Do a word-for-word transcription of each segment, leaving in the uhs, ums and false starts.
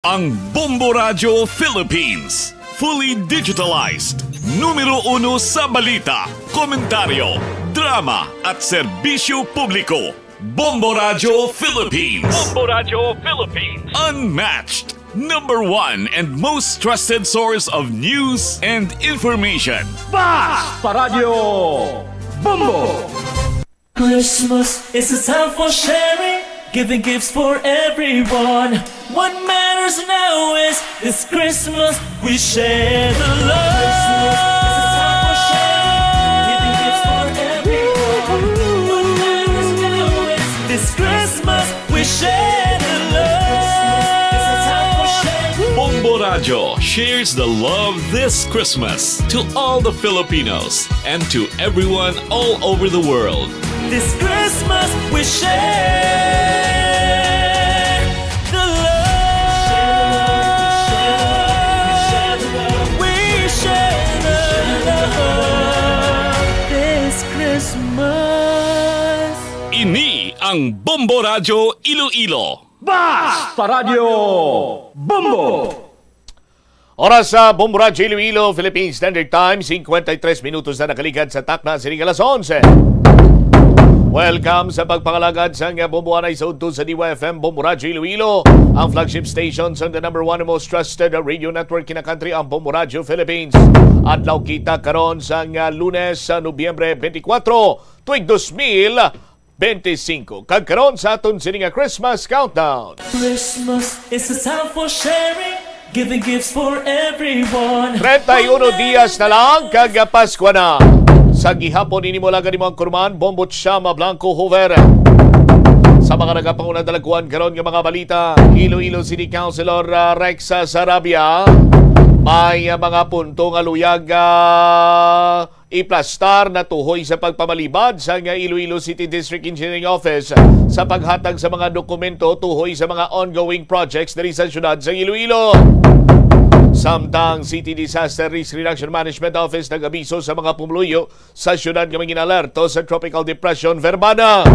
Ang Bombo Radyo Philippines, fully digitalized, numero uno sa balita, komentaryo, drama, at serbisyo publiko. Bombo Radyo Philippines. Bombo Radyo Philippines. Unmatched, number one and most trusted source of news and information. Basta Radyo Bombo! Christmas is a time for sharing, giving gifts for everyone. What matters now is this Christmas we share the love. Christmas is a time for sharing, giving gifts for everyone. What matters now is this Christmas we share the love. Bombo Radyo shares the love this Christmas to all the Filipinos and to everyone all over the world. This Christmas we share the love. We share the love. This Christmas. Ini ang Bombo Radyo Iloilo. Basta Radyo Bombo! Oras sa Bombo Radyo Iloilo, Philippine Standard Time, cincuenta y tres minutos na nakaligad sa takna sining alas onse. Welcome sa pagpangalagad sang Bombo Anay sa udto sa D Y F M, Bombo Radyo Iloilo, ang flagship station sang the number one and most trusted radio network in the country, ang Bombo Radyo Philippines. Adlaw kita karon sang, ah, Lunes, sa Nobyembre twenty-four, tuig dos mil twenty-five. Kag karon sa aton sini nga Christmas countdown. Christmas is a time for sharing, giving gifts for everyone. Treinta y uno dias na lang kag Pasko na. Sa gihapon, ini mo lang kanimo ang kurman, Bombo Chama Blanco Hoover. Sa mga nagapanguna dalagkuan karon nga mga balita, Iloilo City Councilor, ah, Rex Sarabia, may, ah, mga punto nga luyag, ah, iplastar natuhoy sa pagpamalibad sang Iloilo City District Engineering Office sa paghatag sa mga dokumento tuhoy sa mga ongoing projects diri sa siyudad sa Iloilo. Samtang City Disaster Risk Reduction Management Office nag-abiso sa mga pumuluyo sa siyudad nga magin-alerto sa Tropical Depression Verbana.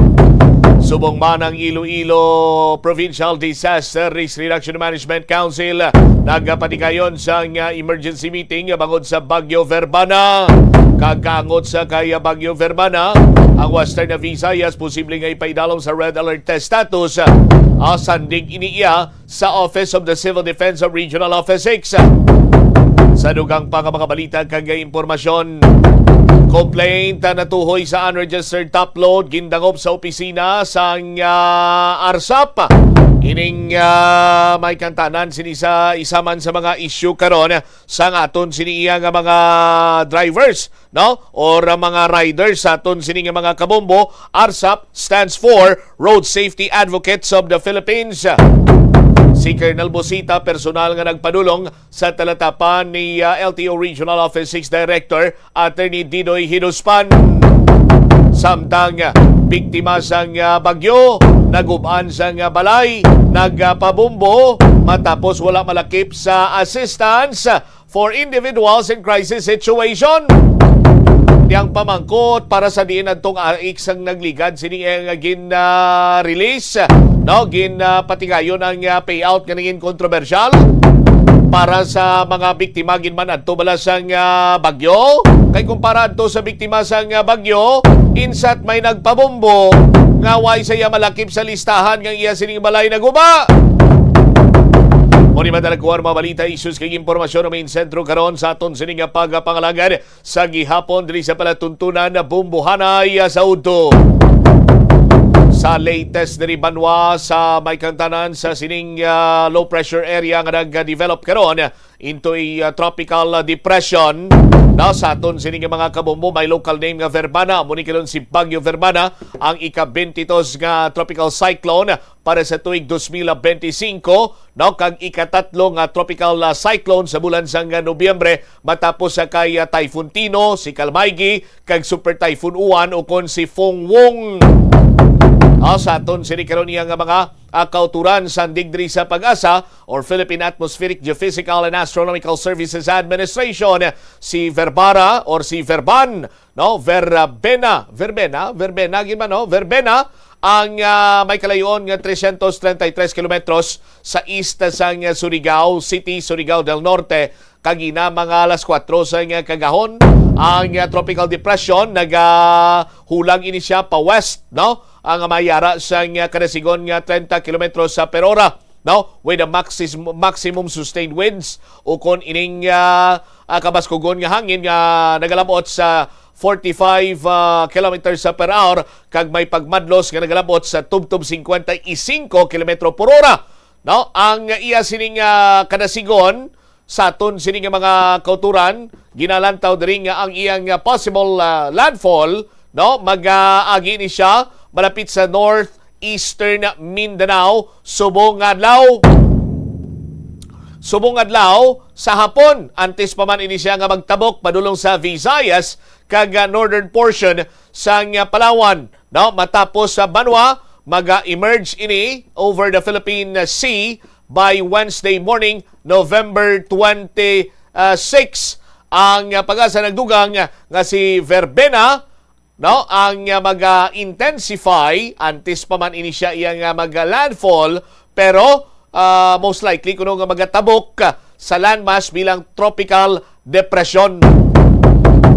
Subong man, ang Iloilo Provincial Disaster Risk Reduction Management Council nagapatigayon sang, ah, emergency meeting bangod sa Bagyo Verbana. Kag kaangot sa kay Bagyo Verbana, ang Western Visayas posible nga ipaidalom sa red alert status, ah, sandig ini iya sa Office of the Civil Defense of Regional Office six. Sa dugang pa nga mga balita kag impormasyon, complaint, ah, natuhoy sa unregistered top load gindangop sa opisina sang, ah, arsap. Ining, ah, may kantanan sini sa isa man sa mga issue karon sang aton sini iya nga mga drivers, no? Or ang mga riders sa aton sini nga mga kabombo. arsap stands for Road Safety Advocates of the Philippines. Si Colonel Busita, personal nga nagpadulong sa talatapan ni, ah, L T O Regional Office six Director Attorney Didoy Hiduspan. Samtang, ah, biktima sang, ah, bagyo, nagub-an sang, ah, balay, nagpabombo matapos wala malakip sa assistance for individuals in crisis situation. Di ang pamangkot para sa diin adtong aik sang nagligad sini nga gin, ah, release, no, gin, ah, patigayon ang, ah, payout nga nangin kontrobersyal para sa mga biktima gid man adto bala sang, ah, bagyo. Kay kumpara adto sa biktima sang, ah, bagyo, insat may nagpabombo nga way sa iya malakip sa listahan nga iya sining balay naguba. Mao ni madala ko ang mga balita, issues kag impormasyon nga main sentro karon sa aton sini nga pagpangalagad sa gihapon diri sa palatuntunan na Bumbuhanay, ah, sa udto. Sa latest diri banwa sa may kantanan sa sining, ah, low pressure area nga nag-develop karon into a, ah, tropical, ah, depression. Na sa aton sini nga mga kabombo, may local name nga Verbana. Amo ni karon si Bagyo Verbana, ang ika-twenty-two nga tropical cyclone para sa tuig dos mil benti singko, no, kag ikatatlo nga tropical, ah, cyclone sa bulan sang, ah, Nobyembre, matapos sa kay, ah, Typhoon Tino, si Kalmaigi, kag Super Typhoon Uwan ukon si Fong Wong. Ah, sa aton sini karon iya nga mga, ah, kauturan sa digdri sa PAGASA or Philippine Atmospheric Geophysical and Astronomical Services Administration, si Verbara or si Verban, no? Verbena, Verbena, Verbena, gid ba, no? Verbena ang, ah, may kalayoon nga trescientos treinta y tres kilometros sa east sang Surigao City, Surigao del Norte, kagina mga alas kuwatro sang kagahon. Ang, ah, tropical depression nagahulag ini siya pa west, no? Ang mayara sang, ah, kadasigon nga treinta kilometros sa per hora, no? With a maxis-, maximum sustained winds, ukon ining, ah, ah, kabaskugon nga hangin nga nagalabot sa forty-five, ah, kilometers per hour, kag may pagmadlos nga nagalabot sa tubtob cincuenta y cinco kilometro por hora, no? Ang iya sining, ah, kadasigon sa aton sini nga mga kauturan, ginalantaw diri nga ang iyang, ah, possible, ah, landfall, no, mag-agi ni siya malapit sa northeastern Mindanao subong adlaw. Subong adlaw sa hapon, antes pa man ini siya nga magtabok padulong sa Visayas kag, ah, northern portion sang, ah, Palawan, no, matapos sa banwa, mag-emerge ini over the Philippine Sea by Wednesday morning, November twenty-six. Ang, ah, PAGASA nagdugang nga si Verbena, no, ang, ah, mag-intensify antes pa man ini siya iya nga mag-landfall, pero, ah, most likely kuno nga magatabok sa landmass bilang tropical depression.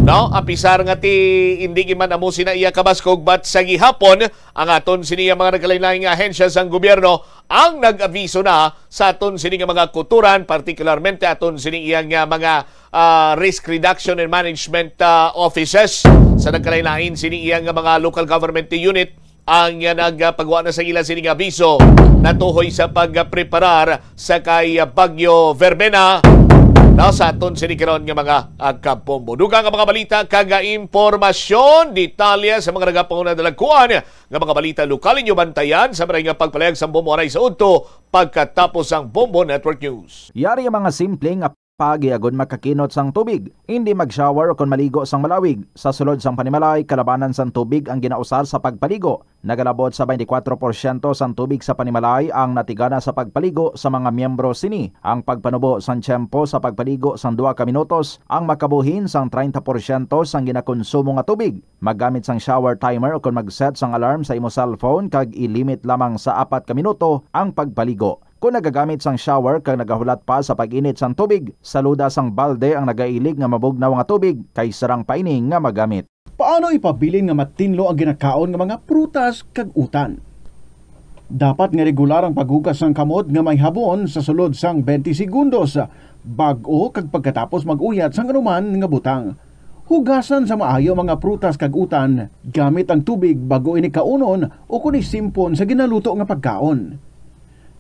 No, apisar nga ti hindi gid man amo sina iya kabaskog, but sa gihapon, ang aton sini nga mga nagkalain-lain nga ahensya sang gobyerno ang nag-aviso na sa aton sini nga mga kauturan, partikularmente aton sini iya nga mga, ah, risk reduction and management, ah, offices sa nagkalain-lain sini iya nga mga local government unit ang, ah, nagpagwa na sa ila sini nga abiso natuhoy sa pagpreparar sa kay, ah, Bagyo Verbena. Now, sa aton sini karon nga mga, ah, kabombo. Dugang nga mga balita kag, ah, impormasyon, detalye sa mga nagapanguna dalagkuan nga mga balita lokal inyo bantayan sa maray nga pagpalayag sang Bombo anay sa udto pagkatapos ang Bombo Network News. Yari ang mga simple nga pagi agud makakinot sang tubig. Indi mag-shower o kon maligo sang malawig. Sa sulod sang panimalay, kalabanan sang tubig ang ginausar sa pagpaligo. Nagalabot sa twenty-four porsyento sang tubig sa panimalay ang natigana sa pagpaligo sa mga miyembro sini. Ang pagpanubo sang tiyempo sa pagpaligo sang duha ka minutos ang makabuhin sang treinta porsyento sang ginakonsumo nga tubig. Maggamit sang shower timer o kon mag-set sang alarm sa imo cellphone kag i-limit lamang sa apat ka minuto ang pagpaligo. Kon nagagamit sang shower kag nagahulat pa sa pag-init sang tubig, saluda sang balde ang nagailig nga mabugnaw nga tubig kay sarang pa ini nga magamit. Paano ipabilin nga matinlo ang ginakaon nga mga prutas kag utan? Dapat nga regular ang paghugas sang kamot nga may habon sa sulod sang twenty segundos, bag-o kag pagkatapos mag-uyat sang anuman nga butang. Hugasan sa maayo ang mga prutas kag utan gamit ang tubig bag-o ini kaunon o kon isimpon sa ginaluto nga pagkaon.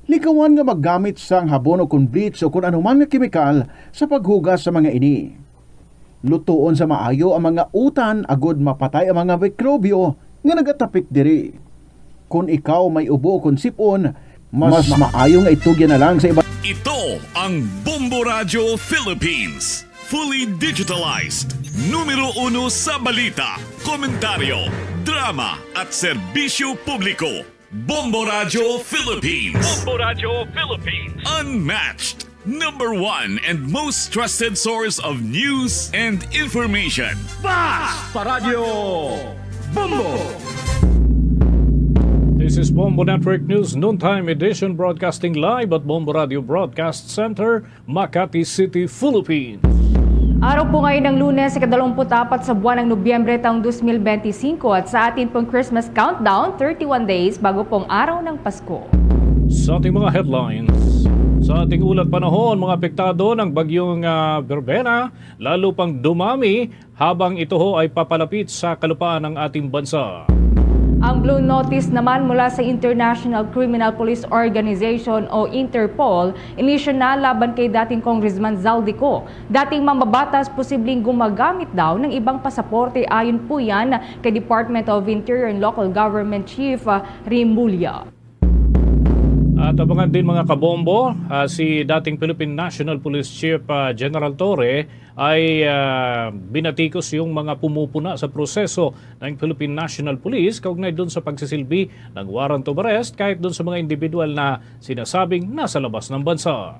Likawan nga maggamit sang habon o kon bleach o kon anuman nga kemikal sa paghugas sa mga ini. Lutoon sa maayo ang mga utan agod mapatay ang mga mikrobyo nga nagatapik diri. Kon ikaw may ubo o kon sip-on, mas, mas maayo nga itugyan na lang sa iba. Ito ang Bombo Radyo Philippines. Fully digitalized. Numero uno sa balita, komentaryo, drama, at serbisyo publiko. Bombo Radyo Philippines. Bombo Radyo Philippines. Unmatched. Number one and most trusted source of news and information. Fast pa Radyo Bombo! This is Bombo Network News Noontime Edition, broadcasting live at Bombo Radio Broadcast Center, Makati City, Philippines. Araw po ngayon ng Lunes, ikadalawamput-apat sa buwan ng Nobyembre taong dos mil benti singko, at sa atin pong Christmas countdown, thirty-one days bago pong araw ng Pasko. Sa ating mga headlines, sa ating ulat panahon, mga apektado ng bagyong, ah, Verbena, lalo pang dumami habang ito ho ay papalapit sa kalupaan ng ating bansa. Ang blue notice naman mula sa International Criminal Police Organization o Interpol, inisyu na laban kay dating Congressman Zaldy Co. Dating mambabatas, posibleng gumagamit daw ng ibang pasaporte, ayon po yan kay Department of Interior and Local Government Chief, ah, Remulla. At abangan din, mga kabombo, ah, si dating Philippine National Police Chief, ah, General Torre ay, ah, binatikos yung mga pumupuna sa proseso ng Philippine National Police kaugnay dun sa pagsisilbi ng warrant of arrest kahit dun sa mga individual na sinasabing nasa labas ng bansa.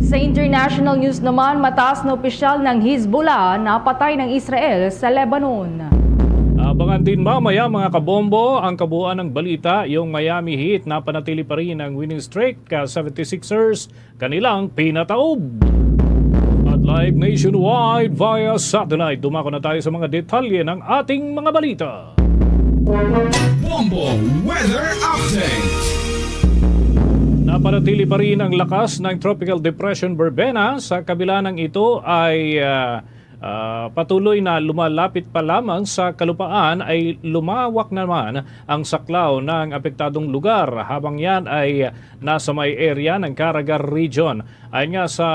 Sa international news naman, mataas na opisyal ng Hezbollah napatay ng Israel sa Lebanon. Abangan din mamaya, mga kabombo, ang kabuuan ng balita. Yung Miami Heat, napanatili pa rin ang winning streak, ka seventy-sixers kanilang pinataob. At live nationwide via satellite, dumako na tayo sa mga detalye ng ating mga balita. Bombo Weather Update. Napanatili pa rin ang lakas ng Tropical Depression Verbena sa kabila ng ito ay, ah, ah, patuloy na lumalapit pa lamang sa kalupaan, ay lumawak naman ang saklaw ng apektadong lugar, habang yan ay nasa may area ng Caraga Region. Ayon nga sa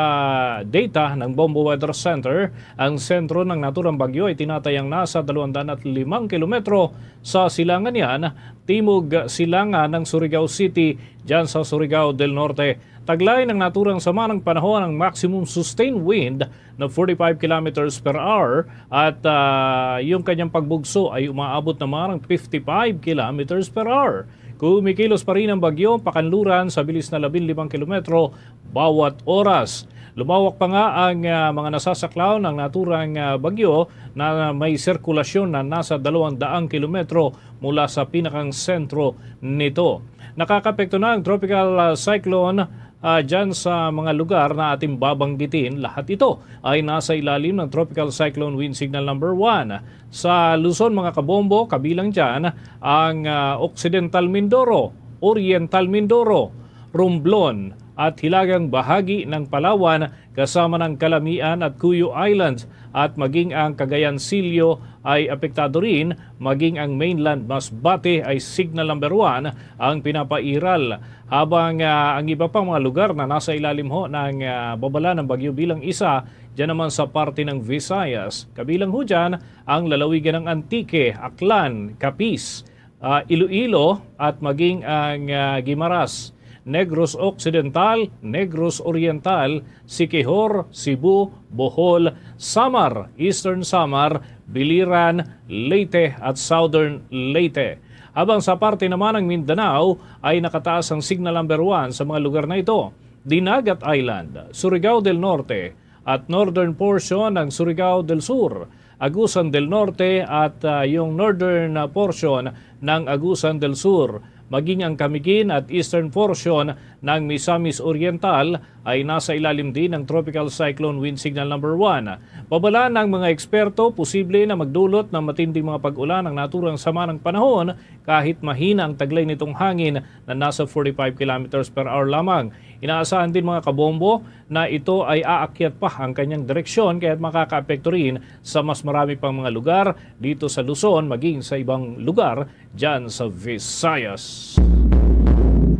data ng Bombo Weather Center, ang sentro ng naturang bagyo ay tinatayang nasa dalawang daan at limang kilometro sa silangan niyan, timog silangan ng Surigao City, dyan sa Surigao del Norte. Taglay ng naturang sama ng panahon ang maximum sustained wind na forty-five kilometers per hour at, ah, yung kanyang pagbugso ay umaabot naman ng fifty-five kilometers per hour. Kumikilos pa rin ang bagyo pakanluran sa bilis na labing limang kilometro bawat oras. Lumawak pa nga ang, ah, mga nasasaklaw ng naturang, ah, bagyo na may sirkulasyon na nasa dalawang daang kilometro mula sa pinakang sentro nito. Nakakapekto na ang tropical, ah, cyclone, ah, dyan sa mga lugar na ating babanggitin. Lahat ito ay nasa ilalim ng Tropical Cyclone Wind Signal number one. Sa Luzon, mga kabombo, kabilang dyan ang, ah, Occidental Mindoro, Oriental Mindoro, Romblon, at hilagang bahagi ng Palawan, kasama ng Calamian at Cuyo Islands, at maging ang Cagayan Silio ay apektado rin, maging ang mainland Masbate ay signal number one ang pinapairal, habang, ah, ang iba pang mga lugar na nasa ilalim ho ng, ah, babala ng bagyo bilang isa, dyan naman sa parte ng Visayas, kabilang ho dyan ang lalawigan ng Antique, Aklan, Capiz, ah, Iloilo, at maging ang, ah, Guimaras, Negros Occidental, Negros Oriental, Siquijor, Cebu, Bohol, Samar, Eastern Samar, Biliran, Leyte, at Southern Leyte. Habang sa parte naman ng Mindanao ay nakataas ang signal number one sa mga lugar na ito: Dinagat Island, Surigao del Norte, at northern portion ng Surigao del Sur, Agusan del Norte at, ah, yung northern, ah, portion ng Agusan del Sur, maging ang Camiguin at eastern portion ng Misamis Oriental ay nasa ilalim din ng Tropical Cyclone Wind Signal number one. Babala ng mga eksperto, posible na magdulot ng matinding mga pag-ulan ang naturang sama ng panahon kahit mahina ang taglay nitong hangin na nasa forty-five kilometers per hour lamang. Inaasahan din, mga kabombo, na ito ay aakyat pa ang kanyang direksyon, kaya't makakaapekto rin sa mas marami pang mga lugar dito sa Luzon, maging sa ibang lugar dyan sa Visayas.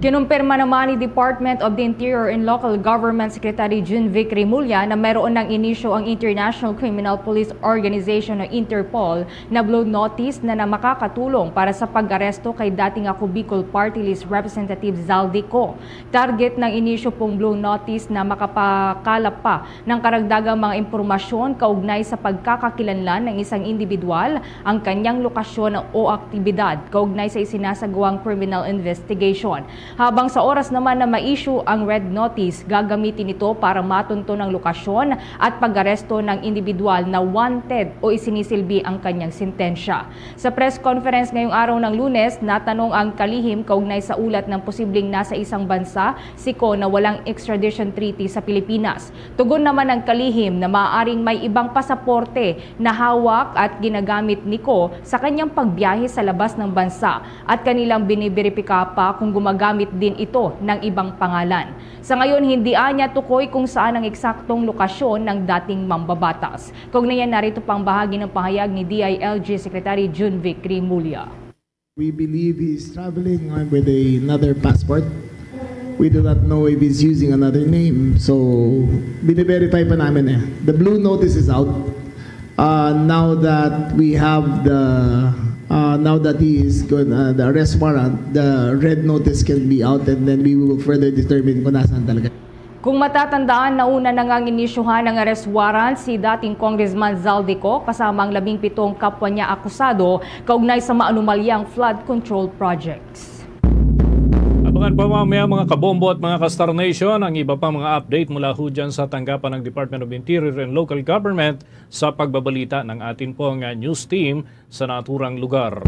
Kinumpirma naman ni Department of the Interior and Local Government Secretary Junvic Remulla na mayroon ng inisyu ang International Criminal Police Organization o Interpol na blue notice na, na makakatulong para sa pag-aresto kay dating ako Bicol Party List Representative Zaldy Co. Target ng inisyu pong blue notice na makapakalap pa ng karagdagang mga impormasyon kaugnay sa pagkakakilanlan ng isang individual, ang kanyang lokasyon o aktibidad kaugnay sa isinasagawang criminal investigation. Habang sa oras naman na ma-issue ang red notice, gagamitin ito para matunton ang lokasyon at pag-aresto ng individual na wanted o isinisilbi ang kanyang sentensya. Sa press conference ngayong araw ng Lunes, natanong ang kalihim kaugnay sa ulat ng posibleng nasa isang bansa si Co na walang extradition treaty sa Pilipinas. Tugon naman ng kalihim na maaaring may ibang pasaporte na hawak at ginagamit ni Co sa kanyang pagbiyahe sa labas ng bansa at kanilang biniberipika pa kung gumagamit din ito ng ibang pangalan. Sa ngayon, hindi anya tukoy kung saan ang eksaktong lokasyon ng dating mambabatas. Kaugnay niyan, narito pang bahagi ng pahayag ni D I L G Secretary Junvic Remulla. We believe he's traveling on with another passport. We do not know if he's using another name. So, bine-verify pa namin eh. The blue notice is out. Uh, now that we have the Uh, now that he is good, uh, the arrest warrant, the red notice can be out, and then we will further determine kung nasaan talaga. Kung matatandaan, nauna na ngang inisyuhan ng arrest warrant si dating Congressman Zaldy Co kasama ang labing pitong kapwa niya akusado kaugnay sa maanomalyang flood control projects. Abangan pa mamaya, mga kabombo at mga ka-Star Nation, ang iba pang mga update mula ho dyan sa tanggapan ng Department of Interior and Local Government sa pagbabalita ng atin pong, ah, news team sa naturang lugar.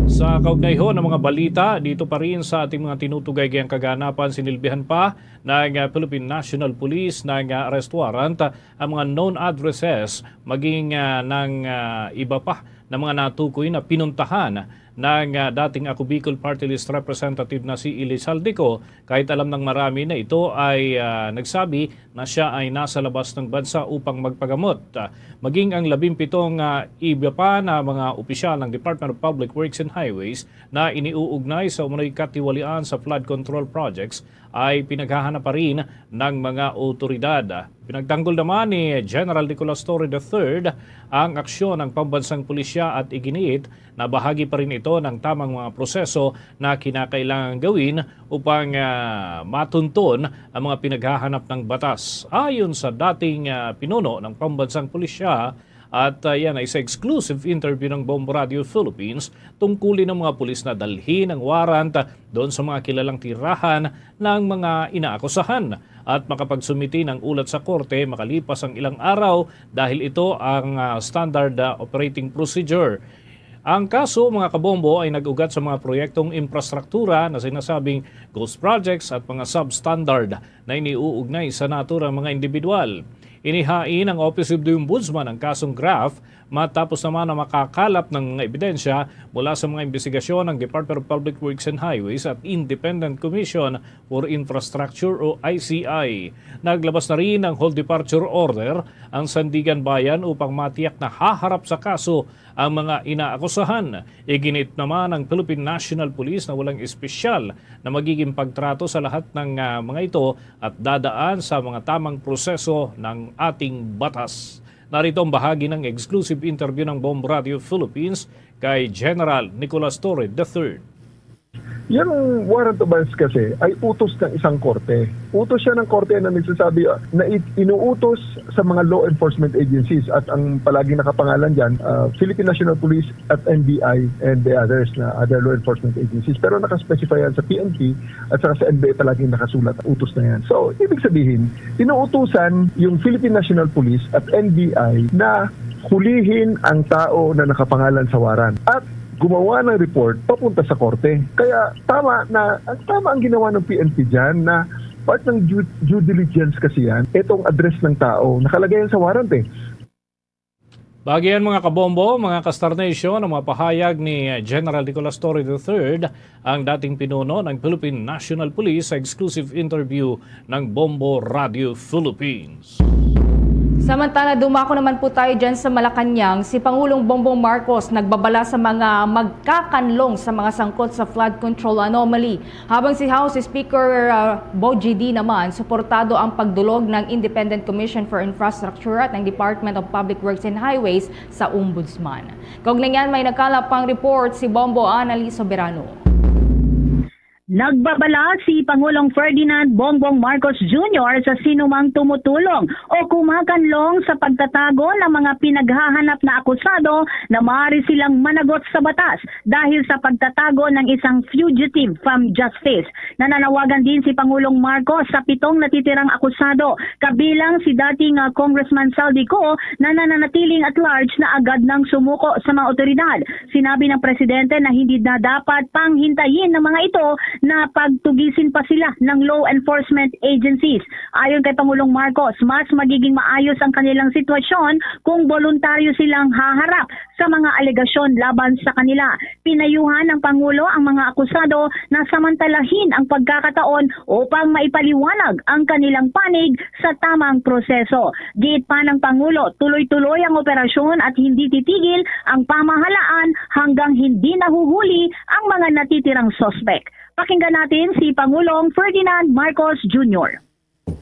Sa kaugnay ho ng mga balita, dito pa rin sa ating mga tinutugay gayang kaganapan, sinilbihan pa ng, ah, Philippine National Police ng, ah, arrest warrant, ah, ang mga known addresses, maging, ah, ng, ah, iba pa na mga natukoy na pinuntahan ng, ah, dating Ako Bicol Party List Representative na si Eli Zaldy Co, kahit alam ng marami na ito ay, ah, nagsabi na siya ay nasa labas ng bansa upang magpagamot. Ah, maging ang labing pitong, ah, iba pa na mga opisyal ng Department of Public Works and Highways na iniuugnay sa umano'y katiwalian sa flood control projects ay pinaghahanap pa rin ng mga otoridad. Pinagtanggol naman ni General Nicolas Torre the third ang aksyon ng pambansang pulisya at iginiit na bahagi pa rin ito ng tamang mga proseso na kinakailangang gawin upang, ah, matunton ang mga pinaghahanap ng batas. Ayon sa dating, ah, pinuno ng pambansang pulisya, at, ah, yan ay sa exclusive interview ng Bombo Radio Philippines, tungkulin ng mga pulis na dalhin ang warrant doon sa mga kilalang tirahan ng mga inaakusahan at makapagsumiti ng ulat sa korte makalipas ang ilang araw dahil ito ang, ah, standard, ah, operating procedure. Ang kaso, mga kabombo, ay nag-ugat sa mga proyektong infrastruktura na sinasabing ghost projects at mga substandard na iniuugnay sa natura ng mga individual. Inihain ang Office of the Ombudsman ang kasong graft matapos naman na makakalap ng mga ebidensya mula sa mga imbestigasyon ng Department of Public Works and Highways at Independent Commission for Infrastructure o I C I. Naglabas na rin ng hold departure order ang Sandiganbayan upang matiyak na haharap sa kaso ang mga inaakusahan. Iginit naman ang Philippine National Police na walang espesyal na magiging pagtrato sa lahat ng, ah, mga ito at dadaan sa mga tamang proseso ng ating batas. Narito ang bahagi ng exclusive interview ng Bomb Radio Philippines kay General Nicolas Torre the third. Yung warrant of arrest kasi ay utos ng isang korte. Utos siya ng korte na nagsasabi, ah, na i- inuutos sa mga law enforcement agencies at ang palaging nakapangalan dyan, ah, Philippine National Police at N B I and the others na other law enforcement agencies. Pero nakaspecify yan sa P N P at saka sa N B I palaging nakasulat ang utos na yan. So, ibig sabihin, inuutusan yung Philippine National Police at N B I na hulihin ang tao na nakapangalan sa warrant at gumawa ng report papunta sa korte. Kaya tama na, ang tama ang ginawa ng P N P dyan na part ng due, due diligence kasi yan, itong address ng tao, nakalagay yan sa warrant eh. Bagian, mga kabombo, mga ka-Star Nation, ang mga pahayag ni General Nicolas Torre the third, ang dating pinuno ng Philippine National Police, sa exclusive interview ng Bombo Radio Philippines. Samantala, dumako naman po tayo dyan sa Malacañang. Si Pangulong Bongbong Marcos nagbabala sa mga magkakanlong sa mga sangkot sa flood control anomaly. Habang si House Speaker, uh, Bo G D naman, suportado ang pagdulog ng Independent Commission for Infrastructure at ng Department of Public Works and Highways sa Ombudsman. Kaugnay niyan, may nakalap pang report si Bombo Annalise Soberano. Nagbabala si Pangulong Ferdinand Bongbong Marcos Junior sa sinumang tumutulong o kumakanlong sa pagtatago ng mga pinaghahanap na akusado na maaari silang managot sa batas dahil sa pagtatago ng isang fugitive from justice. Nananawagan din si Pangulong Marcos sa pitong natitirang akusado, kabilang si dating, ah, Congressman Zaldy Co na nananatiling at large na agad nang sumuko sa mga otoridad. Sinabi ng presidente na hindi na dapat panghintayin ng mga ito na pagtugisin pa sila ng law enforcement agencies. Ayon kay Pangulong Marcos, mas magiging maayos ang kanilang sitwasyon kung boluntaryo silang haharap sa mga alegasyon laban sa kanila. Pinayuhan ng Pangulo ang mga akusado na samantalahin ang pagkakataon upang maipaliwanag ang kanilang panig sa tamang proseso. Giit pa ng Pangulo, tuloy-tuloy ang operasyon at hindi titigil ang pamahalaan hanggang hindi nahuhuli ang mga natitirang suspek. Pakinggan natin si Pangulong Ferdinand Marcos Junior.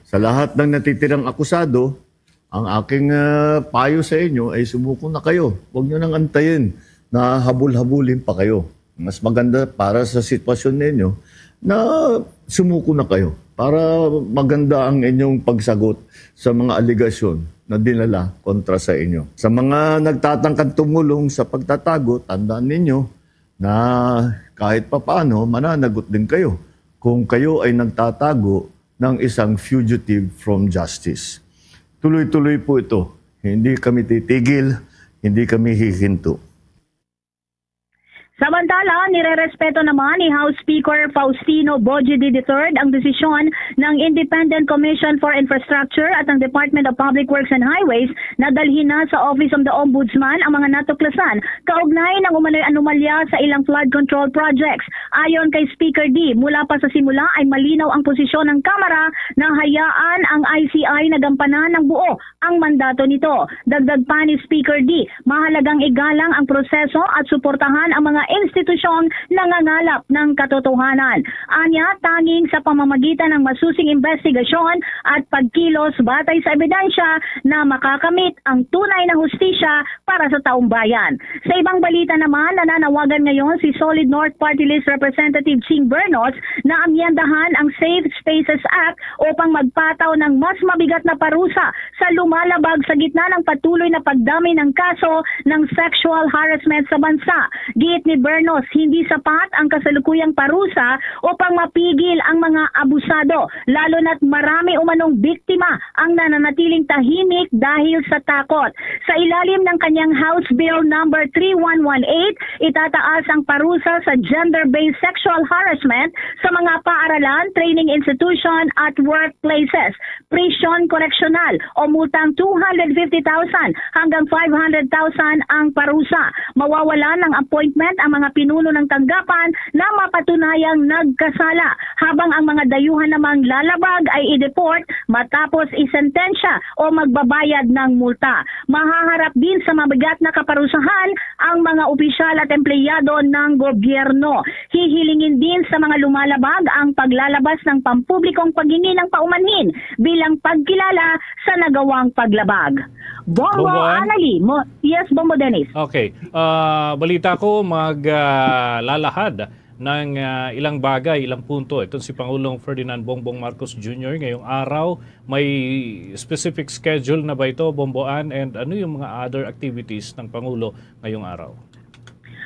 Sa lahat ng natitirang akusado, ang aking, ah, payo sa inyo ay sumuko na kayo. Huwag niyo nang antayin na habol-habulin pa kayo. Mas maganda para sa sitwasyon ninyo na sumuko na kayo para maganda ang inyong pagsagot sa mga alegasyon na dinala kontra sa inyo. Sa mga nagtatangkang tumulong sa pagtatago, tandaan ninyo na kahit papaano mananagot din kayo kung kayo ay nagtatago ng isang fugitive from justice. Tuloy-tuloy po ito. Hindi kami titigil, hindi kami hihinto. Samantala, nirerespeto naman ni House Speaker Faustino Boji the third ang desisyon ng Independent Commission for Infrastructure at ng Department of Public Works and Highways na dalhin na sa Office of the Ombudsman ang mga natuklasan kaugnay ng umano'y anomalya sa ilang flood control projects. Ayon kay Speaker D, mula pa sa simula ay malinaw ang posisyon ng Kamara na hayaan ang I C I na gampanan ng buo ang mandato nito. Dagdag pa ni Speaker D, mahalagang igalang ang proseso at suportahan ang mga institusyong nangangalap ng katotohanan. Anya, tanging sa pamamagitan ng masusing investigasyon at pagkilos batay sa ebidensya na makakamit ang tunay na hustisya para sa taumbayan. Sa ibang balita naman, nananawagan ngayon si Solid North Party List Representative Ching Bernos na amyendahan ang Safe Spaces Act upang magpataw ng mas mabigat na parusa sa lumalabag sa gitna ng patuloy na pagdami ng kaso ng sexual harassment sa bansa. Giit ni Bernos, hindi sapat ang kasalukuyang parusa upang mapigil ang mga abusado, lalo na't marami umanong biktima ang nananatiling tahimik dahil sa takot. Sa ilalim ng kanyang House Bill number three one one eight, itataas ang parusa sa gender-based sexual harassment sa mga paaralan, training institution at workplaces, prisyon koreksyonal o multang two hundred fifty thousand hanggang five hundred thousand ang parusa. Mawawalan ng appointment ang mga pinuno ng tanggapan na mapatunayang nagkasala, habang ang mga dayuhan namang lalabag ay i-deport matapos isentensya o magbabayad ng multa. Mahaharap din sa mabigat na kaparusahan ang mga opisyal at empleyado ng gobyerno. Hihilingin din sa mga lumalabag ang paglalabas ng pampublikong paghingi ng paumanhin bilang pagkilala sa nagawang paglabag. Bombo Bombo Ann? Anali, mo, yes, Bombo Dennis. Okay. Ah, balita ko, maglalahad ng ah, ilang bagay, ilang punto. Itong si Pangulong Ferdinand Bongbong Marcos Junior ngayong araw, may specific schedule na ba ito, Bombo Ann? And ano yung mga other activities ng Pangulo ngayong araw?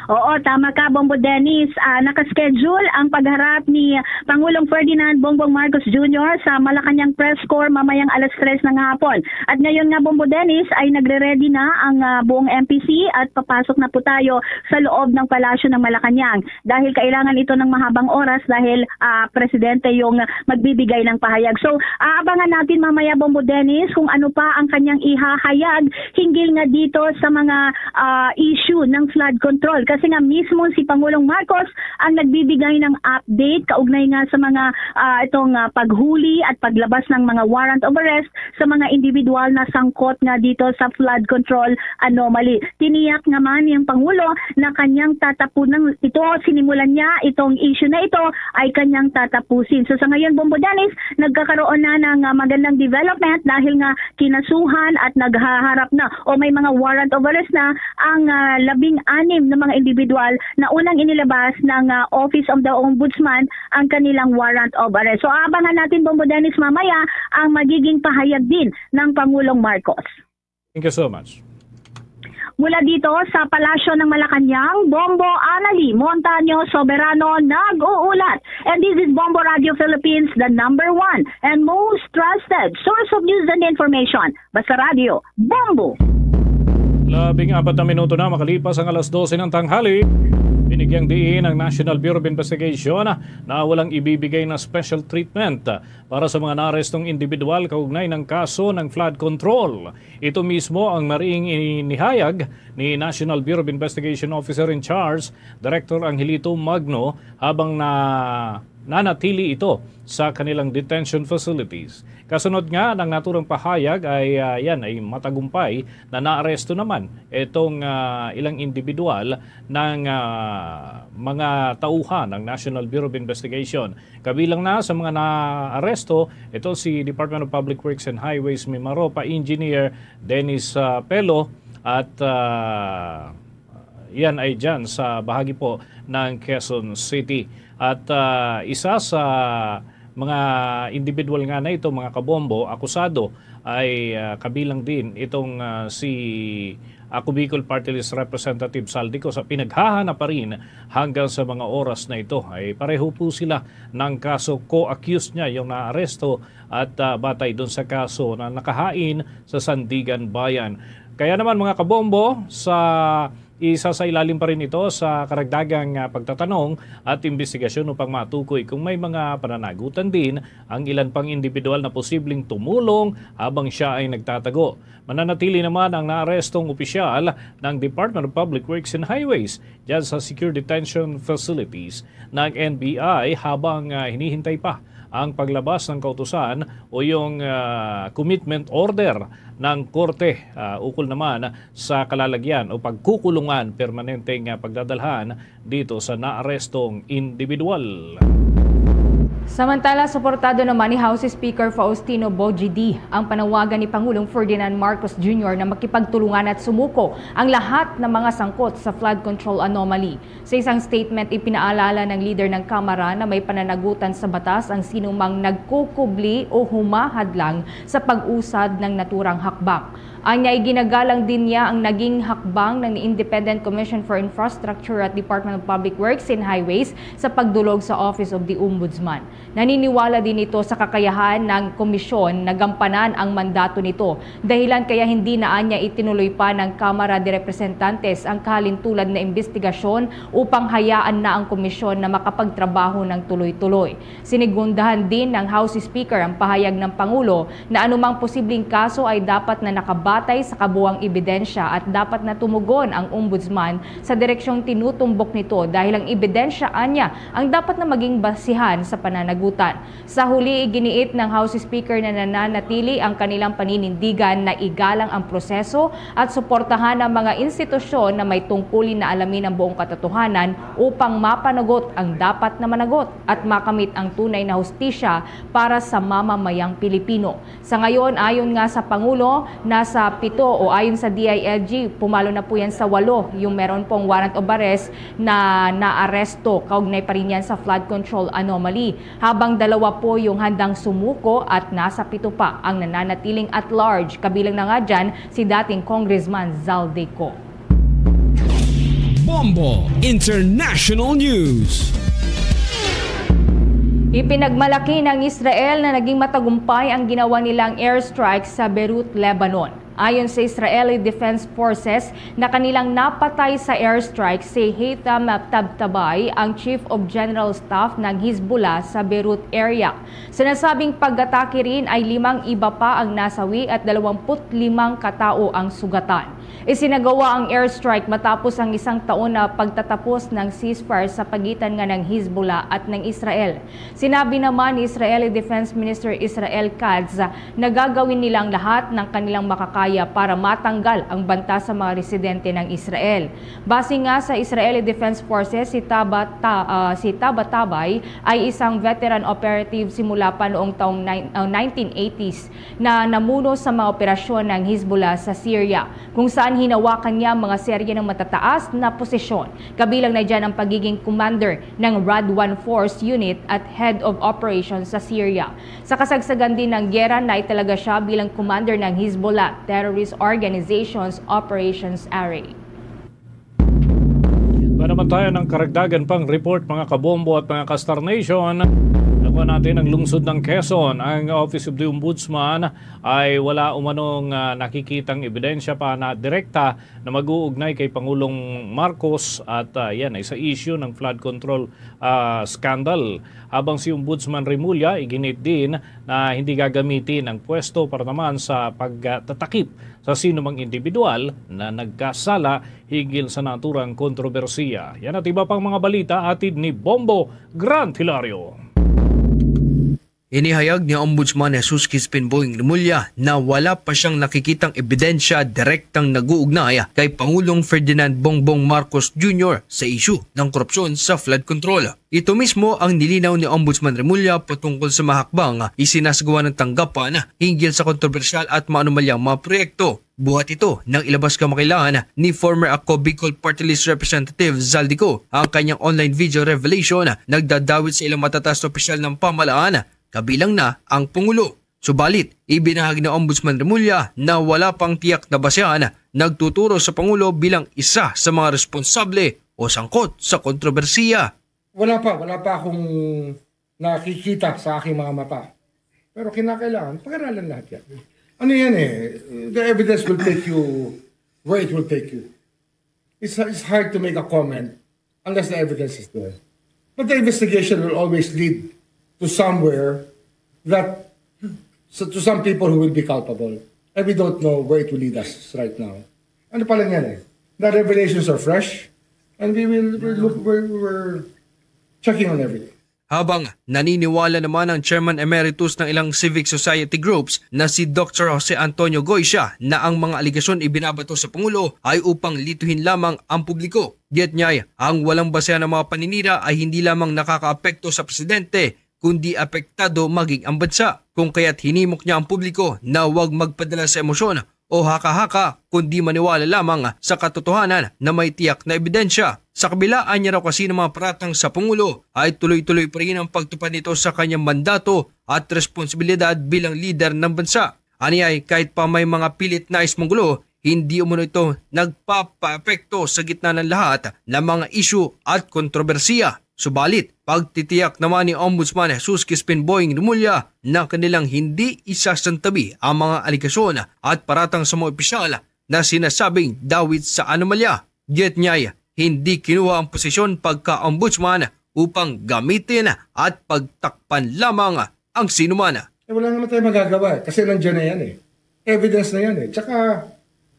Oo, tama ka, Bombo Dennis. Ah, nakaschedule ang pagharap ni Pangulong Ferdinand Bongbong Marcos Junior sa Malacañang Press Corps mamayang alas tres ng hapon. At ngayon nga, Bombo Dennis, ay nagre-ready na ang ah, buong M P C at papasok na po tayo sa loob ng Palasyo ng Malacañang dahil kailangan ito ng mahabang oras dahil ah, presidente yung magbibigay ng pahayag. So, aabangan natin mamaya, Bombo Dennis, kung ano pa ang kanyang ihahayag hinggil nga dito sa mga ah, issue ng flood control. Kasi nga mismo si Pangulong Marcos ang nagbibigay ng update kaugnay nga sa mga ah, itong ah, paghuli at paglabas ng mga warrant of arrest sa mga individual na sangkot nga dito sa flood control anomaly. Tiniyak naman ng Pangulo na kanyang tatapun ng ito, sinimulan niya itong issue na ito ay kanyang tatapusin. So sa ngayon, Bombo Dennis, nagkakaroon na ng ah, magandang development dahil nga kinasuhan at naghaharap na o may mga warrant of arrest na ang ah, labing-anim na mga individual na unang inilabas ng ah, Office of the Ombudsman ang kanilang warrant of arrest. So abangan natin, Bombo Dennis, mamaya ang magiging pahayag din ng Pangulong Marcos. Thank you so much. Mula dito sa Palasyo ng Malacañang, Bombo Anali Montaño Soberano nag-uulat. And this is Bombo Radio Philippines, the number one and most trusted source of news and information. Basta Radio, Bombo! Labing apat na minuto na makalipas ang alas dose ng tanghali. Binigyang diin ang National Bureau of Investigation na walang ibibigay na special treatment para sa mga naarestong individual kaugnay ng kaso ng flood control. Ito mismo ang mariing inihayag ni National Bureau of Investigation Officer in Charge, Director Angelito Magno, habang na nanatili ito sa kanilang detention facilities. Kasunod nga ng naturang pahayag ay ah, yan ay matagumpay na naaresto naman itong ah, ilang individual ng ah, mga tauhan ng National Bureau of Investigation. Kabilang na sa mga naaresto ito si Department of Public Works and Highways Mimaropa Engineer Dennis ah, Pelo at ah, Yan ay dyan sa bahagi po ng Quezon City. At ah, isa sa mga individual nga na ito, mga kabombo, akusado ay ah, kabilang din itong ah, si Ako Bicol Party List Representative Saldico sa pinaghahanap pa rin hanggang sa mga oras na ito. Ay pareho po sila ng kaso, co-accused niya yung naaresto at ah, batay dun sa kaso na nakahain sa Sandigan Bayan. Kaya naman, mga kabombo, sa isa sa ilalim pa rin ito sa karagdagang ah, pagtatanong at imbestigasyon upang matukoy kung may mga pananagutan din ang ilan pang individual na posibleng tumulong habang siya ay nagtatago. Mananatili naman ang naarestong opisyal ng Department of Public Works and Highways dyan sa Secure Detention Facilities ng N B I habang ah, hinihintay pa ang paglabas ng kautusan o yung ah, commitment order ng korte ah, ukol naman sa kalalagyan o pagkukulungan permanenteng ah, pagdadalhan dito sa naarestong individual. Samantala, suportado naman ni House Speaker Faustino Bogie D ang panawagan ni Pangulong Ferdinand Marcos Junior na makipagtulungan at sumuko ang lahat ng mga sangkot sa flood control anomaly. Sa isang statement, ipinaalala ng leader ng Kamara na may pananagutan sa batas ang sinumang nagkukubli o humahadlang sa pag-usad ng naturang hakbang. Anya, iginagalang din niya ang naging hakbang ng Independent Commission for Infrastructure at Department of Public Works and Highways sa pagdulog sa Office of the Ombudsman. Naniniwala din ito sa kakayahan ng komisyon na gampanan ang mandato nito, dahilan kaya hindi na anya itinuloy pa ng Kamara de Representantes ang kahalintulad na imbestigasyon upang hayaan na ang komisyon na makapagtrabaho ng tuloy-tuloy. Sinigundahan din ng House Speaker ang pahayag ng Pangulo na anumang posibleng kaso ay dapat na nakabatay sa kabuang ebidensya at dapat na tumugon ang Ombudsman sa direksyong tinutumbok nito, dahil ang ebidensya anya ang dapat na maging basihan sa pananagutan. Sa huli, iginiit ng House Speaker na nananatili ang kanilang paninindigan na igalang ang proseso at suportahan ang mga institusyon na may tungkulin na alamin ang buong katotohanan upang mapanagot ang dapat na managot at makamit ang tunay na hustisya para sa mamamayang Pilipino. Sa ngayon, ayon nga sa Pangulo, nasa pito o ayon sa D I L G, pumalo na po yan sa walo, yung meron pong warrant of arrest na naaresto kaugnay pa rin yan sa flood control anomaly, habang dalawa po yung handang sumuko at nasa pito pa ang nananatiling at large, kabilang na nga dyan si dating Congressman Zaldy Co. Bombo International News. Ipinagmalaki ng Israel na naging matagumpay ang ginawa nilang airstrike sa Beirut, Lebanon. Ayon sa Israeli Defense Forces, na kanilang napatay sa airstrike si Haytham Tabtabay, ang Chief of General Staff ng Hezbollah sa Beirut area. Sa nasabing pag-atake rin ay limang iba pa ang nasawi at dalawampu't limang katao ang sugatan. Isinagawa ang airstrike matapos ang isang taon na pagtatapos ng ceasefire sa pagitan nga ng Hezbollah at ng Israel. Sinabi naman ni Israeli Defense Minister Israel Katz na gagawin nilang lahat ng kanilang makakaya para matanggal ang banta sa mga residente ng Israel. Base nga sa Israeli Defense Forces, si Taba, Ta- ah, si Taba Tabay ay isang veteran operative simula pa noong taong nine- ah, nineteen eighties na namuno sa mga operasyon ng Hezbollah sa Syria, kung saan hinawakan niya ang mga serye ng matataas na posisyon. Kabilang na dyan ang pagiging commander ng Radwan Force Unit at Head of Operations sa Syria. Sa kasagsagan din ng giyera, naitalaga siya bilang commander ng Hezbollah Terrorist Organization's Operations Array. Ba naman tayo ng karagdagan pang report, mga kabombo at mga ka-Star Nation? Nakuha natin ang lungsod ng Quezon. Ang Office of the Ombudsman ay wala umanong ah, nakikitang ebidensya pa na direkta na mag-uugnay kay Pangulong Marcos at ah, yan ay sa issue ng flood control ah, scandal. Habang si Ombudsman Remulla iginit din na hindi gagamitin ang pwesto para naman sa pagtatakip sa sinumang individual na nagkasala hinggil sa naturang kontrobersiya. Yan at iba pang mga balita hatid ni Bombo Grant Hilario. Inihayag ni Ombudsman Jesus Crispin Boying Remulla na wala pa siyang nakikitang ebidensya direktang nag-uugnay kay Pangulong Ferdinand Bongbong Marcos Junior sa isyu ng korupsyon sa flood control. Ito mismo ang nilinaw ni Ombudsman Remulla patungkol sa mga hakbang isinasagawa ng tanggapan hinggil sa kontrobersyal at maanomalyang mga proyekto. Buhat ito nang ilabas kamakailan ni former Ako Bicol Party List Representative Zaldy Co ang kanyang online video revelation nagdadawit sa ilang matataas na opisyal ng pamahalaan, kabilang na ang Pangulo. Subalit, ibinahag ni Ombudsman Remulla na wala pang tiyak na basehan nagtuturo sa Pangulo bilang isa sa mga responsable o sangkot sa kontrobersiya. Wala pa, wala pa akong nakikita sa aking mga mata. Pero kinakailangan, pag-aralan lahat yan. Ano yan eh, the evidence will take you where it will take you. It's, it's hard to make a comment unless the evidence is there. But the investigation will always lead to somewhere that, so, to some people who will be culpable. And we don't know where it will lead us right now. Ano pa lang yan eh. The revelations are fresh and we will, we're, look, we're, we're checking on everything. Habang naniniwala naman ang Chairman Emeritus ng ilang civic society groups na si Doctor Jose Antonio Goysia na ang mga aligasyon ibinabato sa Pangulo ay upang lituhin lamang ang publiko. Giit niya, ang walang basehan ng mga paninira ay hindi lamang nakakaapekto sa presidente, kundi apektado maging ang bansa. Kung kaya't hinimok niya ang publiko na huwag magpadala sa emosyon o haka-haka, kundi maniwala lamang sa katotohanan na may tiyak na ebidensya. Sa kabila, anya raw kasi ng mga paratang sa Pangulo, ay tuloy-tuloy pa rin ang pagtupad nito sa kanyang mandato at responsibilidad bilang lider ng bansa. Aniay, kahit pa may mga pilit nais manggulo, hindi umano ito nagpapaepekto sa gitna ng lahat ng mga isyu at kontrobersiya. Subalit, pagtitiyak naman ni Ombudsman Jesus Crispin Boying Remulla na kanilang hindi isasantabi ang mga aligasyon at paratang sa mga opisyal na sinasabing dawit sa anomalya. Giit niya'y hindi kinuha ang posisyon pagka-ombudsman upang gamitin at pagtakpan lamang ang sinuman. Eh, wala naman tayong magagawa eh, kasi nandiyan na yan eh. Evidence na yan eh. Tsaka,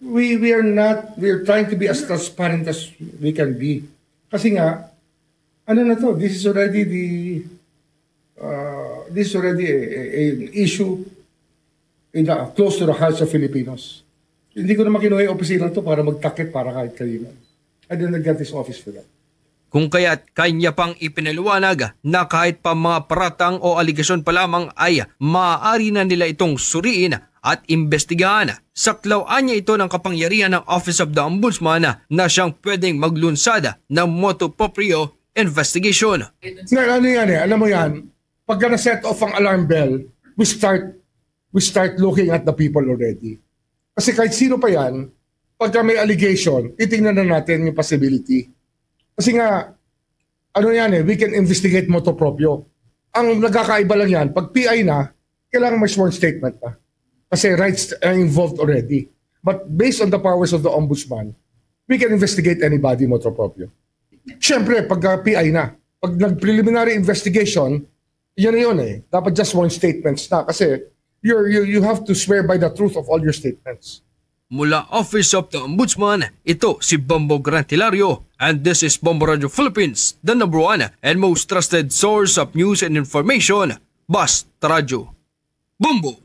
we, we are not, we are trying to be as transparent as we can be. Kasi nga, ano na to, this is already the, uh, this is already a, a, a issue in the, close to the hearts of Filipinos. Hindi ko naman kinuha yung opisina to para magtakip para kahit kanino. I did not get this office for that. Kung kaya't kanya pang ipinaliwanag na kahit pa mga paratang o aligasyon pa lamang ay maaari na nila itong suriin at imbestigahan. Saklawan niya ito ng kapangyarihan ng Office of the Ombudsman na siyang pwedeng maglunsad ng motu proprio investigation. Nga, ano yan eh, alam mo yan, pagka na-set off ang alarm bell, we start, we start looking at the people already. Kasi kahit sino pa yan, pagka may allegation, titingnan na natin yung possibility. Kasi nga, ano yan eh, we can investigate motu proprio. Ang nagkakaiba lang yan, pag P I na, kailangan may sworn statement na. Kasi rights are involved already. But based on the powers of the ombudsman, we can investigate anybody motu proprio. Siyempre, pagka P I na, pag nag-preliminary investigation, yan na yun eh. Dapat just sworn statements na kasi you're, you, you have to swear by the truth of all your statements. Mula Office of the Ombudsman, ito si Bombo Grant Hilario, and this is Bombo Radio Philippines, the number one and most trusted source of news and information. Basta Radyo Bombo.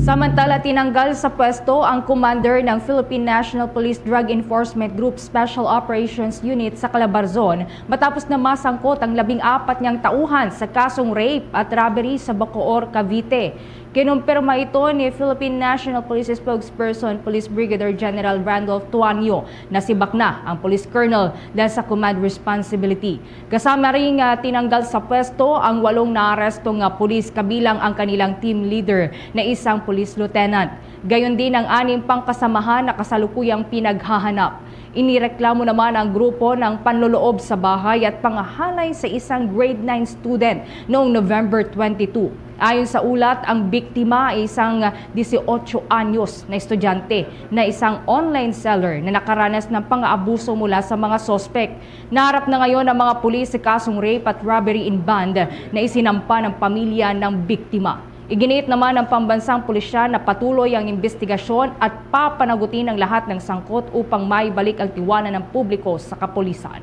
Samantala, tinanggal sa pwesto ang commander ng Philippine National Police Drug Enforcement Group Special Operations Unit sa Calabarzon matapos na masangkot ang labing apat niyang tauhan sa kasong rape at robbery sa Bacoor, Cavite. Kinumpirma ito ni Philippine National Police Spokesperson Police Brigadier General Randolph Tuanyo na sibak na ang police colonel dahil sa command responsibility. Kasama rin nga tinanggal sa pwesto ang walong naaresto nga pulis, kabilang ang kanilang team leader na isang police lieutenant. Gayon din ang anim pang kasamahan na kasalukuyang pinaghahanap. Inireklamo naman ang grupo ng panloloob sa bahay at pangahalay sa isang grade nine student noong November twenty-two. Ayon sa ulat, ang biktima ay isang dieciocho anyos na estudyante na isang online seller na nakaranas ng pang-aabuso mula sa mga suspek. Naharap na ngayon ang mga pulis sa kasong rape at robbery in band na isinampa ng pamilya ng biktima. Iginiit naman ng pambansang pulisya na patuloy ang imbestigasyon at papanagutin ang lahat ng sangkot upang maibalik ang tiwala ng publiko sa kapulisan.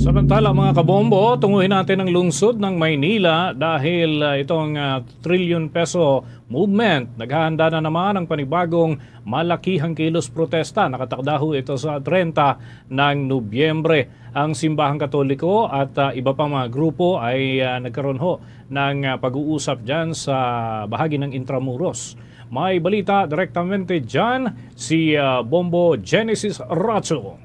Samantala, mga kabombo, tunguhin natin ang lungsod ng Maynila dahil, ah, itong, ah, trillion peso movement. Naghahanda na naman ang panibagong malakihang kilos protesta. Nakatakda ho ito sa treinta ng Nobyembre. Ang Simbahang Katoliko at, ah, iba pang mga grupo ay, ah, nagkaroon ho ng, ah, pag-uusap dyan sa bahagi ng Intramuros. May balita direktamente dyan si, ah, Bombo Genesis Racho.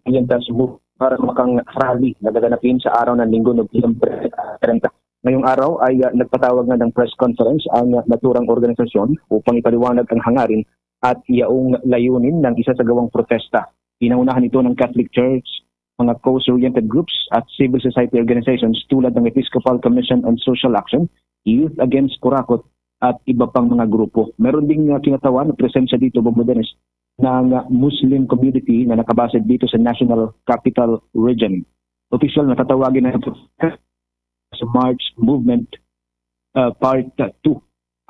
Yan ta subo para makang rally na gaganapin sa araw ng Linggo, Nobyembre, ah, treinta. Ngayong araw ay, ah, nagpatawag na ng press conference ang, ah, naturang organisasyon upang ipaliwanag ang hangarin at yaong layunin ng isa sa gawang protesta. Pinangunahan ito ng Catholic Church, mga cause-oriented groups at civil society organizations tulad ng Episcopal Commission on Social Action, Youth Against Kurakot, at iba pang mga grupo. Meron ding, ah, kinatawan na presensya dito, Bombo Dennis, ng, ah, Muslim community na nakabase dito sa National Capital Region. Opisyal na tatawagin na sa March Movement, ah, Part two.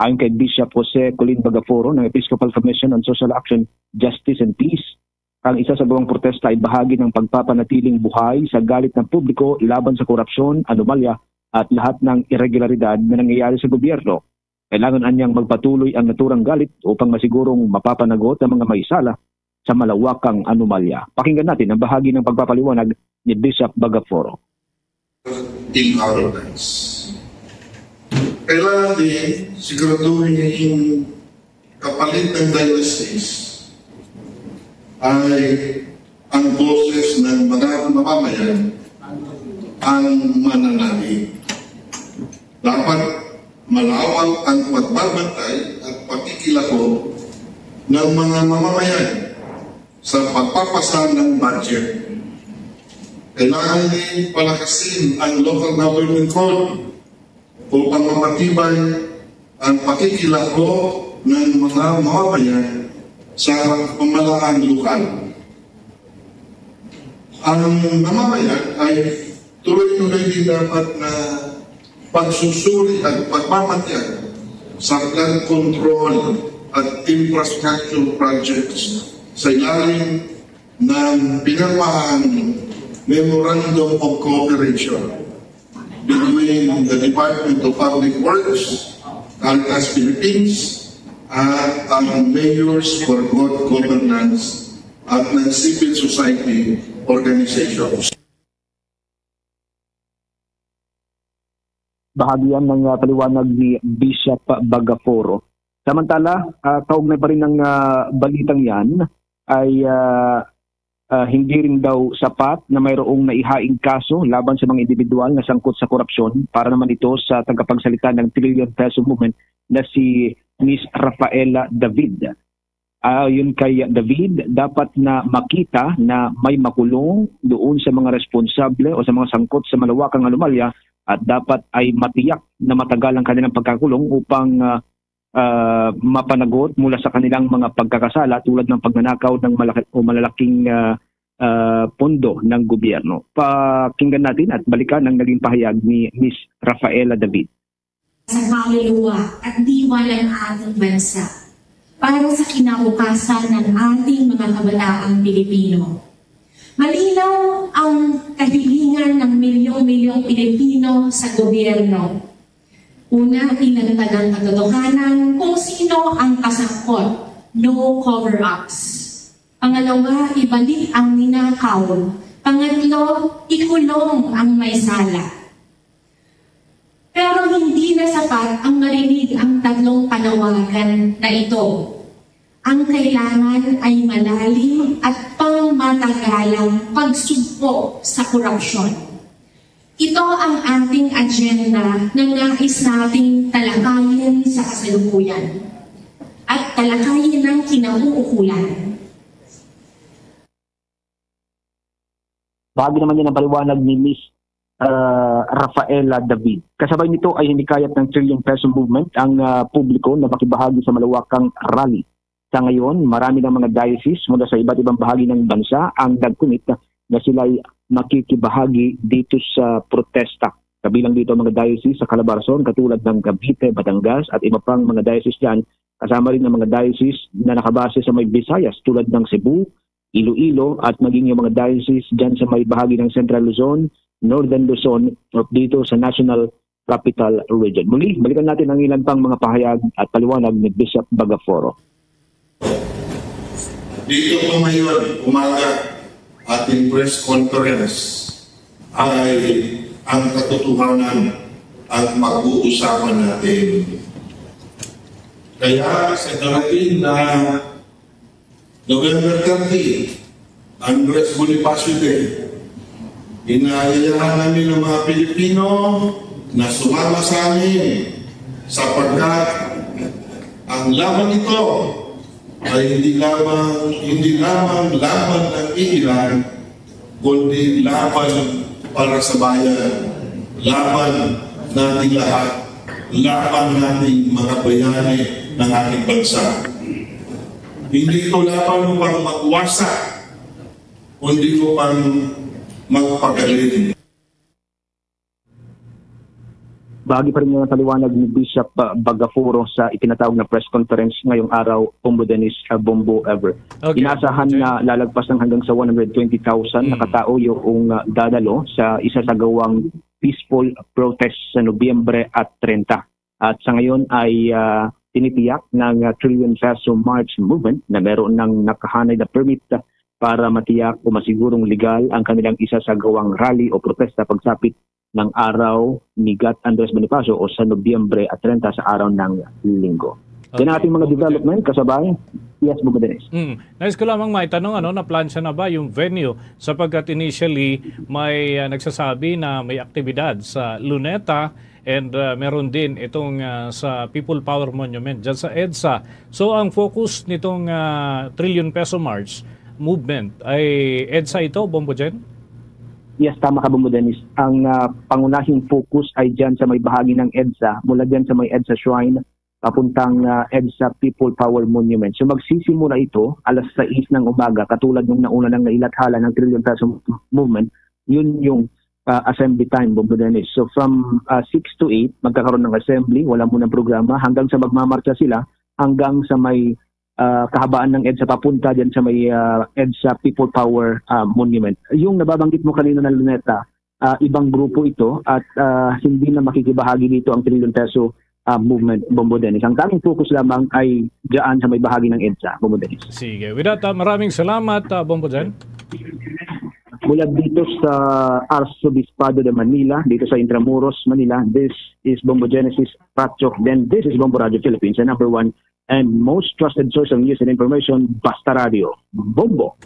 Ayon kay Bishop Jose Colin Bagaforo ng Episcopal Commission on Social Action, Justice and Peace, ang isa sa gawang protesta ay bahagi ng pagpapanatiling buhay sa galit ng publiko laban sa korupsyon, anomalya, at lahat ng iregularidad na nangyayari sa gobyerno. Kailangan anyang magpatuloy ang naturang galit upang masigurong mapapanagot ang mga may sala sa malawakang anomalya. Pakinggan natin ang bahagi ng pagpapaliwanag ni Bishop Bagaforo. In our lives. Kailangan din siguraduhin yung kapalit ng diocese ay ang boses ng mga mamamayan ang mananaig. Dapat malawak ang pagbabantay at pakikilahok ng mga mamamayan sa pagpapasa ng budget. Kailangan din palakasin ang local government code upang mapatibay ang pakikilahok ng mga mamamayan sa pamahalaan lokal. Ang mamamayan ay tuloy-tuloy din dapat na pagsusuri at pagmamatian sa flood control at infrastructure projects sa ilalim ng pinirmahang Memorandum of Cooperation between the Department of Public Works, Caritas Philippines, at ang Mayors for Good Governance at ng civil society organizations. Bahagi yan ng, ah, paliwanag ni Bishop Bagaforo. Samantala, ah, kaugnay pa rin ng, ah, balitang yan, ay, ah, ah, hindi rin daw sapat na mayroong naihaing kaso laban sa mga individual na sangkot sa korupsyon, para naman ito sa tagapagsalita ng Trillion Peso Movement na si Miss Rafaela David. Ayon kay David, dapat na makita na may makulong doon sa mga responsable o sa mga sangkot sa malawakang anomalya, at dapat ay matiyak na matagal ang kanilang pagkakulong upang, ah, ah, mapanagot mula sa kanilang mga pagkakasala tulad ng pagnanakaw ng malaki o malalaking, ah, ah, pondo ng gobyerno. Pakinggan natin at balikan ang naging pahayag ni Miss Rafaela David. Sa kaluluwa at diwa ng ating bansa, para sa kinabukasan ng ating mga kabataang Pilipino. Malinaw ang kahilingan ng milyong-milyong Pilipino sa gobyerno. Una, ilatag ang katotohanan kung sino ang kasangkot, no cover-ups. Pangalawa, ibalik ang ninakaw. Pangatlo, ikulong ang may sala. Pero hindi na sapat ang marinig ang tatlong panawagan na ito. Ang kailangan ay malalim at pangmatagalang pagsugpo sa korupsyon. Ito ang ating agenda na nais nating talakayin sa kasalukuyan at talakayin ng kinauukulan. Bahagi naman yan ang paliwanag ni Miss, ah, Rafaela David. Kasabay nito ay hinikayat ng Trillion Peso Movement ang, ah, publiko na makibahagi sa malawakang rally. Sa ngayon, marami ng mga diocese mula sa iba't ibang bahagi ng bansa ang nagkumit na sila'y makikibahagi dito sa protesta. Kabilang dito ang mga diocese sa Calabarzon, katulad ng Cavite, Batangas, at iba pang mga diocese dyan. Kasama rin ang mga diocese na nakabase sa may Visayas, tulad ng Cebu, Iloilo, at maging yung mga diocese dyan sa may bahagi ng Central Luzon, Northern Luzon, at dito sa National Capital Region. Muli, balikan natin ang ilan pang mga pahayag at paliwanag ni Bishop Bagaforo. Dito po ngayon, umaga, ating press conference ay ang katotohanan ang pag-uusapan natin. Kaya sa darating na November thirty, Andres Bonifacio Day, inaanyayahan namin ang mga Pilipino na sumama sa amin sapagkat ang laban ito ay hindi lamang hindi lamang laban ng iilan, kundi laban para sa bayan, laban nating lahat, laban nating mga bayani ng ating bansa. Hindi ito laban upang magwasa, kundi upang magpagaling. Bahagi pa rin ng paliwanag ni Bishop uh, Bagaforo sa itinatawag na press conference ngayong araw, Bombo Dennis, uh, Bombo Ever. Okay, Inasahan na lalagpas ng hanggang sa one hundred twenty thousand na katao yung uh, dadalo sa isa sa gawang peaceful protest sa Nobyembre at treinta. At sa ngayon ay uh, tinitiyak ng uh, Trillion Peso March Movement na meron ng nakahanay na permit para matiyak o masigurong legal ang kanilang isa sa gawang rally o protesta pagsapit ng araw ni Gat Andres Bonifacio o sa Nobyembre at treinta sa araw ng Linggo. Yan ang Okay. ating mga Okay. development, kasabay. Yes, Bugo Dennis. Mm. Nais ko lamang maitanong, ano, na-plan siya na ba yung venue? Sapagkat initially, may ah, nagsasabi na may aktibidad sa Luneta and ah, meron din itong ah, sa People Power Monument dyan sa EDSA. So, ang focus nitong ah, Trillion Peso March movement ay EDSA ito, Bombo Jen? Yes, tama ka, Bombo Dennis. Ang ah, pangunahing focus ay dyan sa may bahagi ng EDSA, mula dyan sa may EDSA Shrine, papuntang ah, EDSA People Power Monument. So magsisimula ito alas sais ng umaga, katulad ng nauna nang nailathala ng Trillion Peso Movement. Yun yung ah, assembly time, Bombo Dennis. So from ah, six to eight, magkakaroon ng assembly, wala munang programa, hanggang sa magmamarcha sila, hanggang sa may ah, kahabaan ng EDSA papunta dyan sa may ah, EDSA People Power ah, Monument. Yung nababanggit mo kanina na Luneta, ah, ibang grupo ito at ah, hindi na makikibahagi dito ang Trillion Peso ah, Movement, Bombo Dennis. Ang tanging focus lamang ay dyan sa may bahagi ng EDSA, Bombo Dennis. Sige. With that, ah, maraming salamat, ah, Bombo Jen. Mula dito sa Arzobispado de Manila, dito sa Intramuros, Manila, this is Bombo Genesis Pacho. Then this is Bombo Radio Philippines, the number one and most trusted source of news and information, Basta Radio. Bombo!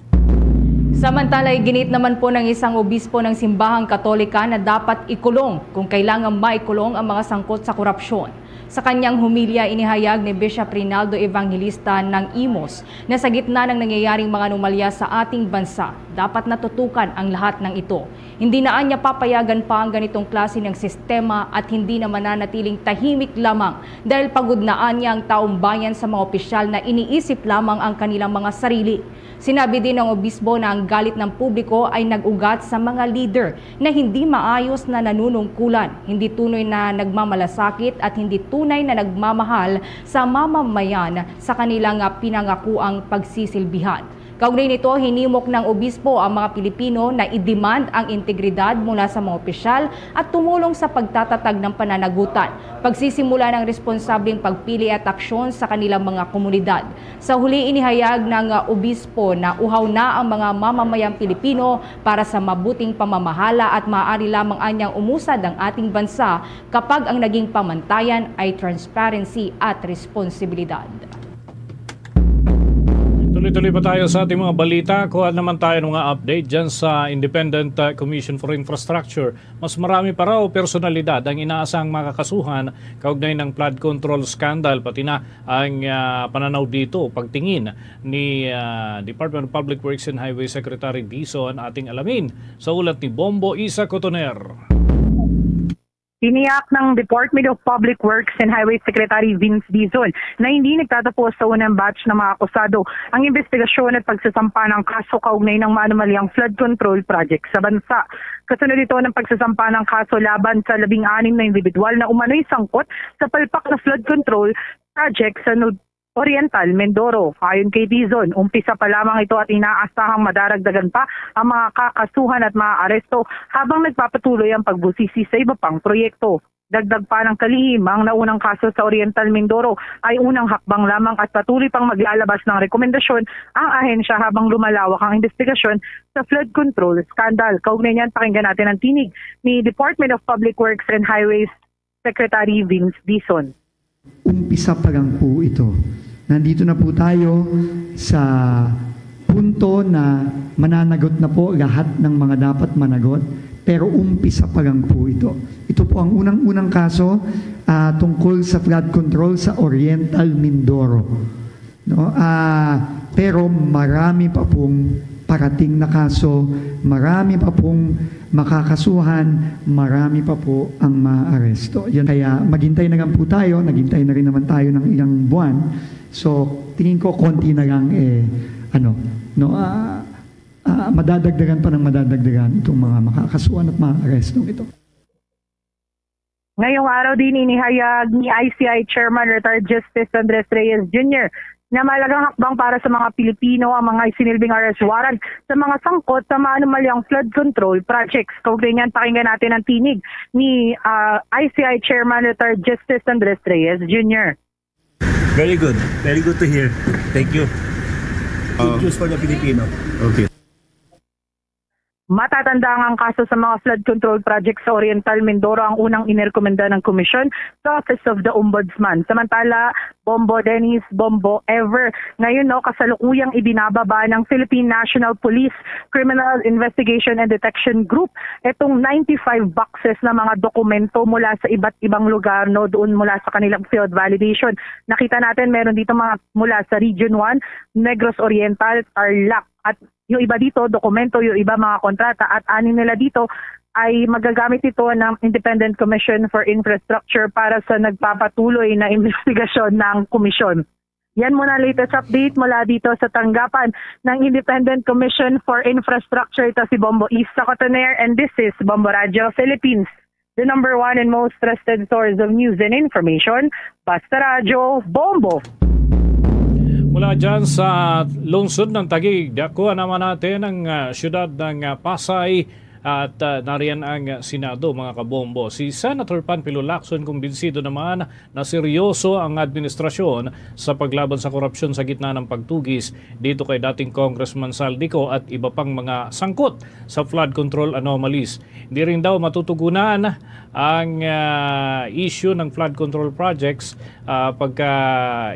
Samantala, iginit naman po ng isang obispo ng simbahang Katolika na dapat ikulong kung kailangan maikulong ang mga sangkot sa korupsyon. Sa kanyang humilya, inihayag ni Bishop Rinaldo Evangelista ng Imus na sa gitna ng nangyayaring mga anomalya sa ating bansa, dapat natutukan ang lahat ng ito. Hindi na anya papayagan pa ang ganitong klase ng sistema at hindi na mananatiling tahimik lamang dahil pagudnaan niya ang taong bayan sa mga opisyal na iniisip lamang ang kanilang mga sarili. Sinabi din ng obispo na ang galit ng publiko ay nag-ugat sa mga leader na hindi maayos na nanunungkulan, hindi tunay na nagmamalasakit at hindi tunay na nagmamahal sa mamamayan sa kanilang pinangakuang pagsisilbihan. Kaugnay nito, hinimok ng obispo ang mga Pilipino na i-demand ang integridad mula sa mga opisyal at tumulong sa pagtatatag ng pananagutan, pagsisimula ng responsableng pagpili at aksyon sa kanilang mga komunidad. Sa huli, inihayag ng obispo na uhaw na ang mga mamamayang Pilipino para sa mabuting pamamahala at maaari lamang anyang umusad ang ating bansa kapag ang naging pamantayan ay transparency at responsibilidad. Tuloy-tuloy pa tayo sa ating mga balita. Kuha naman tayo ng mga update dyan sa Independent uh, Commission for Infrastructure. Mas marami pa raw personalidad ang inaasang makakasuhan kaugnay ng flood control scandal, pati na ang uh, pananaw dito, pagtingin ni uh, Department of Public Works and Highway Secretary Dizon. Ating alamin sa ulat ni Bombo Isa Cotoner. Tiniyak ng Department of Public Works and Highway Secretary Vince Dizon na hindi nagtatapos sa unang batch ng mga akusado ang investigasyon at pagsasampa ng kaso kaugnay ng maanomalyang flood control project sa bansa. Kasunod ito ng pagsasampa ng kaso laban sa labing anim na individual na umano'y sangkot sa palpak na flood control project sa Oriental Mindoro. Ayon kay Dizon, umpisa pa lamang ito at inaasahang madaragdagan pa ang mga kakasuhan at mga aresto habang nagpapatuloy ang pagbusisi sa iba pang proyekto. Dagdag pa ng kalihim, ang naunang kaso sa Oriental Mindoro ay unang hakbang lamang at patuloy pang maglalabas ng rekomendasyon ang ahensya habang lumalawak ang investigasyon sa flood control scandal. Kaugnay niyan, pakinggan natin ang tinig ni Department of Public Works and Highways Secretary Vince Dizon. Umpisa pa lang po ito. Nandito na po tayo sa punto na mananagot na po lahat ng mga dapat managot, pero umpisa pa lang po ito. Ito po ang unang-unang kaso uh, tungkol sa flood control sa Oriental Mindoro. No? Uh, pero marami pa pong parating na kaso, marami pa pong makakasuhan, marami pa po ang maaresto. Yan. Kaya maghintay na lang po tayo, naghintay na rin naman tayo ng ilang buwan. So, tingin ko konti na lang eh, ano, no, uh, uh, madadagdagan pa ng madadagdagan itong mga makakasuhan at maaresto ito. Ngayong araw din inihayag ni I C I Chairman Retired Justice Andres Reyes Junior na malagang hakbang para sa mga Pilipino ang mga isinilbing arrest warrant sa mga sangkot sa maanumalyang flood control projects. Kaugnay niyan, pakinggan natin ang tinig ni uh, I C I Chairman Retired Justice Andres Reyes Junior. Very good. Very good to hear. Thank you. Good uh, news for the Filipino. Okay. Matatandaan ang kaso sa mga flood control project sa Oriental Mindoro ang unang inirekomenda ng komisyon sa Office of the Ombudsman. Samantala, Bombo Dennis, Bombo Ever, ngayon no, kasalukuyang ibinababa ng Philippine National Police Criminal Investigation and Detection Group itong ninety-five boxes na mga dokumento mula sa iba't ibang lugar no, doon mula sa kanilang field validation. Nakita natin meron dito mga mula sa Region one, Negros Oriental, Tarlac at yung iba dito, dokumento, yung iba mga kontrata, at anin nila dito ay magagamit ito ng Independent Commission for Infrastructure para sa nagpapatuloy na investigasyon ng komisyon. Yan muna latest update mula dito sa tanggapan ng Independent Commission for Infrastructure. Ito si Bombo Isa Cotoner and this is Bombo Radio Philippines, the number one and most trusted source of news and information. Basta Radyo, Bombo! Mula dyan sa lungsod ng Taguig, dakuan naman natin ang uh, siyudad ng uh, Pasay at uh, nariyan ang Senado, mga kabombo. Si Senator Panfilo Lacson kumbinsido naman na seryoso ang administrasyon sa paglaban sa korupsyon sa gitna ng pagtugis dito kay dating Congressman Saldico at iba pang mga sangkot sa flood control anomalies. Hindi rin daw matutugunan ang uh, issue ng flood control projects uh, pagka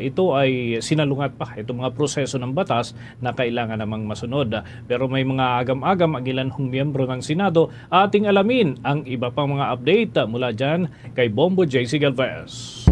ito ay sinalungat pa itong mga proseso ng batas na kailangan namang masunod. Pero may mga agam-agam ang ilan hong miyembro ng Senado. Ating alamin ang iba pang mga update mula dyan kay Bombo J C Galvez.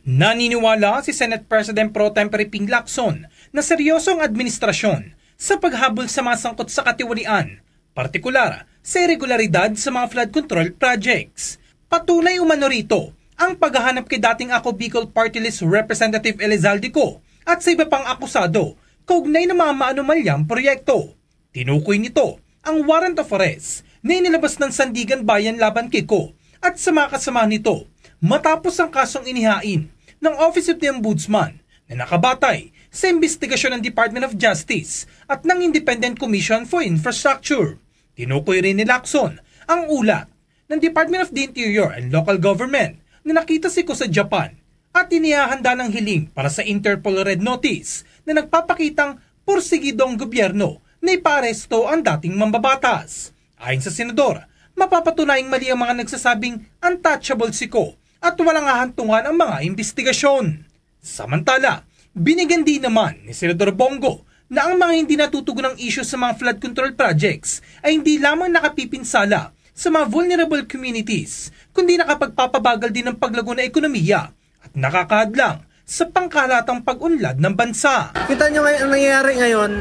Naniniwala si Senate President Pro Tempore Ping Lacson na seryoso ang administrasyon sa paghabol sa mga sangkot sa katiwalian, partikular sa iregularidad sa mga flood control projects. Patunay umano rito ang paghahanap kay dating Ako Bicol Party List Representative Elizalde Co at sa iba pang akusado kaugnay ng mga maanumalyang proyekto. Tinukoy nito ang warrant of arrest na inilabas ng Sandigan Bayan laban kay Co at sa mga kasamahan nito matapos ang kasong inihain ng Office of the Ombudsman na nakabatay sa imbestigasyon ng Department of Justice at ng Independent Commission for Infrastructure. Tinukoy rin ni Lacson ang ulat ng Department of the Interior and Local Government na nakita si Co sa Japan at inihahanda ng hiling para sa Interpol Red Notice na nagpapakitang porsigido ang gobyerno na ipaaresto ang dating mambabatas. Ayon sa senador, mapapatunayang mali ang mga nagsasabing untouchable si Co at walang hahantungan ang mga imbestigasyon. Samantala, binigyan din naman ni Senador Bong Go na ang mga hindi natutugon ng isyu sa mga flood control projects ay hindi lamang nakapipinsala sa mga vulnerable communities, kundi nakapagpapabagal din ng paglago ng ekonomiya at nakakahadlang sa pangkahalatang pag-unlad ng bansa. Kita nyo ngayon, ang nangyayari ngayon,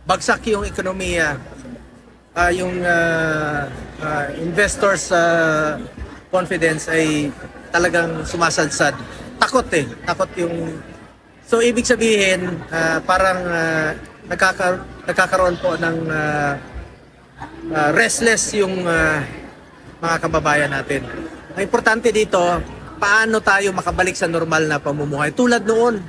bagsak yung ekonomiya, ah, yung ah, ah, investors ah, confidence ay talagang sumasadsad. Takot eh, takot yung... So ibig sabihin, ah, parang ah, nagkaka- nagkakaroon po ng ah, ah, restless yung ah, mga kababayan natin. Ang importante dito, Paano tayo makabalik sa normal na pamumuhay tulad noon?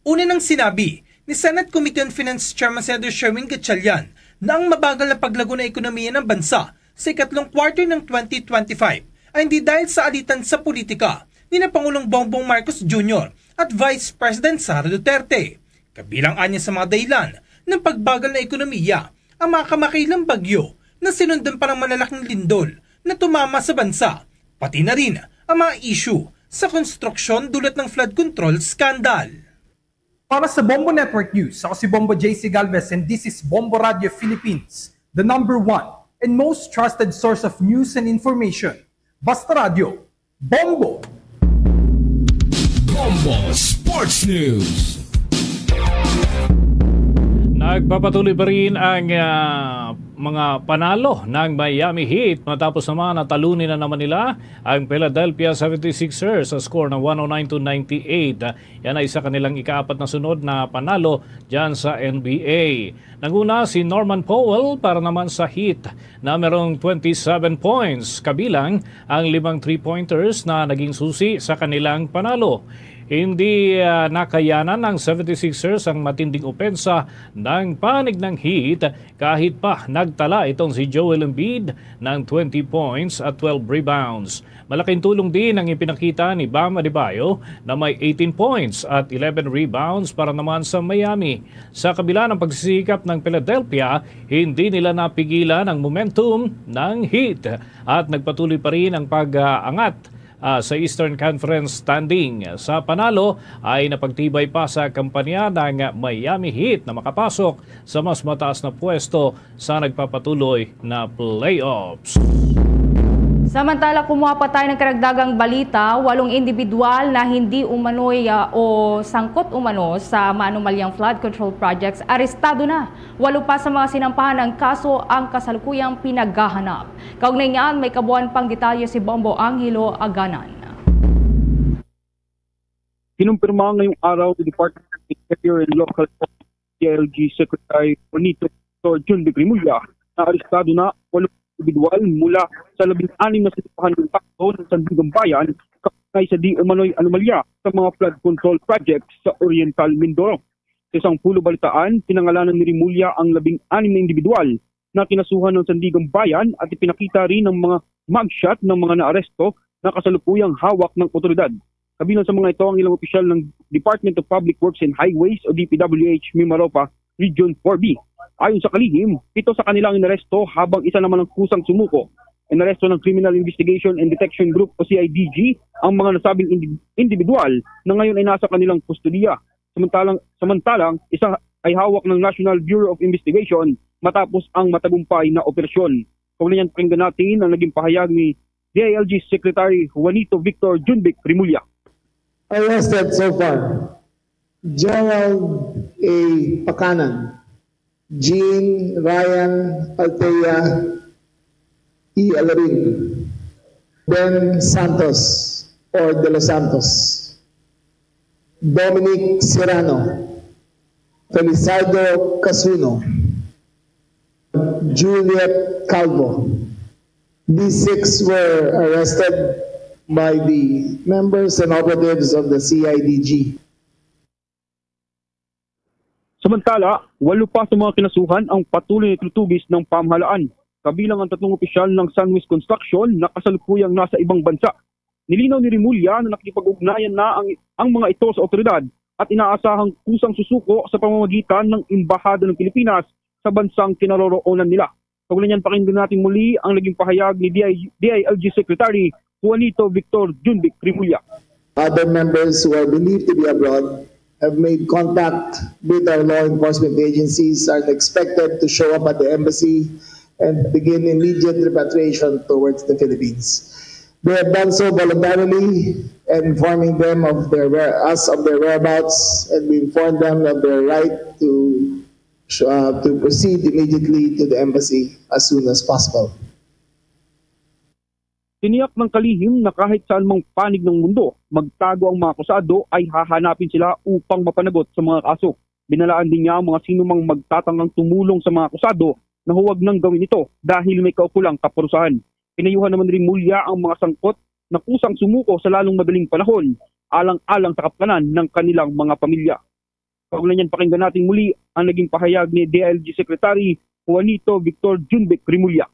Una nang sinabi ni Senate Committee on Finance Chairman Senator Sherwin Gatchalian na ang mabagal na paglago ng ekonomiya ng bansa sa ikatlong quarter ng twenty twenty-five ay hindi dahil sa alitan sa politika ni na Pangulong Bongbong Marcos Junior at Vice President Sara Duterte. Kabilang anya sa mga dahilan ng pagbagal ng ekonomiya ang mga kamakailang bagyo na sinundan pa ng malalaking lindol na tumama sa bansa, pati na rin ang mga issue sa konstruksyon dulot ng flood control scandal. Para sa Bombo Network News, ako si Bombo J C Galvez and this is Bombo Radio Philippines, the number one and most trusted source of news and information. Basta Radio, Bombo! Bombo Sports News. Nagpapatuloy pa rin ang, ah, mga panalo ng Miami Heat matapos naman na talunin na naman nila ang Philadelphia seventy-sixers sa score na one oh nine to ninety-eight. Yan ay sa kanilang ikaapat na sunod na panalo dyan sa N B A. Nanguna si Norman Powell para naman sa Heat na merong twenty-seven points, kabilang ang limang three-pointers na naging susi sa kanilang panalo. Hindi, ah, nakayanan ng seventy-sixers ang matinding opensa ng panig ng Heat kahit pa nagtala itong si Joel Embiid ng twenty points at twelve rebounds. Malaking tulong din ang ipinakita ni Bam Adebayo na may eighteen points at eleven rebounds para naman sa Miami. Sa kabila ng pagsisikap ng Philadelphia, hindi nila napigilan ang momentum ng Heat at nagpatuloy pa rin ang pag-aangat, ah, sa Eastern Conference standing. Sa panalo ay napagtibay pa sa kampanya ng Miami Heat na makapasok sa mas mataas na pwesto sa nagpapatuloy na playoffs. Samantala, kumuha pa tayo ng karagdagang balita, walong individual na hindi umano'y, ah, o sangkot umano sa maanumalyang flood control projects arestado na. Walo pa sa mga sinampahan ng kaso ang kasalukuyang pinaghahanap. Kaugnay niyan, may kabuuan pang detalye si Bombo Angelo Aganan. Kinumpirma ngayong araw ni Department of Interior and Local Affairs, D I L G Secretary Juanito Victor Junvic Remulla na arestado na walong individual mula sa labing anim na sinampahan ng kaso ng Sandigang Bayan kaugnay sa di umano'y anomalya sa mga flood control projects sa Oriental Mindoro. Sa isang pulong balitaan, pinangalanan ni Remulla ang labing anim na individual na kinasuhan ng Sandigang Bayan at ipinakita rin ang mga mugshot ng mga naaresto na kasalukuyang hawak ng otoridad. Kabilang sa mga ito ang ilang opisyal ng Department of Public Works and Highways o D P W H Mimaropa Region four B. Ayon sa kalihim, pito sa kanila ang inaresto habang isa naman ang kusang sumuko. Inaresto ng Criminal Investigation and Detection Group o C I D G ang mga nasabing indi-, individual na ngayon ay nasa kanilang kustodiya. Samantalang, samantalang isa ay hawak ng National Bureau of Investigation matapos ang matagumpay na operasyon. Kaugnay niyan, pakinggan natin ang naging pahayag ni D I L G Secretary Juanito Victor Junvic Remulla. Arrested so far, Gerald A. Pacanan, Jean Ryan Altea E. Alarin, Ben Santos or De Los Santos, Dominic Serrano, Felicido Casuno, Juliet Calvo. These six were arrested by the members and operatives of the C I D G. Samantala, walo pa sa mga kinasuhan ang patuloy na tinutugis ng pamahalaan, kabilang ang tatlong opisyal ng Sunwest Construction na kasalukuyang nasa ibang bansa. Nilinaw ni Remulla na nakikipag-ugnayan na ang, ang mga ito sa otoridad at inaasahang kusang susuko sa pamamagitan ng Embahada ng Pilipinas sa bansang kinaroroonan nila. Kaugnay niyan, pakinggan natin muli ang naging pahayag ni D I, D I L G Secretary Juanito Victor Junvic Remulla. Other members who are believed to be abroad have made contact with our law enforcement agencies, are expected to show up at the embassy and begin immediate repatriation towards the Philippines. They have done so voluntarily and informing them of their where-, us of their whereabouts, and we inform them of their right to, uh, to proceed immediately to the embassy as soon as possible. Tiniyak ng kalihim na kahit saan mang panig ng mundo, magtago ang mga akusado ay hahanapin sila upang mapanagot sa mga kaso. Binalaan din niya ang mga sinumang magtatangkang tumulong sa mga akusado na huwag nang gawin ito dahil may kaukulang kaparusahan. Pinayuhan naman ni Remulla ang mga sangkot na kusang sumuko sa lalong madaling panahon alang-alang sa kapakanan ng kanilang mga pamilya. Kaugnay niyan, pakinggan natin muli ang naging pahayag ni D I L G Secretary Juanito Victor Junbeck Remulla.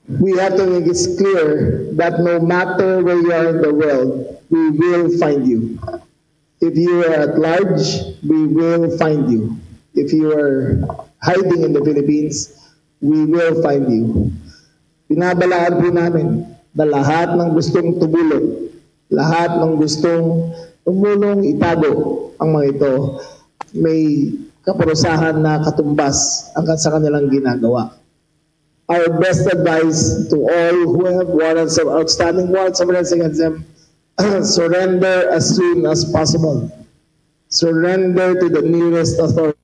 We have to make it clear that no matter where you are in the world, we will find you. If you are at large, we will find you. If you are hiding in the Philippines, we will find you. Binabalaan po namin na lahat ng gustong tumulong, lahat ng gustong tumulong itago ang mga ito, may kaparusahan na katumbas ang sa kanilang ginagawa. Our best advice to all who have warrants of outstanding warrants of arrest against them, surrender as soon as possible. Surrender to the nearest authority.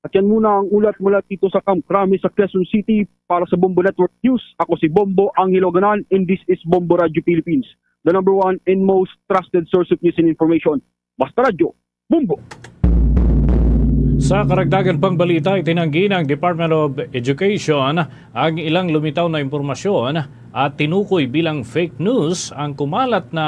At yan muna ang ulat mula dito sa Camp Crame sa Quezon City. Para sa Bombo Network News, ako si Bombo Angelo Ganan, and this is Bombo Radio Philippines, the number one and most trusted source of news and information. Basta Radyo, Bombo! Sa karagdagan pang balita, itinanggi ng Department of Education ang ilang lumitaw na impormasyon at tinukoy bilang fake news ang kumalat na,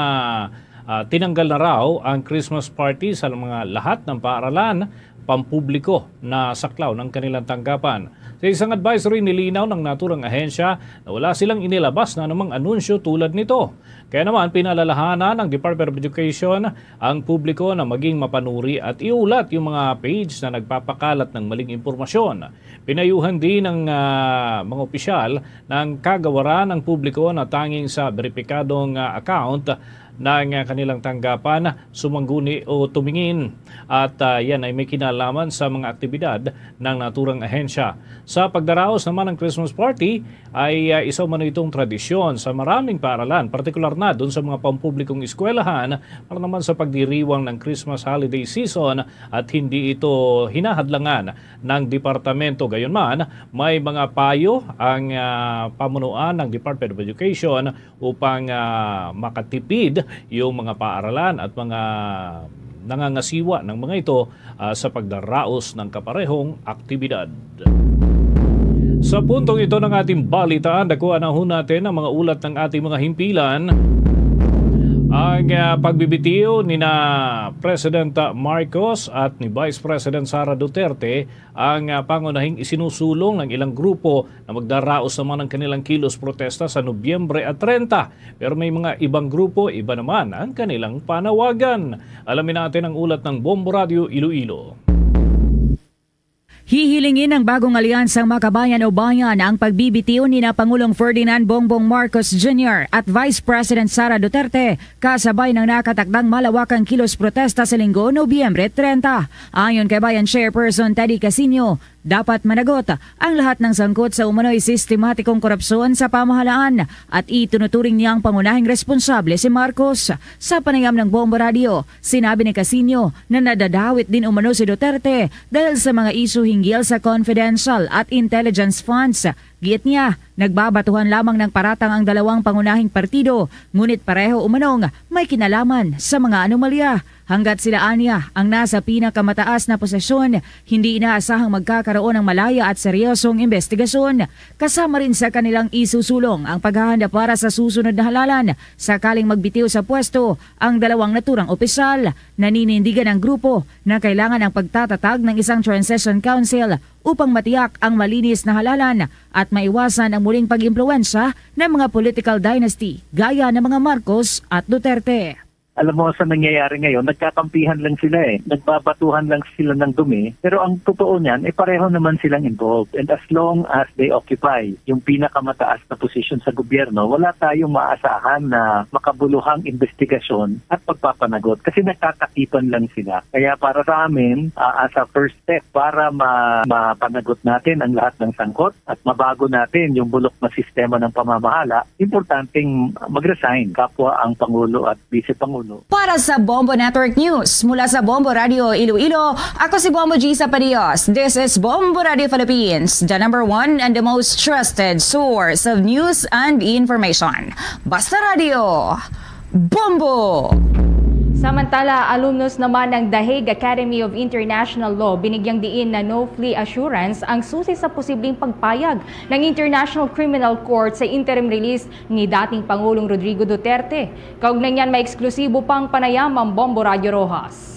ah, tinanggal na raw ang Christmas party sa mga lahat ng paaralan pampubliko na saklaw ng kanilang tanggapan. Sa isang advisory, nilinaw ng naturang ahensya na wala silang inilabas na anumang anunsyo tulad nito. Kaya naman, pinalalahanan ng Department of Education ang publiko na maging mapanuri at iulat yung mga page na nagpapakalat ng maling impormasyon. Pinayuhan din ng, ah, mga opisyal ng kagawaran ang publiko na tanging sa beripikadong, ah, account ng, ah, kanilang tanggapan, sumangguni o tumingin. At, ah, yan ay may kinalaman sa mga aktibidad ng naturang ahensya. Sa pagdaraos naman ng Christmas party ay, ah, isa umano itong tradisyon sa maraming paaralan, partikular na dun sa mga pampublikong eskwelahan para naman sa pagdiriwang ng Christmas holiday season at hindi ito hinahadlangan ng departamento. Gayunman, may mga payo ang, ah, pamunuan ng Department of Education upang, ah, makatipid yung mga paaralan at mga nangangasiwa ng mga ito, ah, sa pagdaraos ng kaparehong aktibidad. Sa puntong ito ng ating balitaan, dakuan na ho natin ang mga ulat ng ating mga himpilan. Ang, ah, pagbibitiw ni na President Marcos at ni Vice President Sara Duterte ang, ah, pangunahing isinusulong ng ilang grupo na magdaraos naman ang kanilang kilos protesta sa Nobyembre at treinta. Pero may mga ibang grupo, iba naman ang kanilang panawagan. Alamin natin ang ulat ng Bombo Radio Iloilo. Hihilingin ng Bagong Alyansang Makabayan o Bayan ang pagbibitiw ni na Pangulong Ferdinand Bongbong Marcos Junior at Vice President Sara Duterte kasabay ng nakatakdang malawakang kilos protesta sa Linggo, Nobyembre treinta. Ayon kay Bayan Chairperson Teddy Casino, dapat managot ang lahat ng sangkot sa umano'y sistematikong korupsyon sa pamahalaan at itinuturing niya ang pangunahing responsable si Marcos. Sa panayam ng Bombo Radio, sinabi ni Casino na nadadawit din umano si Duterte dahil sa mga isyu hinggil sa confidential at intelligence funds. Giit niya, nagbabatuhan lamang ng paratang ang dalawang pangunahing partido, ngunit pareho umanong may kinalaman sa mga anomalya. Hanggat sila ania ang nasa pinakamataas na posisyon, hindi inaasahang magkakaroon ng malaya at seryosong imbestigasyon. Kasama rin sa kanilang isusulong ang paghahanda para sa susunod na halalan. Sakaling magbitiw sa pwesto ang dalawang naturang opisyal, naninindigan ang grupo na kailangan ang pagtatatag ng isang transition council upang matiyak ang malinis na halalan at maiwasan ang muling pag-impluwensya ng mga political dynasty gaya ng mga Marcos at Duterte. Alam mo, sa nangyayari ngayon, nagkakampihan lang sila eh. Nagbabatuhan lang sila ng dumi. Pero ang totoo niyan, eh, pareho naman silang involved. And as long as they occupy yung pinakamataas na posisyon sa gobyerno, wala tayong maaasahan na makabuluhang investigasyon at pagpapanagot. Kasi nagkakakipan lang sila. Kaya para sa amin, ah, as a first step para ma- mapanagot natin ang lahat ng sangkot at mabago natin yung bulok na sistema ng pamamahala, importanteng mag-resign kapwa ang Pangulo at Vice Pangulo. Para sa Bombo Network News, mula sa Bombo Radio Iloilo, ako si Bombo Gisa Padios. This is Bombo Radio Philippines, the number one and the most trusted source of news and information. Basta Radio, Bombo! Samantala, alumnus naman ng The Hague Academy of International Law, binigyang diin na no-fly assurance ang susi sa posibleng pagpayag ng International Criminal Court sa interim release ni dating Pangulong Rodrigo Duterte. Kaugnay niyan, may eksklusibo pang panayam ang Bombo Radyo Roxas.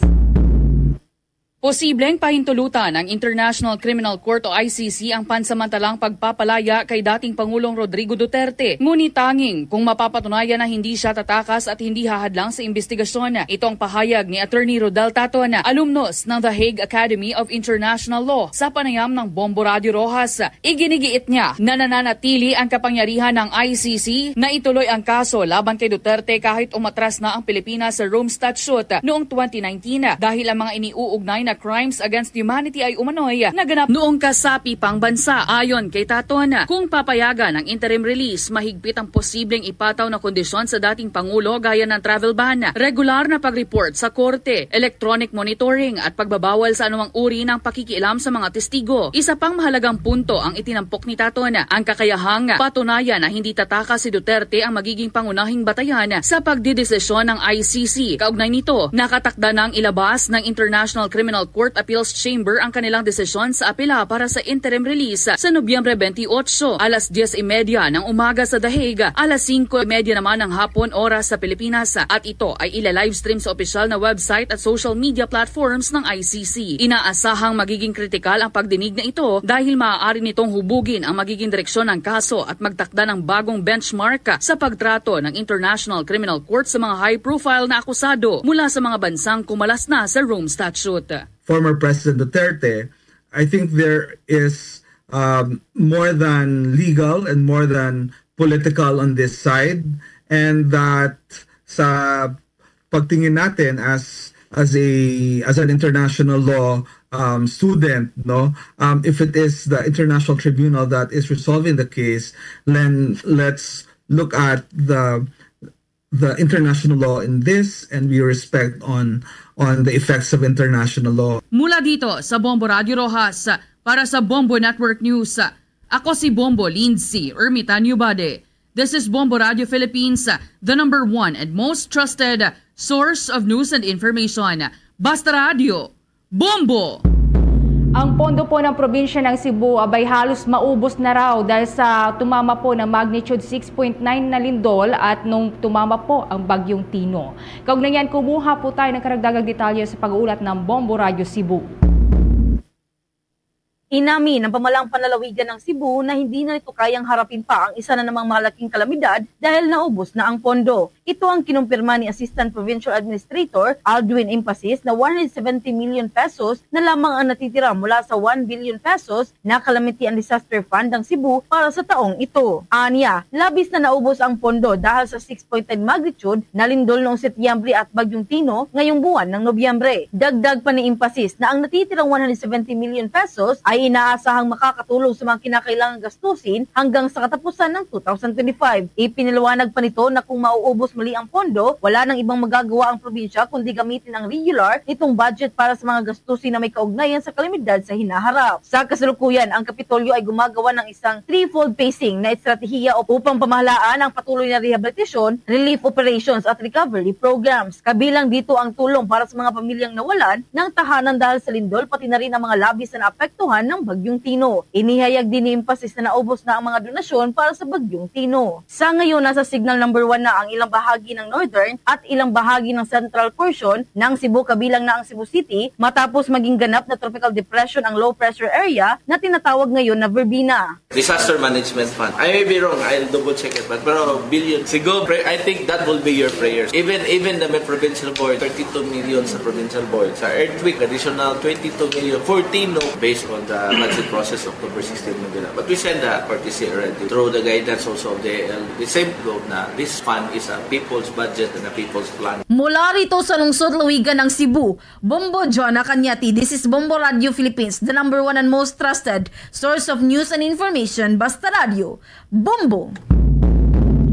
Posibleng pahintulutan ang International Criminal Court o I C C ang pansamantalang pagpapalaya kay dating Pangulong Rodrigo Duterte, ngunit tanging kung mapapatunayan na hindi siya tatakas at hindi hahadlang sa imbestigasyon. Ito ang pahayag ni Attorney Rodel Taton, alumnus ng The Hague Academy of International Law, sa panayam ng Bombo Radyo Roxas. Iginigiit niya na nananatili ang kapangyarihan ng I C C na ituloy ang kaso laban kay Duterte kahit umatras na ang Pilipinas sa Rome Statute noong twenty nineteen, dahil ang mga iniuugnay na crimes against humanity ay umano'y naganap noong kasapi pang bansa. Ayon kay Taton, kung papayagan ang interim release, mahigpit ang posibleng ipataw na kondisyon sa dating Pangulo, gaya ng travel ban, regular na pag-report sa korte, electronic monitoring, at pagbabawal sa anumang uri ng pakikialam sa mga testigo. Isa pang mahalagang punto ang itinampok ni Taton, ang kakayahang patunayan na hindi tatakas si Duterte ang magiging pangunahing batayan sa pagdedesisyon ng I C C. Kaugnay nito, nakatakda nang ilabas ng International Criminal Court Appeals Chamber ang kanilang desisyon sa apela para sa interim release sa Nobyembre twenty-eight, alas diyes y media ng umaga sa The Hague, alas singko y media naman ng hapon, oras sa Pilipinas, at ito ay ila-livestream sa opisyal na website at social media platforms ng I C C. Inaasahang magiging kritikal ang pagdinig na ito dahil maaari nitong hubugin ang magiging direksyon ng kaso at magtakda ng bagong benchmark sa pagtrato ng International Criminal Court sa mga high-profile na akusado mula sa mga bansang kumalas na sa Rome Statute. Former President Duterte, I think there is um, more than legal and more than political on this side, and that sa pagtingin natin as as a as an international law um, student, no, um, if it is the international tribunal that is resolving the case, then let's look at the the international law in this, and we respect on on the effects of international law. Mula dito sa Bombo Radyo Roxas, para sa Bombo Network News, ako si Bombo Lindsay Ermitanio Bade. This is Bombo Radyo Philippines, the number one and most trusted source of news and information. Basta Radyo, Bombo! Ang pondo po ng probinsya ng Cebu abay halos maubos na raw dahil sa tumama po ng magnitude six point nine na lindol at nung tumama po ang Bagyong Tino. Kaugnay niyan, kumuha po tayo ng karagdagang detalye sa pag-uulat ng Bombo Radyo Cebu. Inamin ng pamahalang panlalawigan ng Cebu na hindi na nito kayang harapin pa ang isa na namang malaking kalamidad dahil naubos na ang pondo. Ito ang kinumpirma ni Assistant Provincial Administrator Aldwin Impasis na one hundred seventy million pesos na lamang ang natitira mula sa one billion pesos na Calamity and Disaster Fund ng Cebu para sa taong ito. Anya, labis na naubos ang pondo dahil sa six point nine magnitude na lindol noong Setyembre at Bagyong Tino ngayong buwan ng Nobyembre. Dagdag pa ni Impasis na ang natitirang one hundred seventy million pesos ay inaasahang makakatulong sa mga kinakailangang gastusin hanggang sa katapusan ng two thousand twenty-five. Ipinaliwanag pa nito na kung mauubos muli ang pondo, wala nang ibang magagawa ang probinsya kundi gamitin ang regular nitong budget para sa mga gastusin na may kaugnayan sa kalamidad sa hinaharap. Sa kasalukuyan, ang Kapitolyo ay gumagawa ng isang threefold phasing na estratehiya upang pamahalaan ang patuloy na rehabilitasyon, relief operations at recovery programs. Kabilang dito ang tulong para sa mga pamilyang nawalan ng tahanan dahil sa lindol, pati na rin ang mga labis na naapektuhan ng Bagyong Tino. Inihayag din ni Impasis na naubos na ang mga donasyon para sa Bagyong Tino. Sa ngayon, nasa signal number one na ang ilang bahagi ng northern at ilang bahagi ng central portion ng Cebu, kabilang na ang Cebu City, matapos maging ganap na tropical depression ang low pressure area na tinatawag ngayon na Verbena. Disaster Management Fund. I may be wrong. I'll double check it. But pero billion. Siguro, pre- I think that will be your prayers. Even even the may provincial board, thirty-two million sa provincial board. Sa earthquake, additional twenty-two million, fourteen, no, based on the budget process October sixteen, Manila. But we send the courtesy already through the guidance also of the A L. The same goal na this fund is a people's budget and a people's plan. Mula rito sa lungsod Luigan ng Cebu, Bombo Jonah Cañete. This is Bombo Radio Philippines, the number one and most trusted source of news and information. Basta Radio, Bombo!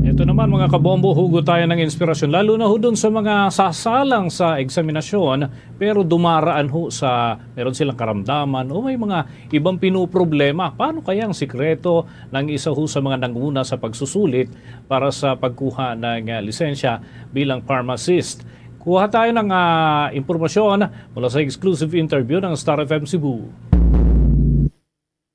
Ito naman, mga kabombo, hugot tayo ng inspirasyon, lalo na ho dun sa mga sasalang sa eksaminasyon, pero dumaraan ho sa, meron silang karamdaman o may mga ibang pinoproblema. Paano kaya ang sikreto ng isa ho sa mga nanguna sa pagsusulit para sa pagkuha ng, ah, lisensya bilang pharmacist? Kuha tayo ng ah, impormasyon mula sa exclusive interview ng Star F M Cebu.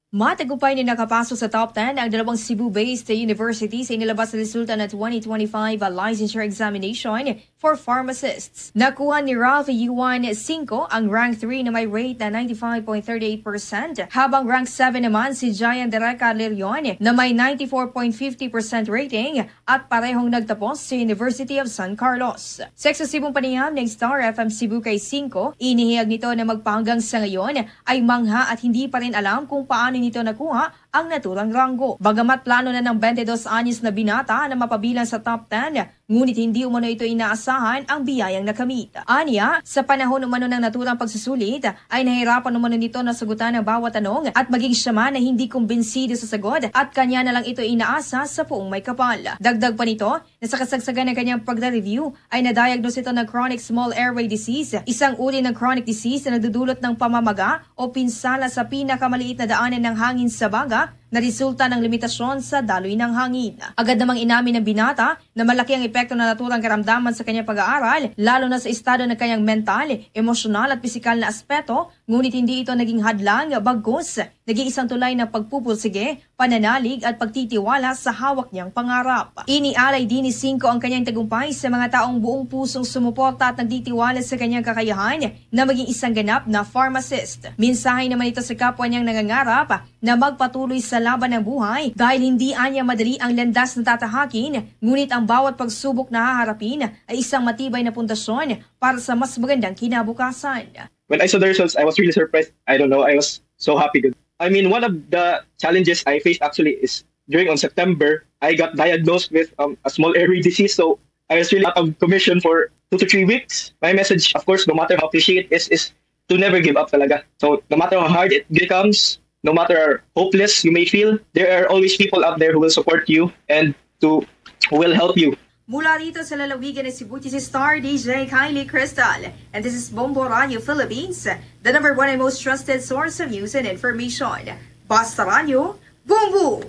Matagumpay na nakapasok sa top ten ang dalawang Cebu-based universities sa inilabas na resulta ng twenty twenty-five licensure examination for pharmacists. Nakuha ni Ralph Yuan Cinco ang rank three na may rate na ninety-five point thirty-eight percent, habang rank seven naman si Jayan Dereca Lirion na may ninety-four point fifty percent rating at parehong nagtapos sa University of San Carlos. Sa eksesibong panayam ng Star F M Cebu kay Cinco, inihayag nito na magpahanggang sa ngayon ay mangha at hindi pa rin alam kung paano nito nakuha ang naturang ranggo. Bagamat plano na ng twenty-dos anyos na binata na mapabilang sa top ten, ngunit hindi umano ito inaasahan ang biyayang nakamit. Anya, sa panahon umano ng naturang pagsusulit, ay nahirapan umano nito na sagutan ang bawat tanong at maging siya man ay hindi kumbinsido sa sagot at kanya na lang ito inaasa sa puong may kapal. Dagdag pa nito, na sa kasagsagan ng kanyang pagre-review ay na-diagnose ito ng chronic small airway disease, isang uri ng chronic disease na nagdudulot ng pamamaga o pinsala sa pinakamaliit na daanan ng hangin sa baga na resulta ng limitasyon sa daloy ng hangin. Agad namang inamin ng binata na malaki ang epekto ng naturang karamdaman sa kanyang pag-aaral, lalo na sa estado ng kanyang mental, emosyonal at pisikal na aspeto, ngunit hindi ito naging hadlang, bagkus naging isang tulay ng pagpupursige, pananalig at pagtitiwala sa hawak niyang pangarap. Inialay din ni Cinco ang kanyang tagumpay sa mga taong buong pusong sumuporta at nagtitiwala sa kanyang kakayahan na maging isang ganap na pharmacist. Mensahe naman ito sa kapwa niyang nangangarap na magpatuloy sa laban ng buhay dahil hindi anya madali ang landas na tatahakin, ngunit ang bawat pagsubok na haharapin ay isang matibay na pundasyon para sa mas magandang kinabukasan. When I saw the results, I was really surprised. I don't know. I was so happy. I mean, one of the challenges I faced actually is during on September, I got diagnosed with um, a small airway disease. So I was really out of commission for two to three weeks. My message, of course, no matter how cliche it is, is to never give up talaga. So no matter how hard it becomes, no matter how hopeless you may feel, there are always people out there who will support you and to who will help you. Mula rito sa lalawigan ng Cebu, this is Star D J Kylie Crystal. And this is Bombo Radio Philippines, the number one and most trusted source of news and information. Basta Radyo, Bombo!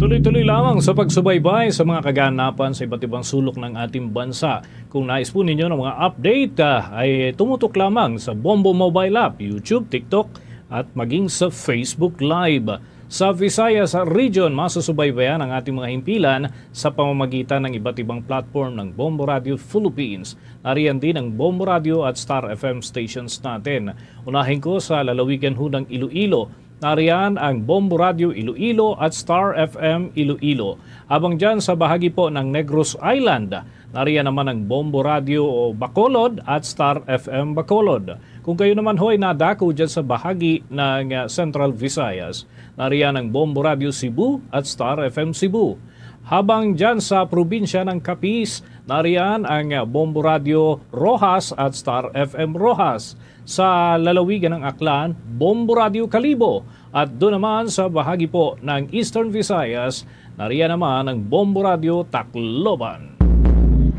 Tuloy-tuloy lamang sa pagsubaybay sa mga kaganapan sa iba't ibang sulok ng ating bansa. Kung nais po ninyo ng mga update, ah, ay tumutok lamang sa Bombo Mobile App, YouTube, TikTok, at maging sa Facebook Live. Sa Visayas Region, masusubaybayan ang ating mga himpilan sa pamamagitan ng iba't ibang platform ng Bombo Radio Philippines. Nariyan din ang Bombo Radio at Star F M stations natin. Unahin ko sa lalawigan ho ng Iloilo. Nariyan ang Bombo Radio Iloilo at Star F M Iloilo. Habang dyan sa bahagi po ng Negros Island, nariyan naman ang Bombo Radio Bacolod at Star F M Bacolod. Kung kayo naman ho ay nadako dyan sa bahagi ng, ah, Central Visayas, nariyan ang Bombo Radio Cebu at Star F M Cebu. Habang dyan sa probinsya ng Capiz, nariyan ang, ah, Bombo Radio Roxas at Star F M Roxas. Sa lalawigan ng Aklan, Bombo Radio Kalibo. At doon naman sa bahagi po ng Eastern Visayas, nariyan naman ang Bombo Radio Tacloban.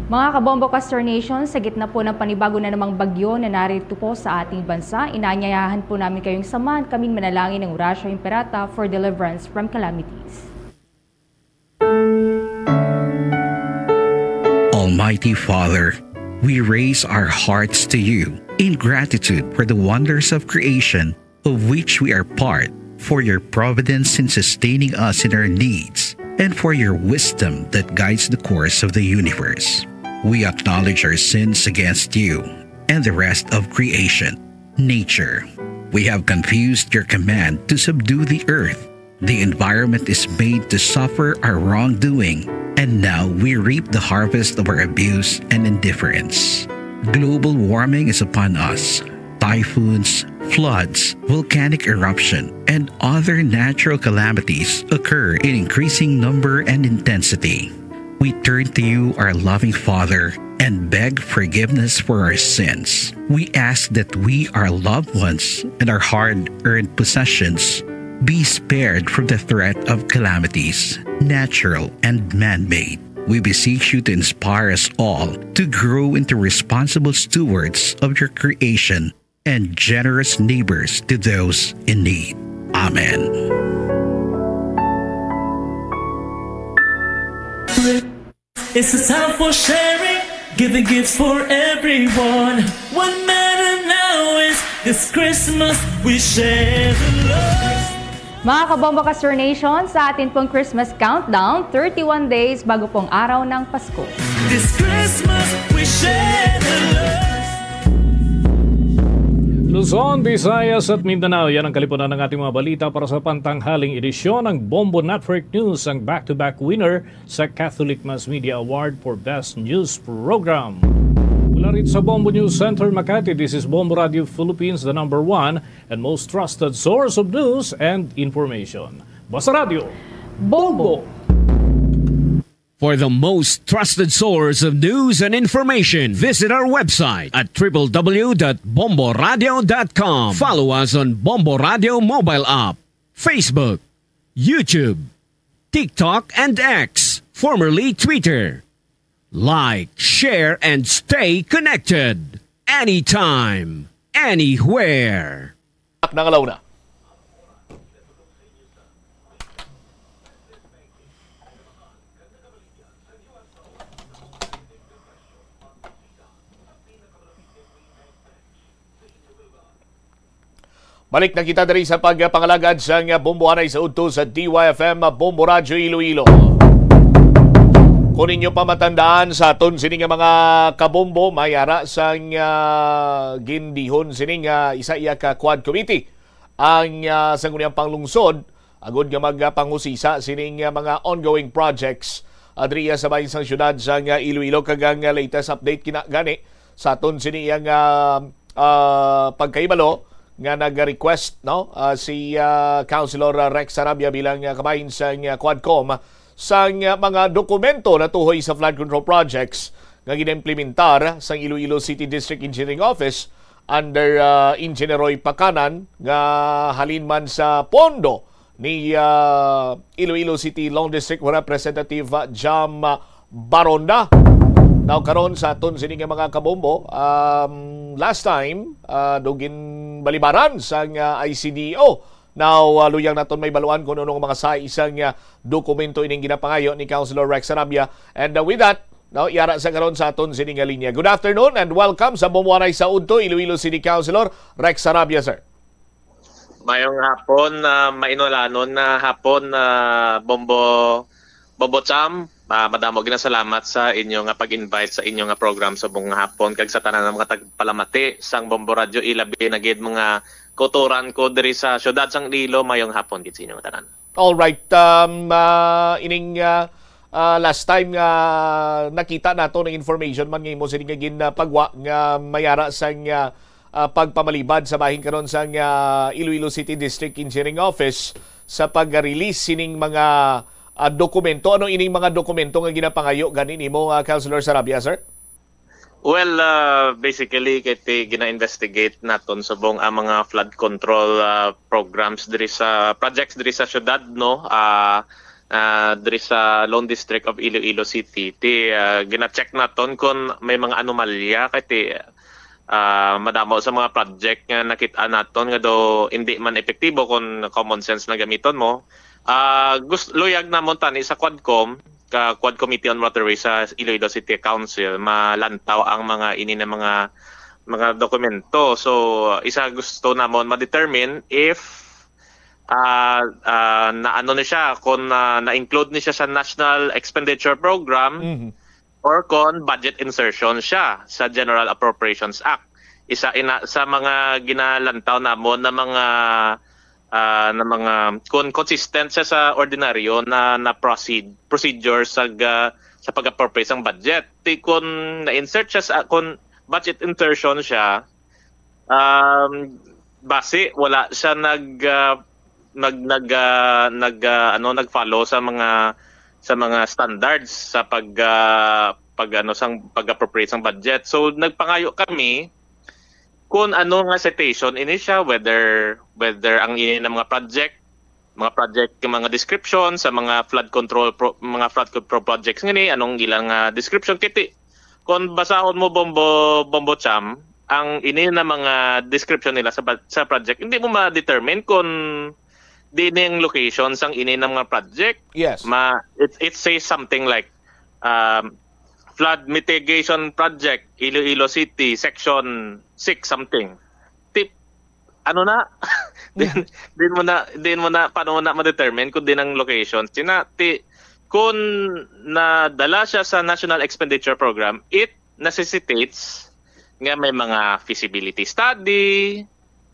Mga Kabombo Castor Nation, sa gitna po ng panibago na namang bagyo na narito po sa ating bansa, inaanyayahan po namin kayong samahan kaming manalangin ng Orasyo Imperata for deliverance from calamities. Almighty Father, we raise our hearts to you in gratitude for the wonders of creation of which we are part, for your providence in sustaining us in our needs, and for your wisdom that guides the course of the universe. We acknowledge our sins against you and the rest of creation, nature. We have confused your command to subdue the earth. The environment is made to suffer our wrongdoing, and now we reap the harvest of our abuse and indifference. Global warming is upon us. Typhoons, floods, volcanic eruption, and other natural calamities occur in increasing number and intensity. We turn to you, our loving Father, and beg forgiveness for our sins. We ask that we, our loved ones, and our hard earned possessions be spared from the threat of calamities, natural and man made. We beseech you to inspire us all to grow into responsible stewards of your creation and generous neighbors to those in need. Amen. It's a time for sharing. Giving gifts for everyone. What matter now is this Christmas we share the love. Mga kabombo ka Star Nation, sa atin pong Christmas countdown, thirty-one days bago pong araw ng Pasko. This Christmas we share the love. Luzon, Visayas at Mindanao, yan ang kalipunan ng ating mga balita para sa pantanghaling edisyon ng Bombo Network News, ang back-to-back winner sa Catholic Mass Media Award for Best News Program. Mula rito sa Bombo News Center, Makati, this is Bombo Radio Philippines, the number one and most trusted source of news and information. Basta Radio. Bombo! For the most trusted source of news and information, visit our website at w w w dot bomboradio dot com. Follow us on Bombo Radio mobile app, Facebook, YouTube, TikTok, and X, formerly Twitter. Like, share, and stay connected anytime, anywhere. Nangalaw na. Balik na kita diri sa pagpangalagad sang Bombo anay sa udto sa D Y F M Bombo Radyo Iloilo. Kung inyo pa matandaan sa aton sini nga mga kabombo, may ara sang ah, gindihon sini nga isa iya ka quad committee ang ah, sangguniang panglungsod agud nga magpangusisa sining ah, mga ongoing projects ah, diri sa bahin sang syudad sang ah, Iloilo. Kag ang ah, latest update kina gani sa aton sini iya nga ah, pagkahibalo nga nag-request, no, ah, si ah, Councilor Rex Sarabia bilang ah, kabahin sang ah, Quadcom sang ah, mga dokumento natuhoy sa flood control projects nga ginaimplementar sang Iloilo City District Engineering Office under ah, Engineer Roy Pacanan nga halin man sa pondo ni ah, Iloilo City Long District Representative ah, Jam ah, Baronda. Now karon sa aton sini nga mga kabombo, um, last time uh, do ginbalibaran sang uh, I C D O. Now uh, luyang naton may baluan kung ano nga mga sa isang uh, dokumento ining ginapangayo ni Councilor Rex Sarabia. And uh, with that, now iara sa karon sa aton sini nga linya. Good afternoon and welcome sa Bombo anay sa udto, Iloilo City Councilor Rex Sarabia, sir. Mayong hapon, uh, mainulanon na hapon, uh, Bombo Bombo Cham. Uh, madamo ginasalamat sa inyo nga pag-invite sa inyo nga program subong nga hapon kag sa tanan nga mga tagpalamati sang Bombo Radyo, ilabi na gid mga kautoran ko diri sa siyudad sang Iloilo. Mayong hapon gid sa inyo nga tanan. All right, um, uh, ining uh, uh, last time nga nakita nato ng information man nga imo sini nga ginpagwa nga mayara sang uh, uh, pagpamalibad sa bahin karon sang uh, Iloilo City District Engineering Office sa pag-release sining mga uh, dokumento. Ano ining mga dokumento nga ginapangayo gani nimo, uh, Councilor Sarabia, sir? Well, uh, basically, kay ti gina-investigate naton subong ang mga flood control uh, programs diri sa projects diri sa syudad, no? Uh, uh, diri sa Lone District of Iloilo City. Ti uh, gina-check naton kung may mga anomalya kay ti uh, madamo sa mga project nga nakita naton nga do hindi man epektibo kung common sense na gamiton mo. Uh, gusto luyag namon tani sa Quadcom ka Quad Committee on Waterways sa Iloilo City Council malantaw ang mga ini na mga mga dokumento. So isa gusto namon ma-determine if uh, uh, na ano ni siya kung uh, na-include ni siya sa National Expenditure Program mm-hmm. or kon budget insertion siya sa General Appropriations Act. Isa ina sa mga ginalantaw namon na mga uh, na mga kung consistent siya sa ordinaryo na na proceed procedure sa uh, sa pag-appropriate sang budget. Ti kung na-insert siya sa kung budget insertion siya um basi wala siya nag uh, nag nag uh, nag uh, ano nag-follow sa mga sa mga standards sa pag uh, pag ano sang pag-appropriate sang budget. So nagpangayo kami kung ano nga citation ini siya, whether whether ang ini na mga project, mga project yung mga description sa mga flood control pro, mga flood control projects ngini, anong ilang uh, description kiti. Kung basahon mo Bombo Bombo Cham, ang ini na mga description nila sa sa project, hindi mo ma-determine kung di ning location sang ini ng mga project. Yes. Ma it, it says something like um, flood mitigation project, Iloilo City, section six something. Tip, ano na? Din, din mo na, din mo na, paano mo na ma-determine kung din ang location? Sina, ti, kung nadala siya sa National Expenditure Program, it necessitates nga may mga feasibility study,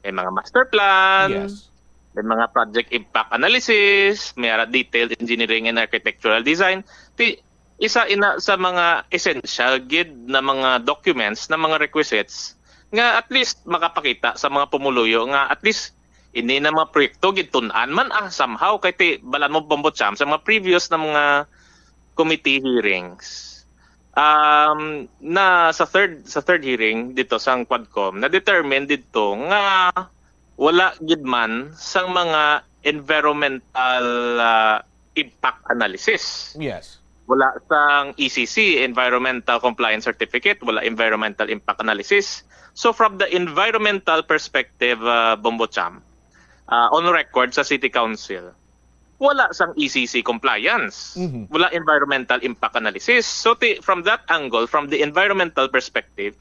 may mga master plan, Yes. may mga project impact analysis, may ara detailed engineering and architectural design. Ti, isa ina sa mga essential gid na mga documents, na mga requisites nga at least makapakita sa mga pumuluyo nga at least ini na mga proyekto gintun-an man, ah, somehow, kay ti balan mo, Bombo Cham, sa mga previous na mga committee hearings, um, na sa third, sa third hearing dito sa Quadcom, na-determine dito nga wala gid man sang mga environmental, ah, impact analysis. Yes. Wala sang E C C, Environmental Compliance Certificate, wala environmental impact analysis. So from the environmental perspective, uh, Bombo Cham, uh, on record sa City Council, wala sang E C C compliance. Mhm. Wala environmental impact analysis. So ti, from that angle, from the environmental perspective,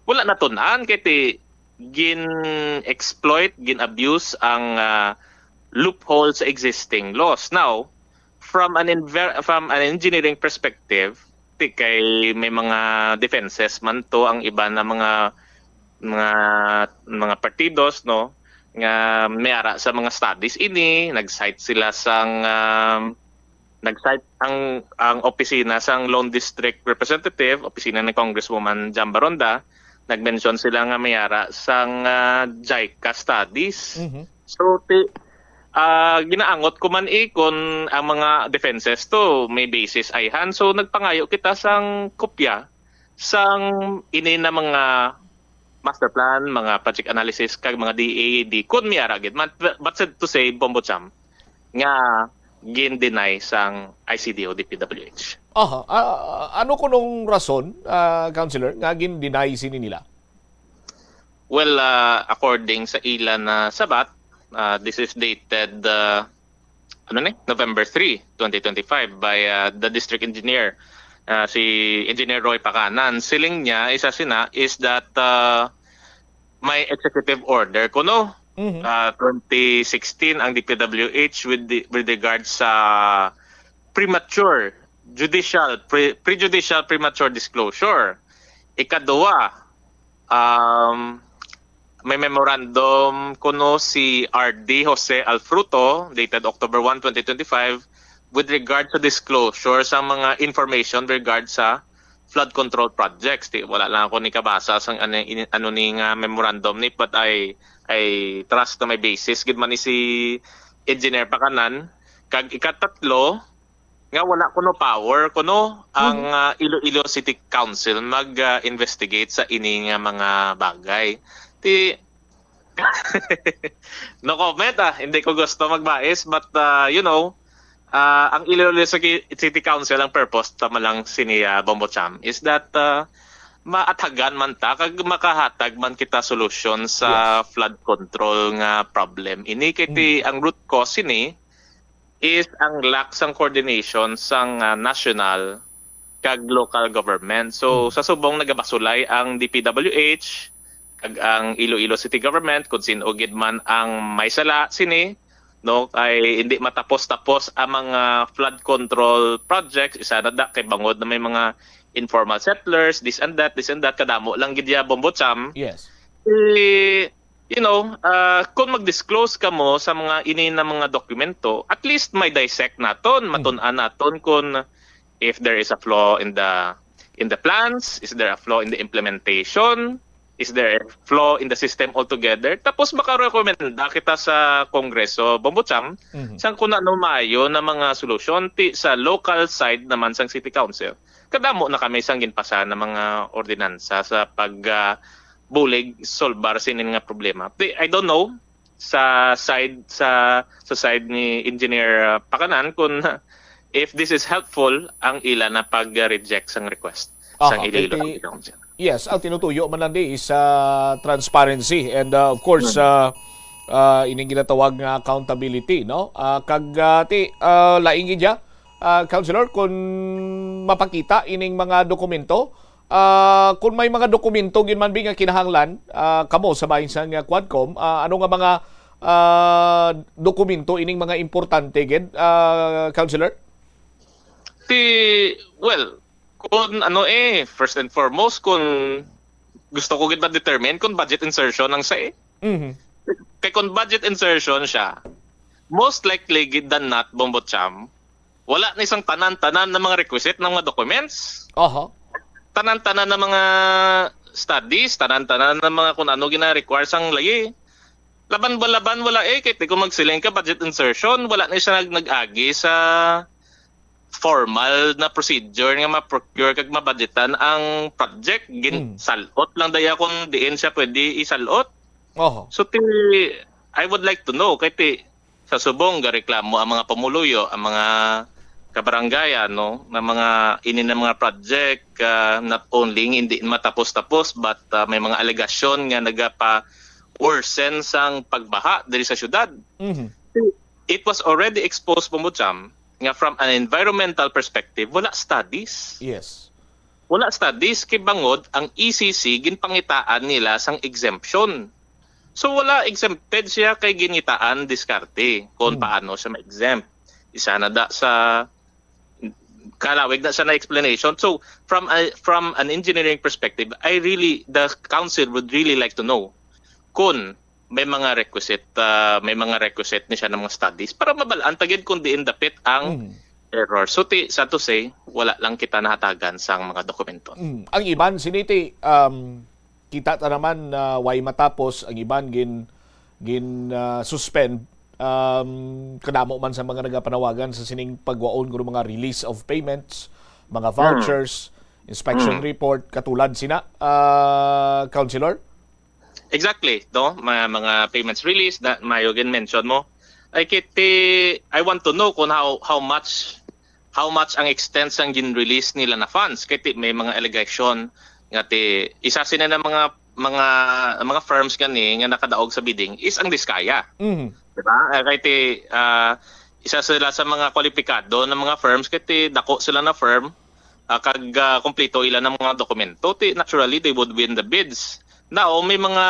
wala natun-an kay ti gin-exploit, gin-abuse ang, ah, loophole sa existing laws. Now, from an enver- from an engineering perspective, ti kay may mga defenses man to ang iba na mga, mga, mga partidos, no, nga may ara sa mga studies ini, nag-cite sila sang, um, nag-cite ang, ang opisina sang Lone District Representative, opisina ni Congresswoman Jam Baronda, nag-mention sila nga may ara sang, ah, JICA studies. Mhm. So, ti, ah, ginaangot ko man, eh, kung ang mga defenses to may basis ayhan. So, nagpangayo kita sang kopya sang ini na mga master plan, mga project analysis, kag mga D A D, kung may ara gid man. But, but sad to say, Bombo Cham, nga gin-deny sang I C D O D P W H. Aha. Ah, ano kunong rason, ah, Councilor, nga gin-deny sini nila? Well, uh, according sa ila na sabat, uh, this is dated, uh, ano ni, November three, twenty twenty-five, by, uh, the district engineer. Uh, si Engineer Roy Pacanan, siling niya, isa sina is that, uh, may executive order kuno, Mhm. uh, twenty sixteen ang D P W H with the, with regards sa premature judicial, pre- prejudicial premature disclosure. Ikaduha, um, may memorandum kuno si R D Jose Alfruto, dated October one, twenty twenty-five, with regard sa disclosure sa mga information regard sa flood control projects. Ti, wala lang ako ni kabasa sang ano, ini- ano ni nga memorandum ni, but I I trust na may basis gid man ni si Engineer Pacanan. Kag ikatatlo, nga wala kuno power kuno ang, Mhm. ah, Iloilo City Council mag, ah, investigate sa ini nga mga bagay. Ti, no comment, ah. Hindi ko gusto magbais, but, ah, you know, ah, ang Iloilo City, City Council, ang purpose tama lang sini, ah, Bombo Cham, is that, ah, maathagan man ta kag makahatag man kita solusyon sa Yes. flood control nga problem. Ini kay ti, Mm. ang root cause ini is ang lack sang coordination sang, ah, national kag local government. So, Mm. sa subong nagabasulay ang D P W H kag ang Iloilo City Government, kung sin-o gid man ang may sala sini, no, kay hindi matapos-tapos ang mga flood control projects. Isa na da kay bangod na may mga informal settlers, this and that, this and that, kadamo lang gid ya, Bombo Cham. Yes. Eh, you know, ah, kung mag-disclose ka mo sa mga ini na mga dokumento, at least may dissect naton, Mhm. matun-an naton kung if there is a flaw in the, in the plans, is there a flaw in the implementation, is there a flaw in the system altogether? Tapos makarekomenda kita sa Kongreso, Bombo Cham, Mhm. sang kung ano maayo na mga solusyon ti sa local side naman sang City Council. Kadamo na kami sang ginpasa na mga ordinansa sa pag, ah, bulig solbar sinin nga problema. Ti, I don't know sa side, sa, sa side ni Engineer, ah, Pacanan kung if this is helpful ang ila na pag-reject sang request sang Aha, Iloilo kay ti- City Council. Yes, ang tinutuyo man lang di is, ah, transparency and, ah, of course, Hmm. ah, ah, ining ginatawag nga accountability, no? Ah, kag, ah, ti, ah, laing gid ya, ah, Councilor, kung mapakita ining mga dokumento, ah, kung may mga dokumento gyud man bi nga kinahanglan, ah, kamo sa bahin sang, ah, Quadcom, ah, ano nga mga, ah, dokumento ining mga importante gid, ah, Councilor? Ti, well, kung ano eh, first and foremost, kung gusto ko gid ma-determine kung budget insertion ang sa eh. Mhm. Kay kung budget insertion siya, most likely gid than not, Bombo Cham, wala na isang tanan-tanan na mga requisite ng mga documents. Oho. Tanan-tanan na mga studies, tanan-tanan na mga kung ano gina-require sang layi. Laban ba laban wala eh, kay kung magsiling ka budget insertion, wala na siya nag nag-agi sa formal na procedure nga ma-procure kag mabudgetan ang project. Gin Mm. Salot lang daya kung diin siya pwede isalot. Oho. So ti, I would like to know kay ti sa subong gareklamo ang mga pumuluyo, ang mga kabarangayan, no, na mga ini na mga project, ah, not only hindi matapos-tapos but ah, may mga alegasyon nga nagapa worsen sang pagbaha diri sa syudad. Mhm. It was already exposed, Bombo Cham, nga from an environmental perspective, wala studies. Yes. Wala studies kay bangod ang E C C ginpangitaan nila sang exemption. So wala exempted siya kay gingitaan diskarte kung Hmm. paano siya ma-exempt. Isa na da sa kalawig na siya na explanation. So from a, from an engineering perspective, I really the council would really like to know kung may mga requisite ah, may mga requisite ni siya ng mga studies para mabalaan ta gid kung diin dapit ang Mhm. error. So ti, sad to say, wala lang kita nahatagan sang mga dokumento. Mm. Ang iban siniti, um, kita ta naman na way matapos, ang iban gin gin ah, suspend, um, kadamo man sa mga nagapanawagan sa sining pagwaon kuno mga release of payments, mga vouchers, inspection Mm. report, katulad sina, ah, Councilor? Exactly, no? Mga, mga payments release na mayo gin mention mo. Ay kiti, I want to know kung how how much how much ang extent sang gin-release nila na funds kay ti, may mga allegation nga ti isa sila na mga mga mga firms gani nga nakadaog sa bidding is ang Diskaya. Mhm. Diba? Ah, kay ti, ah, isa sila sa mga kwalipikado na mga firms kay ti dako sila na firm, ah, kag ah, kompleto ila ng mga dokumento. Ti naturally they would win the bids. Now, may mga,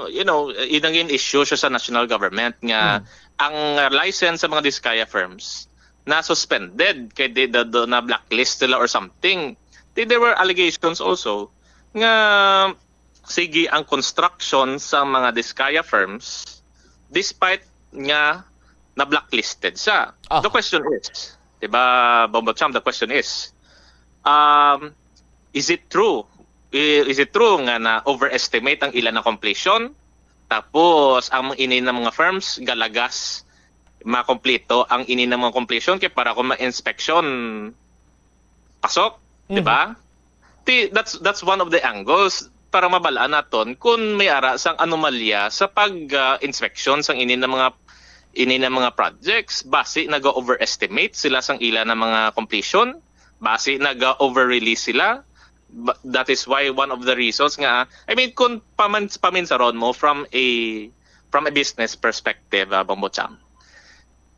you know, inangin issue siya sa national government nga Hmm. ang ah, license sa mga Diskaya firms na suspended kay di, do, do, na blacklist sila or something. Ti, there were allegations also nga sige ang construction sa mga Diskaya firms despite nga na blacklisted siya. Ah. The question is, 'di ba, Bombo Cham, the question is, um, is it true? I- Is it true nga na overestimate ang ilan na completion? Tapos ang ini na mga firms galagas makompleto ang ini na mga completion kay para kung ma-inspection pasok, Mhm. 'di ba? Ti, that's that's one of the angles para mabalaan naton kung may ara sang anomalya sa pag ah, inspection sang ini na mga ini na mga projects basi naga-overestimate sila sang ila na mga completion, basi naga-over-release sila. Ba- that is why one of the reasons nga, I mean, kung paman, paminsaron mo from a from a business perspective, uh, Bombo Cham,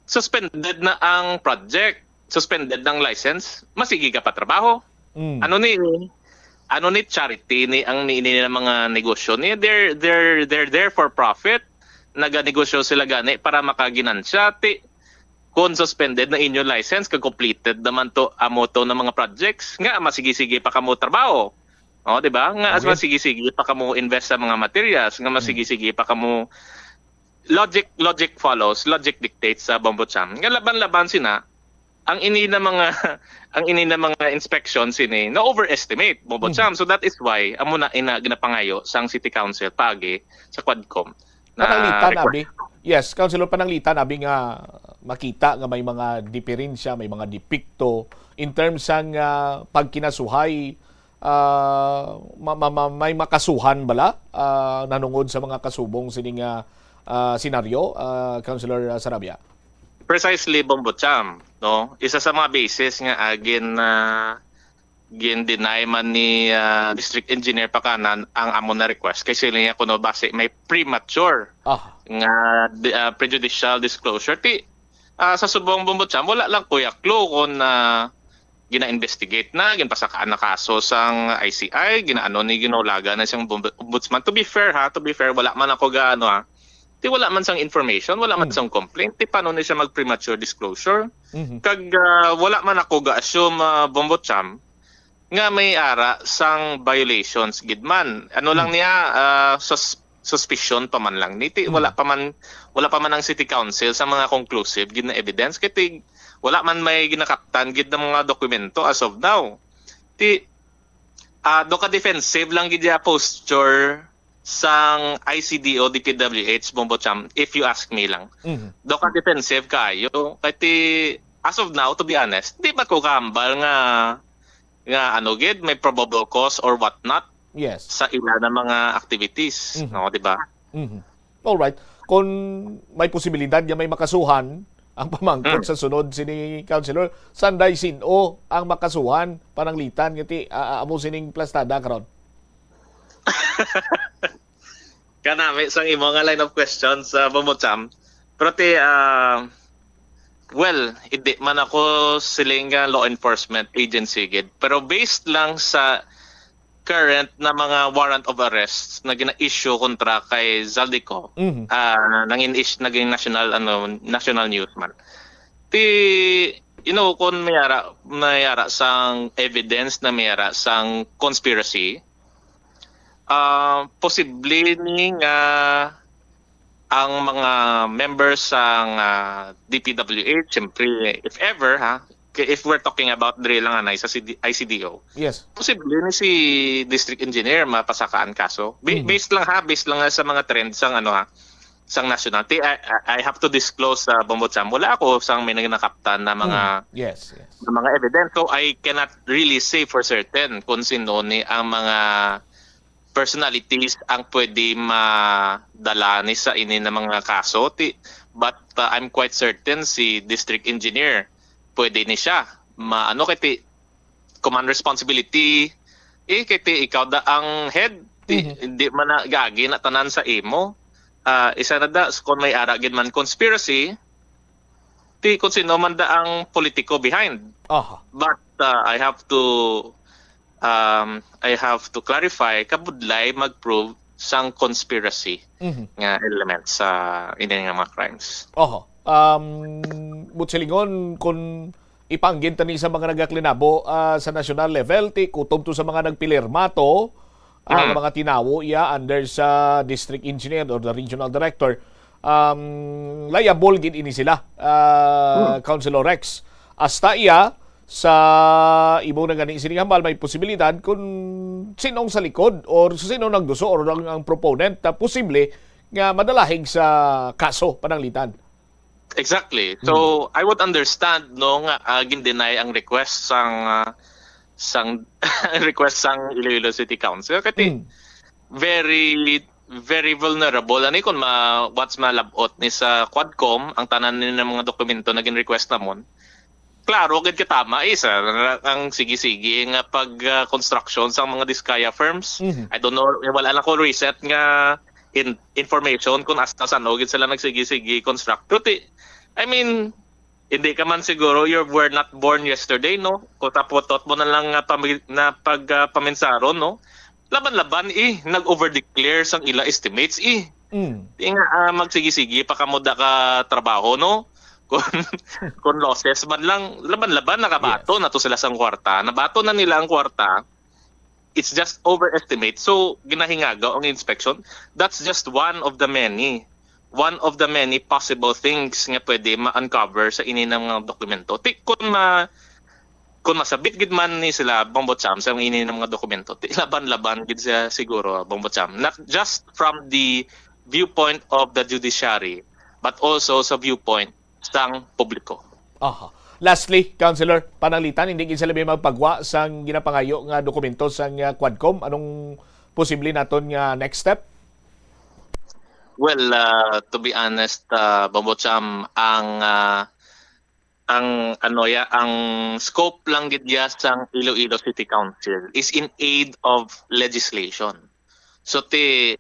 suspended na ang project, suspended ang license, masigi ka pa trabaho. Mm. Ano ni ano ni charity ni ang ni, ni mga negosyo ni, they're they're they're there for profit. Naganegosyo sila gani para makaginansya. Ti, kung suspended na inyo license kag completed naman to amo to ng mga projects, nga masigi-sige pa kamo trabaho. Oh, 'di ba? Nga as Okay. Masigi-sige pa kamo invest sa mga materials, nga masigi-sige pa kamo logic logic follows, logic dictates sa Bombo Cham. Nga laban-laban sina ang ini na mga ang ini na mga inspection sini na overestimate Bombo Mhm. Cham. So that is why amo na ina ginapangayo sang City Council pagi sa Quadcom. Na Pananglitan, request- abi. Yes, Councilor, pananglitan, abi, nga makita nga may mga diferensya, may mga depekto in terms sang ah, pagkinasuhay, ah, ma- ma- ma- may makasuhan bala ah, nanungod sa mga kasubong sini nga ah, senaryo, ah, Councilor ah, Sarabia? Precisely, Bombo Cham, no? Isa sa mga basis nga agin na gin-deny man ni ah, District Engineer Pacanan ang amo na request kay sila niya kuno basi may premature Ah, nga di- ah, prejudicial disclosure. Ti Ah, sa subong, Bombo Cham, wala lang kuya clue kung, ah, gina-investigate na, ginpasakaan na kaso sang I C I, ginaano ni, ginulaga na siyang Bombo-, ombudsman. To be fair, ha, to be fair, wala man ako ga, ano, ha, ti wala man sang information, wala man Mm. sang complaint, ti paano ni siya mag-premature disclosure? Mhm. Kag, ah, wala man ako ga-assume, ah, Bombo Cham, nga may ara sang violations gid man. Ano lang Hmm. niya, ah, sus-, suspicion pa man lang. Niti, Hmm. wala pa man, wala pa man ang city council sa mga conclusive gid na evidence. Kay ti, wala man may ginakaptan gid ng mga dokumento as of now. Ti, ah, do ka defensive lang gid ya posture sang I C D O, D P W H, Bombo Cham, if you ask me lang. Mhm. Do ka defensive kayo. Kay ti, as of now, to be honest, di ba ko kahambal nga nga ano gid, may probable cause or whatnot Yes. sa ila na mga activities, Mhm. no, di ba? Mhm. All right. Kung may posibilidad nga may makasuhan ang pamangkot Mm. sa sunod sini, Councilor, sanday sin-o ang makasuhan pananglitan nga ti, ah, ah, amo sining plastada karon? Kanami sang imo nga line of questions, ah, Bombo Cham. Pero ti, ah, well, hindi man ako siling nga law enforcement agency gid. Pero based lang sa current na mga warrant of arrests na gina-issue kontra kay Zaldy Co, Mhm. ah, nangin-ish-, naging national, ano, national news man. Ti, you know, kung may ara, may ara sang evidence na may ara sang conspiracy, ah, posible ni nga ang mga members sang, ah, D P W H, siyempre, if ever, ha, k-, if we're talking about diri lang anay sa C D, I C D O, Yes. posible ni si District Engineer mapasakaan kaso. Ba-, Mhm. based lang, ha, based lang sa mga trends sang, ano, ha, sang national. Ti, I, I, I have to disclose sa Bombo Cham, wala ako sang may nakaptan na mga Mm. Yes, yes. na mga evidence. So, I cannot really say for certain kung sino ni ang mga personalities ang pwede madala ni sa ini na mga kaso. Ti, but, uh, I'm quite certain si District Engineer, pwede ni siya. Ma-, ano kay ti, command responsibility, eh, kay ti ikaw da ang head, ti, Mhm. hindi man na gagi na tanan sa imo. Ah, isa na da, kung may ara gid man conspiracy, ti kung sino man da ang politiko behind. Aha. But, uh, I have to, um, I have to clarify, kabudlay mag-prove sang conspiracy Mhm. nga element sa ini nga mga crimes. Oho. Um, buot silingon, kung ipaanggid ta ni sa mga nagaklinabo, ah, sa national level, ti kutob to sa mga nagpilirma to, ah, Mm. mga tinawo iya under sa district engineer or the regional director, um, liable gid ini sila, ah, Mm. Councilor Rex. Hasta iya, sa imo na gani sining hambal, may posibilidad kung sinong sa likod or sino nagduso or ang, ang proponent na posible nga madalahig sa kaso pananglitan. Exactly. So, Hmm. I would understand, no, nga, ah, gin-deny ang request sang, ah, sang request sang Iloilo City Council. Kati Hmm. very, very vulnerable. Ani kung ma-, what's malabot ni sa Quadcom, ang tanan ni nga mga dokumento na gin-request namon, klaro gid katama, eh, sa ang sige-sige nga pag, ah, construction sang mga Discaya firms. Mhm. I don't know, eh, wala lang ko recent nga in-, information kung hasta san-o gid sila nagsige-sige construct. Pero ti-, I mean, hindi ka man siguro, you were not born yesterday, no? Kung taputot mo na lang nga pami-, na pag, ah, paminsaron, no? Laban-laban, eh, nag-over-declare sang ila estimates, eh. Mm. Di nga, ah, magsige-sige pa kamo da ka trabaho, no? Kung, kung losses man lang, laban-laban, nakabato Yes. na to sila sang kwarta. Nabato na nila ang kwarta. It's just overestimate. So, ginahingagaw ang inspection. That's just one of the many, one of the many possible things nga pwede ma-uncover sa ini nga mga dokumento. Ti-, kung ma-, kung masabit gid man ni sila, Bombo Cham, sa ini nga mga dokumento, ti-, laban-laban gid siya siguro, Bombo Cham. Not just from the viewpoint of the judiciary, but also sa viewpoint sang publiko. Aha. Lastly, Councilor, pananglitan, hindi gid sila may magpagwa sang ginapangayo nga dokumento sang, ah, Quadcom. Anong posible naton nga next step? Well, ah, to be honest, ah, Bombo Cham, ang, ah, ang, ano ya, ang scope lang gid ya sang Iloilo City Council is in aid of legislation. So, ti,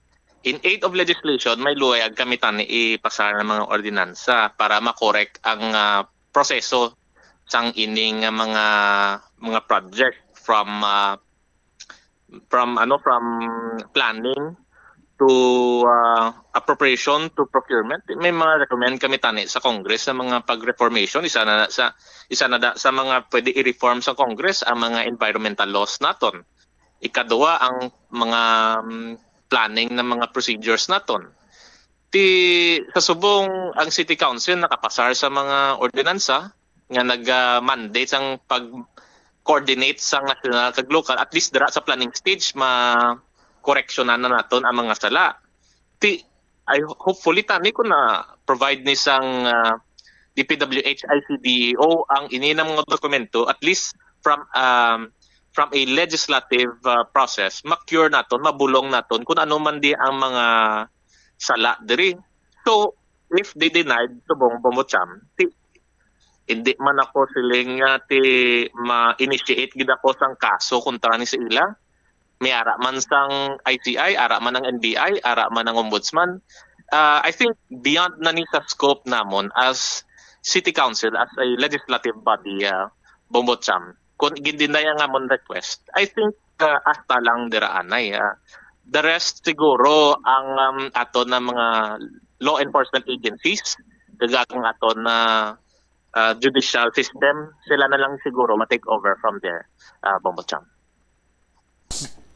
In aid of legislation, may luyag kami tani ipasar ng mga ordinansa para makorek ang, ah, proseso sang ining, ah, mga, mga project from, ah, from, ano, from planning to, ah, appropriation to procurement. May mga recommend kami tani sa Congress sa mga pag-reformation. Isa na sa, isa na da, sa mga pwede i-reform sa Congress ang mga environmental laws naton. Ikaduha, ang mga, mm, planning ng mga procedures naton. Ti, sa subong, ang City Council nakapasar sa mga ordinansa nga nag-, ah, mandate sang pag-coordinate sang national kag local, at least dira sa planning stage, ma-correctionan na naton ang mga sala. Ti, I, hopefully, tani ko na provide ni sang, ah, D P W H I C D E O ang ini na mga dokumento, at least from, um, from a legislative, ah, process, ma-cure naton, mabulong naton kung ano man di ang mga sala diri. So, if they denied, subong, Bombo Cham, ti, hindi man ako siling nga ti ma-initiate gid ako sang kaso kontra ni sa ila. May ara man sang I C I, ara man ang N B I, ara man ang ombudsman. Ah, I think beyond na ni sa scope namon as city council, as a legislative body, ah, Bombo Cham, kung gindinaya nga amon request, I think, ah, hasta lang dira anay, ah. The rest siguro ang, um, ato na mga law enforcement agencies, kag ang ato na, ah, judicial system, sila na lang siguro ma-take over from there, ah, Bombo Cham.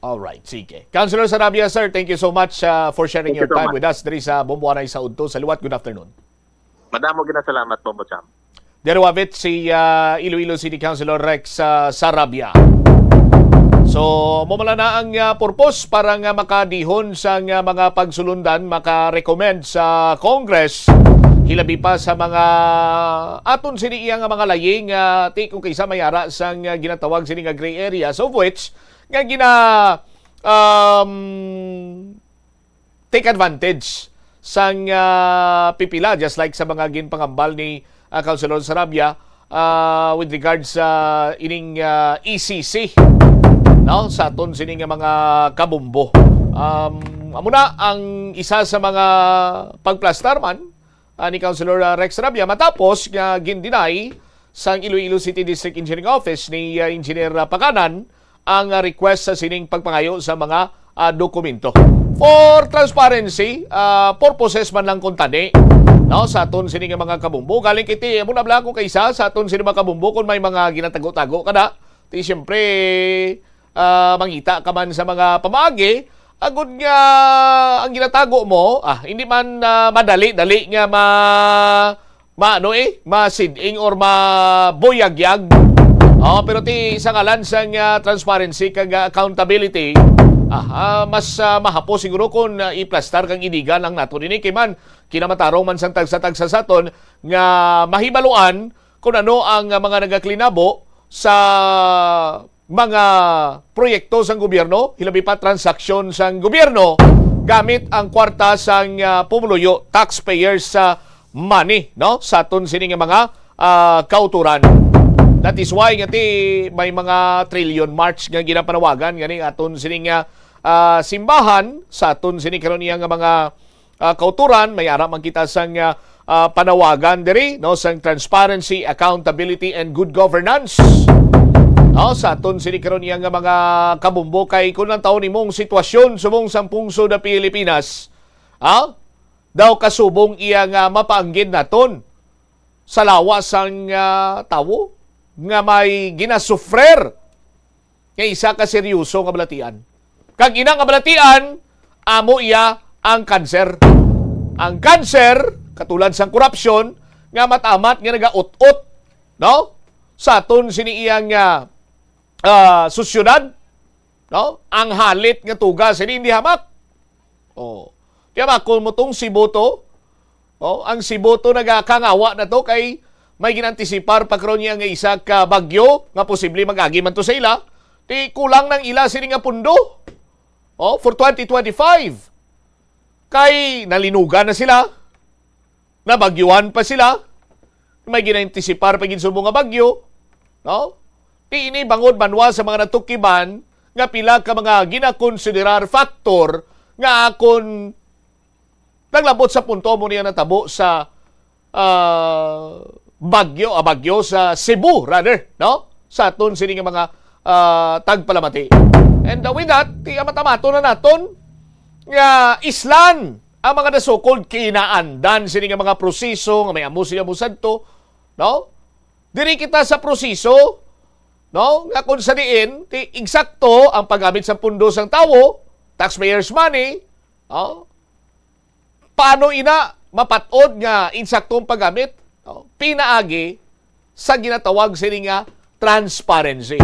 Alright, sige. Councilor Sarabia, sir, thank you so much, uh, for sharing Thank you your so time much. With us diri sa Bomboanay sa Udto. Sa liwat, good afternoon. Madamo ginasalamat, Bombo Cham. Derwavit si, uh, Iloilo City Councilor Rex, uh, Sarabia. So, mo man na ang, uh, purpose para nga makadihon sa nga mga pagsulundan, maka-recommend sa Congress, hilabi pa sa mga aton sini iya nga mga laying, uh, ti kung kaysa may ara sang, uh, ginatawag sini nga gray areas, of which nga gina, um, take advantage sang, ah, pipila, just like sa mga ginpangambal ni, ah, Councilor Sarabia, ah, with regards sa ining, ah, E C C, no, sa aton sini nga mga kabumbo. Um, amo na ang isa sa mga pagplastar man, ah, ni Councilor, ah, Rex Rabia matapos nga gindinay sang Iloilo City District Engineering Office ni, ah, Engineer, ah, Pakanan ang, ah, request sa sining pagpangayo sa mga, ah, dokumento. For transparency, ah, purposes man lang kung tani, no, sa aton sini nga mga kabumbo. Galing kiti, amo na bala ko kaysa sa aton sini mga kabumbo kung may mga ginatago-tago kada. Ti siyempre, ah, mangita ka man sa mga pamaagi, agud nga ang ginatago mo, ah, hindi man, ah, madali-dali nga ma-, maano eh, masiding or mabuyagyag. Oh, pero ti sa ngalan sang, ah, transparency kag, ah, accountability, ah, ah, mas, ah, mahapo siguro kung, ah, iplastar kag idigan lang nato ini kay man kinamatarong man sang tagsa-tagsa sa aton nga mahibaluan kung ano ang, ah, mga nagaklinabo sa mga proyekto sang gobyerno, hilabi pa transaksyon sang gobyerno gamit ang kwarta sang, ah, pumuluyo, taxpayers, ah, money, no, sa aton sini nga mga, ah, kauturan. That is why nga ti may mga trillion march nga ginapanawagan gani aton sini nga, ah, simbahan sa aton sini karon iya nga mga, ah, kauturan. May ara man kita sang, ah, ah, panawagan diri, no, sang transparency, accountability, and good governance, no, sa aton sini karon iya nga mga kabumbo. Kay kung ang taon nimong sitwasyon subong sang pungsod na Pilipinas, ha, daw kasubong iya nga mapaanggid naton sa lawas sang, ah, tawo nga may ginasufrer nga isa ka seryoso nga balatian. Kag ina nga balatian, amo iya ang kanser. Ang kanser, katulad sang korupsyon, nga matamat nga nagaut-ot, no, sa aton sini iyang, ah, ah, sosyedad, no? Ang halit nga tuga sini hindi hamak. Oh. Kaya ba, kung mo tong Cebu to, oh, ang Cebu to nagakangawa na to kay may ginantisipar pa karon niya nga isa ka bagyo nga posible mag-agi man to sa ila, ti kulang nang ila sini nga pundo, oh, for twenty twenty-five. Kay nalinugan na sila, nabagyuhan pa sila, may ginantisipar pa gid subong nga bagyo, no? Ti ini bangod banwa sa mga natukiban nga pila ka mga ginakonsiderar factor nga akon Naglabot sa punto mo niya natabo sa, ah, Baguio, ah, Baguio, sa Cebu, rather, no? Sa aton sini nga mga, ah, tagpalamati. And, uh, with that, ti amat-amaton na naton nga islan ang mga so-called kinaandan sini nga mga proseso nga may amo sila mo sadto, no? Diri kita sa proseso, no? Nga kung sa diin, ti eksakto ang paggamit sa pundo sang tawo, taxpayers' money, no? Paano ina mapat-od nga insaktong paggamit, no? Pinaagi sa ginatawag sini nga transparency.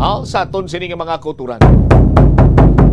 Oh, sa aton sini nga mga kauturan.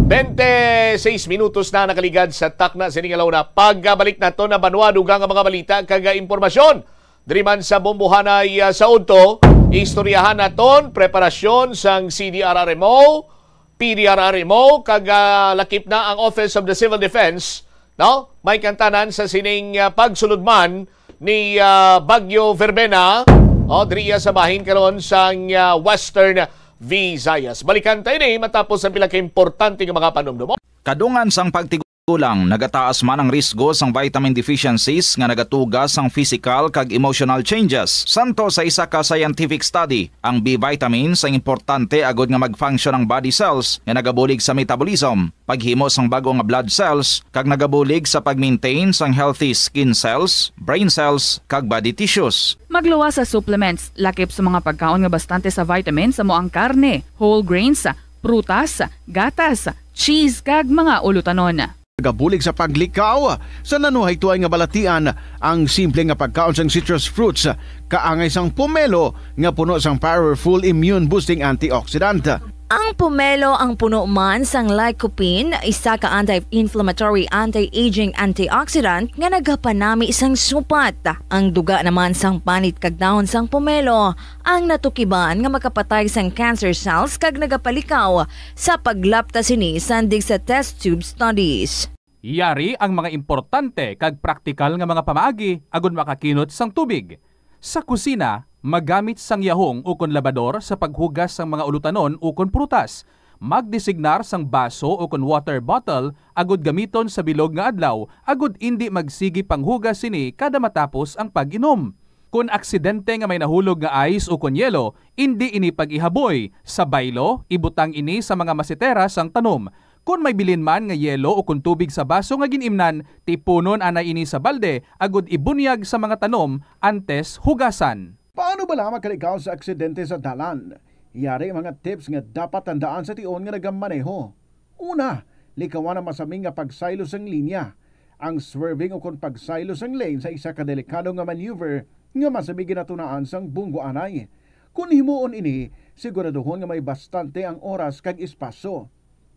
Twenty-six minutos na nakaligad sa takna sini nga launa. Pagbalik nato na banwa, dugang nga mga balita kag impormasyon. Diri man sa Bombohanay, ah, sa udto, istoryahan naton preparasyon sang C D R R M O, P D R R M O, kag, ah, lakip na ang Office of the Civil Defense, no? May kantanan sa sining, ah, pagsulod man ni, ah, Bagyo Verbena, oh, diri iya sa bahin karon sang, ah, Western Visayas. Balikan tayo ni matapos ang pila ka importante nga mga panumdumon. Kadungan sang pagtigulang, nagataas man ang risgo sang vitamin deficiencies nga nagatuga sang physical kag emotional changes. Santo sa isa ka scientific study, ang B vitamins ang importante agud nga mag-function ang body cells nga nagabulig sa metabolism, paghimo sang bag-o nga blood cells, kag nagabulig sa pag-maintain sang healthy skin cells, brain cells, kag body tissues. Magluwas sa supplements, lakip sa mga pagkaon nga bastante sa vitamins, amo ang karne, whole grains, prutas, gatas, cheese, kag mga ulutanon. Nagabulig sa paglikaw sa nanuhaytoy nga balatian ang simple nga pagkaon sang citrus fruits, kaangay sang pomelo nga puno sang powerful immune-boosting antioxidant. Ang pomelo ang puno man sang lycopene, isa ka anti-inflammatory, anti-aging antioxidant nga nagapanami sang supat. Ang duga naman sang panit kag dahon sang pomelo ang natukiban nga makapatay sang cancer cells kag nagapalikaw sa paglapta sini sandig sa test tube studies. Yari ang mga importante kag praktikal nga mga pamaagi agud makakinot sang tubig. Sa kusina, magamit sang yahong ukon labador sa paghugas sang mga ulutanon ukon prutas. Magdesignar sang baso ukon water bottle agud gamiton sa bilog nga adlaw agud indi magsigi panghugas sini kada matapos ang pag-inom. Kon aksidente nga may nahulog nga ice ukon yelo, indi ini pag-ihaboy. Sa baylo, ibutang ini sa mga masetera sang tanom. Kon may bilin man nga yelo ukon tubig sa baso nga gin-imnan, tipunon anay ini sa balde agud ibunyag sa mga tanom antes hugasan. Paano bala makalikaw sa aksidente sa dalan? Yari mga tips nga dapat tandaan sa tion nga nagamaneho. Una, likawan ang masami nga pagsaylo sang linya. Ang swerving ukon pagsaylo sang lane sa isa ka delikado nga maneuver nga masami ginatunaan sang bunggo anay. Kon himuon ini, siguraduhon nga may bastante ang oras kag espasyo.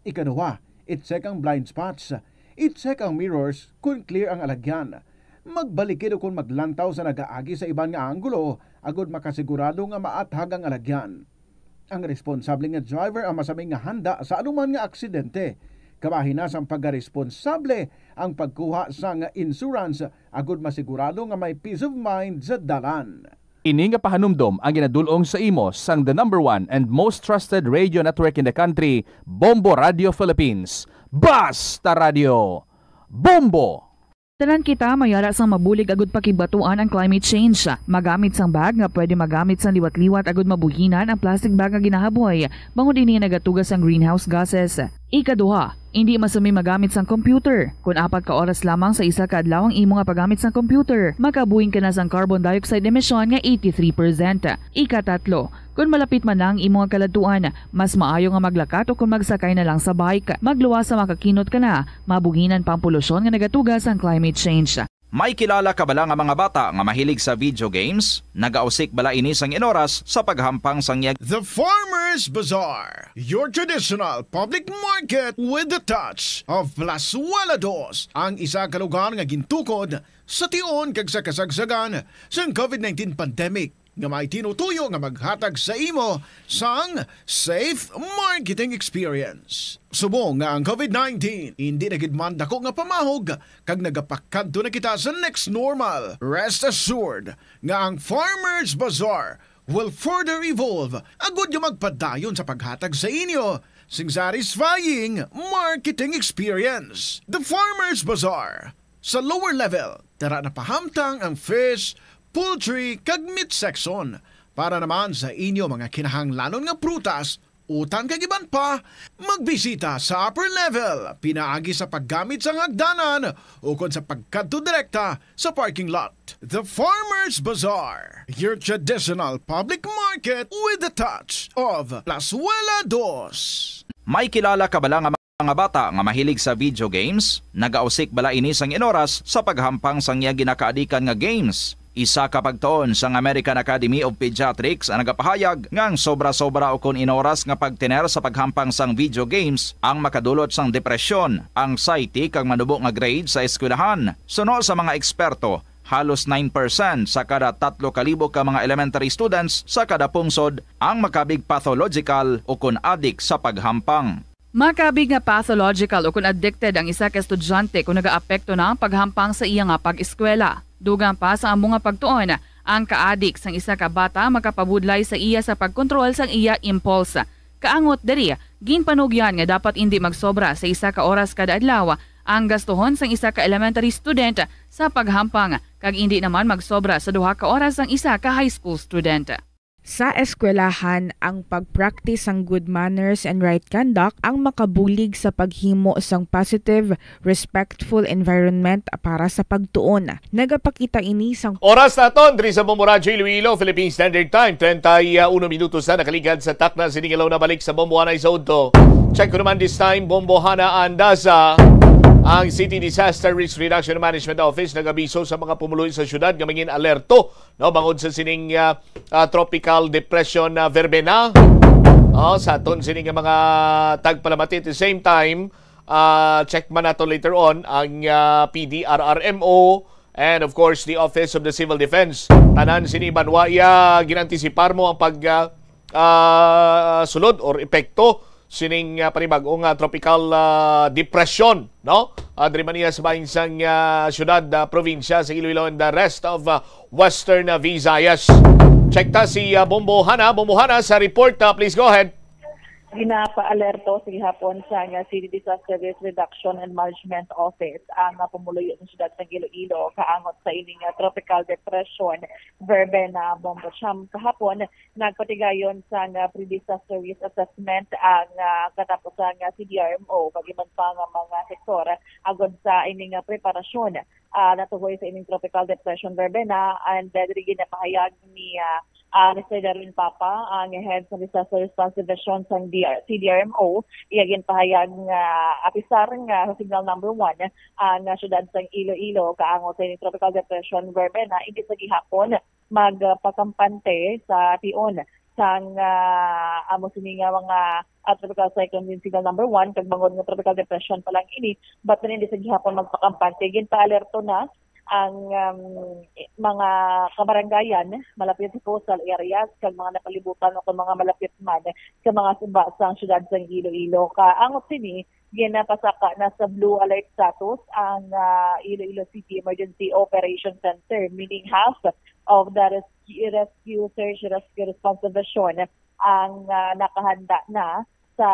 Ikaduha, i-check ang blind spots. I-check ang mirrors kon clear ang alagyan. Magbalikid ukon maglantaw sa nagaagi sa iban nga anggulo agud makasigurado nga maathag ang alagyan. Ang responsable nga driver ang masami nga handa sa anuman nga aksidente. Kabahin na sang pagkaresponsable ang pagkuha sang insurance agud masigurado nga may peace of mind sa dalan. Ini nga pahanumdom ang ginadul-ong sa imo sang the number one and most trusted radio network in the country, Bombo Radio Philippines. Basta Radio, Bombo! Tanan kita may ara sang mabulig agud pakigbatuan ang climate change. Magamit sang bag nga pwede magamit sang liwat-liwat agud mabuhinan ang plastic bag nga ginahaboy, bangod ini nagatuga sang greenhouse gases. Ikaduha, indi masami magamit sang computer. Kon apat ka oras lamang sa isa ka adlaw ang imo nga paggamit sang computer, makabuhin ka na sang carbon dioxide emission nga eighty-three percent. Ikatatlo, kon malapit man na ang imo nga kaladtuan, mas maayo nga maglakat o kon magsakay na lang sa bike. Magluwas sa makakinot ka na, mabuhinan pa ang polusyon nga nagatuga sang climate change. May kilala ka bala nga mga bata nga mahilig sa video games? Nagausik bala ini sang inoras sa paghampang sang iya. The Farmers Bazaar, your traditional public market with the touch of Plazuela Dos, ang isa ka lugar nga gintukod sa tion kag sa kasagsagan sang covid nineteen pandemic, nga may tinutuyo nga maghatag sa imo sang safe marketing experience. Subong nga ang covid nineteen indi na gid man dako nga pamahog kag nagapakadto na kita sa next normal, rest assured nga ang Farmers Bazaar will further evolve agud nga magpadayon sa paghatag sa inyo sing satisfying marketing experience. The Farmers Bazaar, sa lower level, tara na pahamtang ang fish, poultry, kag meat section. Para naman sa inyo mga kinahanglanon nga prutas, utang kag iban pa, magbisita sa upper level, pinaagi sa paggamit sang hagdanan ukon sa pagkadto direkta sa parking lot. The Farmers Bazaar, your traditional public market with a touch of Plazuela Dos. May kilala ka bala nga mga bata nga mahilig sa video games? Nagausik bala ini sang inoras sa paghampang sang iya ginakaadikan nga games? Isa ka pagtuon sang American Academy of Pediatrics ang nagapahayag nga ang sobra-sobra ukon inoras nga pagtener sa paghampang sang video games ang makadulot sang depresyon, anxiety, kag manubo nga grade sa eskwelahan. Suno sa mga eksperto, halos nine percent sa kada tatlo ka libo ka mga elementary students sa kada pungsod ang makabig pathological ukon adik sa paghampang. Makabig nga pathological ukon addicted ang isa ka estudyante kon nagaapekto na ang paghampang sa iya nga pag-eskwela. Dugang pa sa amo nga pagtuon, ang kaadik sang isa ka bata makapabudlay sa iya sa pagkontrol sang iya impulse. Kaangot diri, ginpanugyan nga dapat indi magsobra sa isa ka oras kada adlaw ang gastuhon sang isa ka elementary student sa paghampang, kag indi naman magsobra sa duha ka oras sang isa ka high school student. Sa eskwelahan, ang pag-practice sang good manners and right conduct ang makabulig sa paghimo sang positive, respectful environment para sa pagtuon. Nagapakita ini sang Oras naton diri sa Bombo Radyo Iloilo, Philippine Standard Time, treinta y uno minutos na nakaligad sa takna sining adlaw. Nabalik sa Bombo anay sa udto. Check ko naman this time, Bombo Hana Andaza. Ang City Disaster Risk Reduction Management Office nagabiso sa mga pumuluyo sa syudad nga mangin alerto, no, bangod sa sining, ah, ah, tropical depression na verbena. Oh, sa aton sini nga mga tagpalamati. At the same time, ah, check man nato later on ang, ah, P D R R M O and of course the Office of the Civil Defense. Tanan sini banwa iya ginantisipar mo ang pag, ah, ah, sulod or epekto sining, ah, panibag-o nga tropical, ah, depression, no? Ah, diri man iya sa bahin sang, ah, syudad, ah, probinsya sa Iloilo and the rest of, ah, Western, ah, Visayas. Check ta si, ah, Bombo Hana. Bombo Hana sa report, ah, please go ahead. Ginapaalerto sa gihapon sang City Disaster Risk Reduction and Management Office ang, ah, pumuluyo sa siyudad sang Iloilo kaangot sa ining, ah, tropical depression verbena Bombo Cham. Kahapon, nagpatigayon sang, ah, pre-disaster risk assessment ang, ah, katapusang, ah, C D R M O kag iban pa nga mga sektor agod sa ining, ah, preparasyon, ah, natuhoy sa ining tropical depression verbena, and, ah, diri ginapahayag ni, ah, ah, Mister Darwin Papa, ang head sa Disaster Response Division sang D R, C D R M O. Iya ginpahayag nga apisar nga sa signal number one ang, ah, siyudad sang Iloilo kaangot sa ining tropical depression verbena, indi sa gihapon magpakampante sa tion sang, ah, amo sini nga mga, ah, tropical cyclone din signal number one, kag bangod nga tropical depression pa lang ini, but then hindi sa gihapon magpakampante. Ginpaalerto na ang, um, mga kabarangayan malapit sa coastal areas kag mga napalibutan o kung mga malapit man sa mga suba sang siyudad sang Iloilo. Kaangot sini, ginapasaka na sa blue alert status ang, ah, Iloilo City Emergency Operation Center, meaning half of the rescue, rescue search, rescue response division ang, ah, nakahanda na sa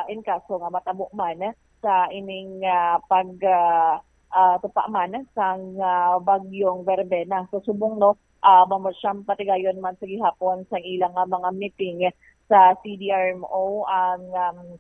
in kaso nga matabo man sa ining, ah, pag, ah, ah, tupa man sang, ah, bagyong verbena. So, subong, no, ah, mamusyang patigayon man sa gihapon sang ilang, ah, mga meeting sa C D R M O ang, um,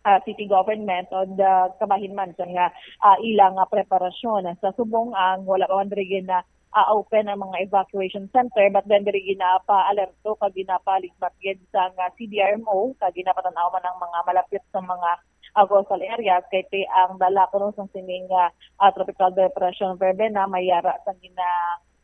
ah, city government o the kabahin man sa nga, ah, ilang, ah, preparasyon. Sa subong ang wala pa man diri gina, ah, open ang mga evacuation center, but then diri ginapa-alerto kag ginapaligmat gid sa nga C D R M O kag ginapatan-aw man ang mga malapit sa mga, ah, coastal areas kay ti ang dala kuno sang sining, ah, ah, tropical depression verbena may yara sa gina,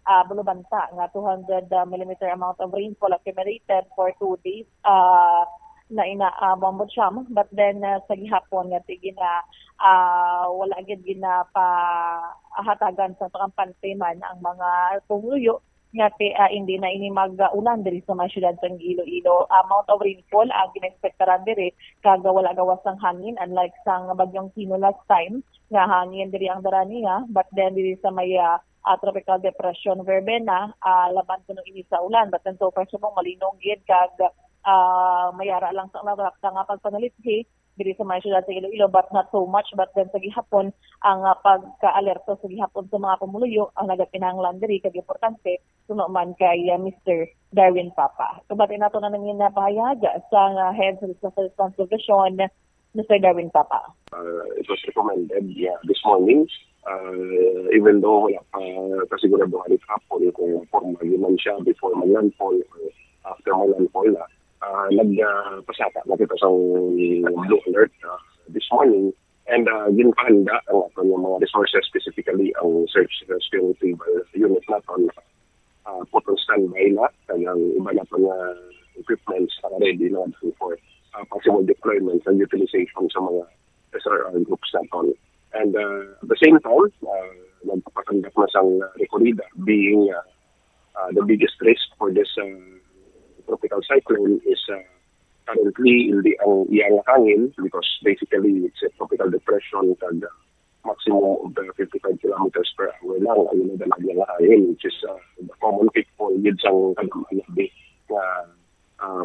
ah, bulubanta nga two hundred, ah, millimeter amount of rainfall accumulated for two days, ah, na ina, ah, Bombo Cham. But then, ah, sa gihapon nga ti gina, ah, wala gid ginapahatagan sa pakampante man ang mga pumuluyo nga ti, ah, hindi na ini mag-ulan diri sa mga syudad sa Iloilo. Amount of rainfall ang ginaekspektaran diri kag wala gawas sang hangin, unlike sang bagyong Kino last time nga hangin diri ang dara niya, but then diri sa may, ah, ah, Tropical Depression Verbena, ah, laban kuno ini sa ulan. But then so far subong malinong gid kag, ah, mayara lang sa ulan, wala pa nga pagpanalithi diri sa mga syudad sa Iloilo, but not so much. But then sa gihapon, ang, ah, pagka-alerto sa gihapon sa mga pumuluyo ang nagakinahanglan diri, kag importante kuno man kay, ah, Mister Darwin Papa. Kabati nato na nangin na pahayag sa, ah, Head sa Disaster Response Division, Mister Darwin Papa. Uh, it was recommended, yeah, this morning. Uh, even though wala pa kasigurado nga hapon kung formal man siya before mag-landfall or after mag-landfall na, uh, nagpasaka na kita sa blue alert, uh, this morning. And, uh, ginpahanda ang aton nga mga resources, specifically ang search and rescue retrieval unit naton, uh, put on standby na, kag ang iba naton nga equipments naka-ready na for, uh, possible deployment and utilization sa mga S R R groups naton. And, uh, at the same time, uh, nagpapakandak na sang rekorida, being, uh, uh, the biggest risk for this, uh, tropical cyclone is, uh, currently hindi ang iyang hangin, because basically it's a tropical depression, kag, uh, maximum of the fifty-five kilometers per hour lang ang nadala niya nga hangin, which is, uh, the common pitfall gid sang kadam-an nga, uh,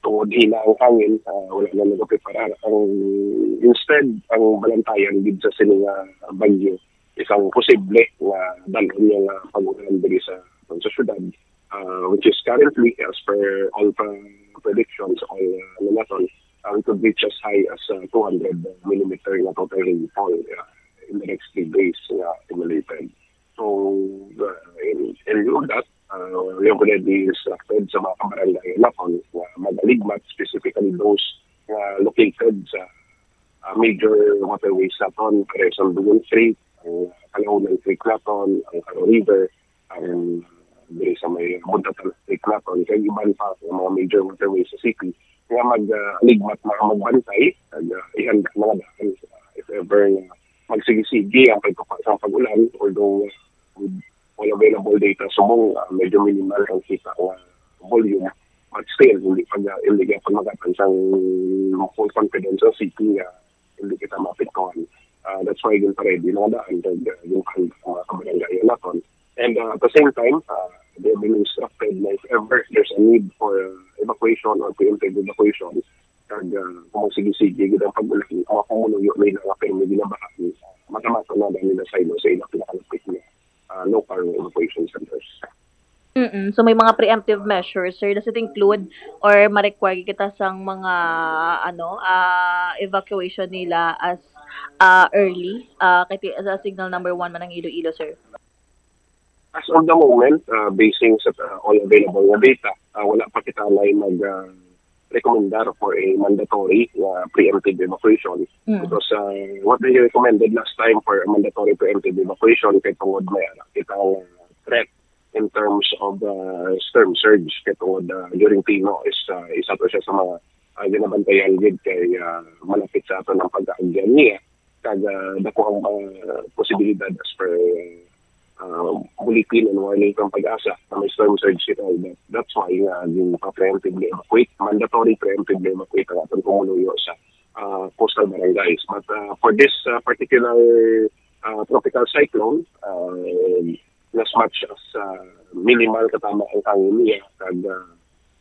tungod hina ang hangin, ah, wala na nagapreparar. Ang, instead, ang balantayan gid sa sini nga bagyo is ang posible nga dalhon niya nga pag-ulan diri sa, sa syudad, ah, which is currently, as per all pa predictions, all, ah, ano naton, ah, we could reach as high as, ah, two hundred millimeter nga total rainfall, ah, in the next three days nga accumulated. So, uh, in, in view of that, uh, we have already instructed sa mga kabarangay naton nga mag-aligmat, specifically those nga located sa, uh, major waterways naton, pareho sa Dugon Creek, ang Kalaunan Creek naton, ang Caro River, ang diri sa may Buntatan Creek naton, kag iban pa nga mga major waterways sa city, nga mag, uh, aligmat, mga magbantay, kag, uh, ihanda mga daan, uh, if ever nga magsigi-sigi ang pagtupa sang pag-ulan, although, uh, with all available data, subong, uh, medyo minimal ang kita nga volume. But still, hindi pa, hindi ka pa makatan sang full confidence ang city nga hindi kita maapektuhan. Uh, that's why ginpa-ready mga daan, kag, uh, ginpahanda ang mga kabarangay naton. And, uh, at the same time, uh, they have been instructed na if ever there's a need for, uh, evacuation or preemptive evacuation, kag, uh, kung magsigi-sige gid ang pag-ulan, ang mga pumuluyo nila nga pirmi ginabahan, matamasa na dahil nila sa ilo sa ilang pinakalapit nga, uh, local evacuation centers. Mm-mm. So may mga preemptive measures, sir. Does it include or ma-require kita sang mga, ano, ah, evacuation nila as, ah, early? Ah, kay ti-, sa signal number one man ang Iloilo, sir. As of the moment, uh, basing sa, uh, all available nga data, uh, wala pa kita na mag, uh, rekomendar for a mandatory nga preemptive evacuation. Mm. Because, uh, what they recommended last time for a mandatory preemptive evacuation kay tungod may, uh, kita nga threat in terms of, uh, storm surge kay tungod, uh, during Tino is, uh, isa to siya sa mga, uh, ginabantayan gid kay, uh, malapit sa aton ang pagkaagyan niya. Kag, ah, dako ang, ah, posibilidad as per, ah, bulletin and warning from PAGASA na may storm surge kita. That, that's why nga ginpa-preemptively evacuate, mandatory preemptively evacuate ang aton pumuluyo sa, ah, coastal barangays. But, ah, for this, ah, particular, ah, tropical cyclone, ah, as much as, ah, minimal katama ang hangin niya, kag, ah,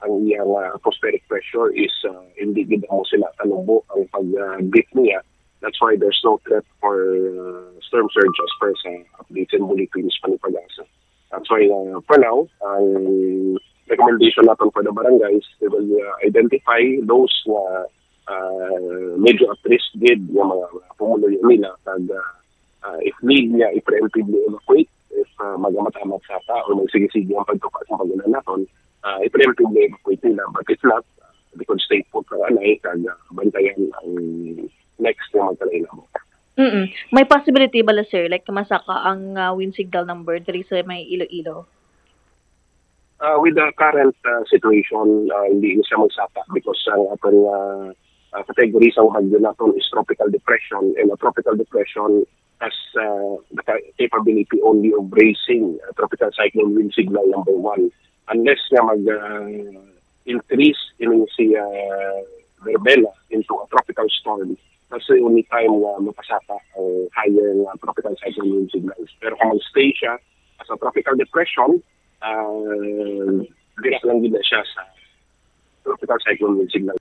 ang iyang, ah, atmospheric pressure is, ah, hindi gid mo sila kanubo ang pag, ah, dip niya. That's why there's no threat for, uh, storm surge as per sa updates and bulletins pa ni PAGASA. That's why, uh, for now, ang recommendation naton for the barangays, they will, uh, identify those nga, uh, medyo at risk gid nga mga pumuluyo nila, kag, uh, uh, if need niya, i-preemptively evacuate, if, uh, magamatamat sa ta or may sige-sige ang pagtupa sa pag-ulan naton, uh, i-preemptively evacuate nila. But if not, uh, they could stay put sa anay, kag, uh, bantayan ang next nga magkalainamo. Mm-mm. May possibility bala, sir, like, masaka ang, ah, wind signal number diri sa may Iloilo? Ah, with the current, ah, situation, ah, hindi siya magsaka because ang aton nga, ah, category sa bagyo naton is tropical depression, and a tropical depression has, ah, the ca-, capability only of raising a tropical cyclone wind signal number one. Unless nga mag, ah, increase ini si, ah, Verbena into a tropical storm, That's the only time nga mapasaka ang higher nga tropical cyclone wind signals. Pero kung mag-stay siya as a tropical depression, uh, dira lang gid na siya sa tropical cyclone wind signal.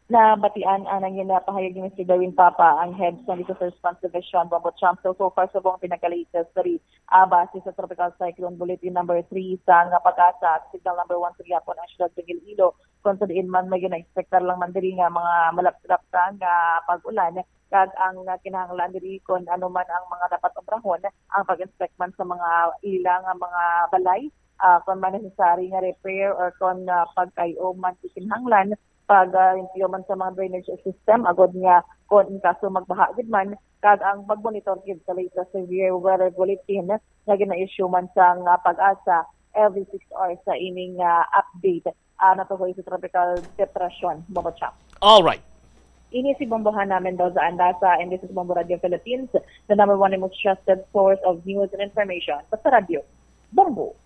Nabatian ang nangin pahayag ni Mister Darwin Papa, ang head sa Disaster Response Division, Bombo Champ. So, so far, subong pinaka-latest diri, ah, base sa Tropical Cyclone Bulletin number three sa nga PAGASA, at signal number one sa gihapon ang siyudad sa Iloilo, kung sa diin man may gina-expectar lang man diri nga mga malapta nga pag-ulan, kag ang, ah, kinahanglan diri kung ano man ang mga dapat obrahon, ang pag-inspect man sa mga ila nga mga balay, ah, kung man necessary nga repair or kung, ah, pagkay-o man ikinahanglan, pag, ah, limpyo man sa mga drainage system, agod nga kung in kaso magbaha gid man, kag ang mag-monitor gid sa latest severe weather bulletin nga gina-issue man sang, ah, PAGASA every six hours sa ining, ah, update, ah, natuhoy sa tropical depression, Bobo Chap. Alright. Ini si Bombo Hana Mendoza Andaza, and this is Bombo Radio Philippines, the number one and most trusted source of news and information. Basta radyo, Bombo.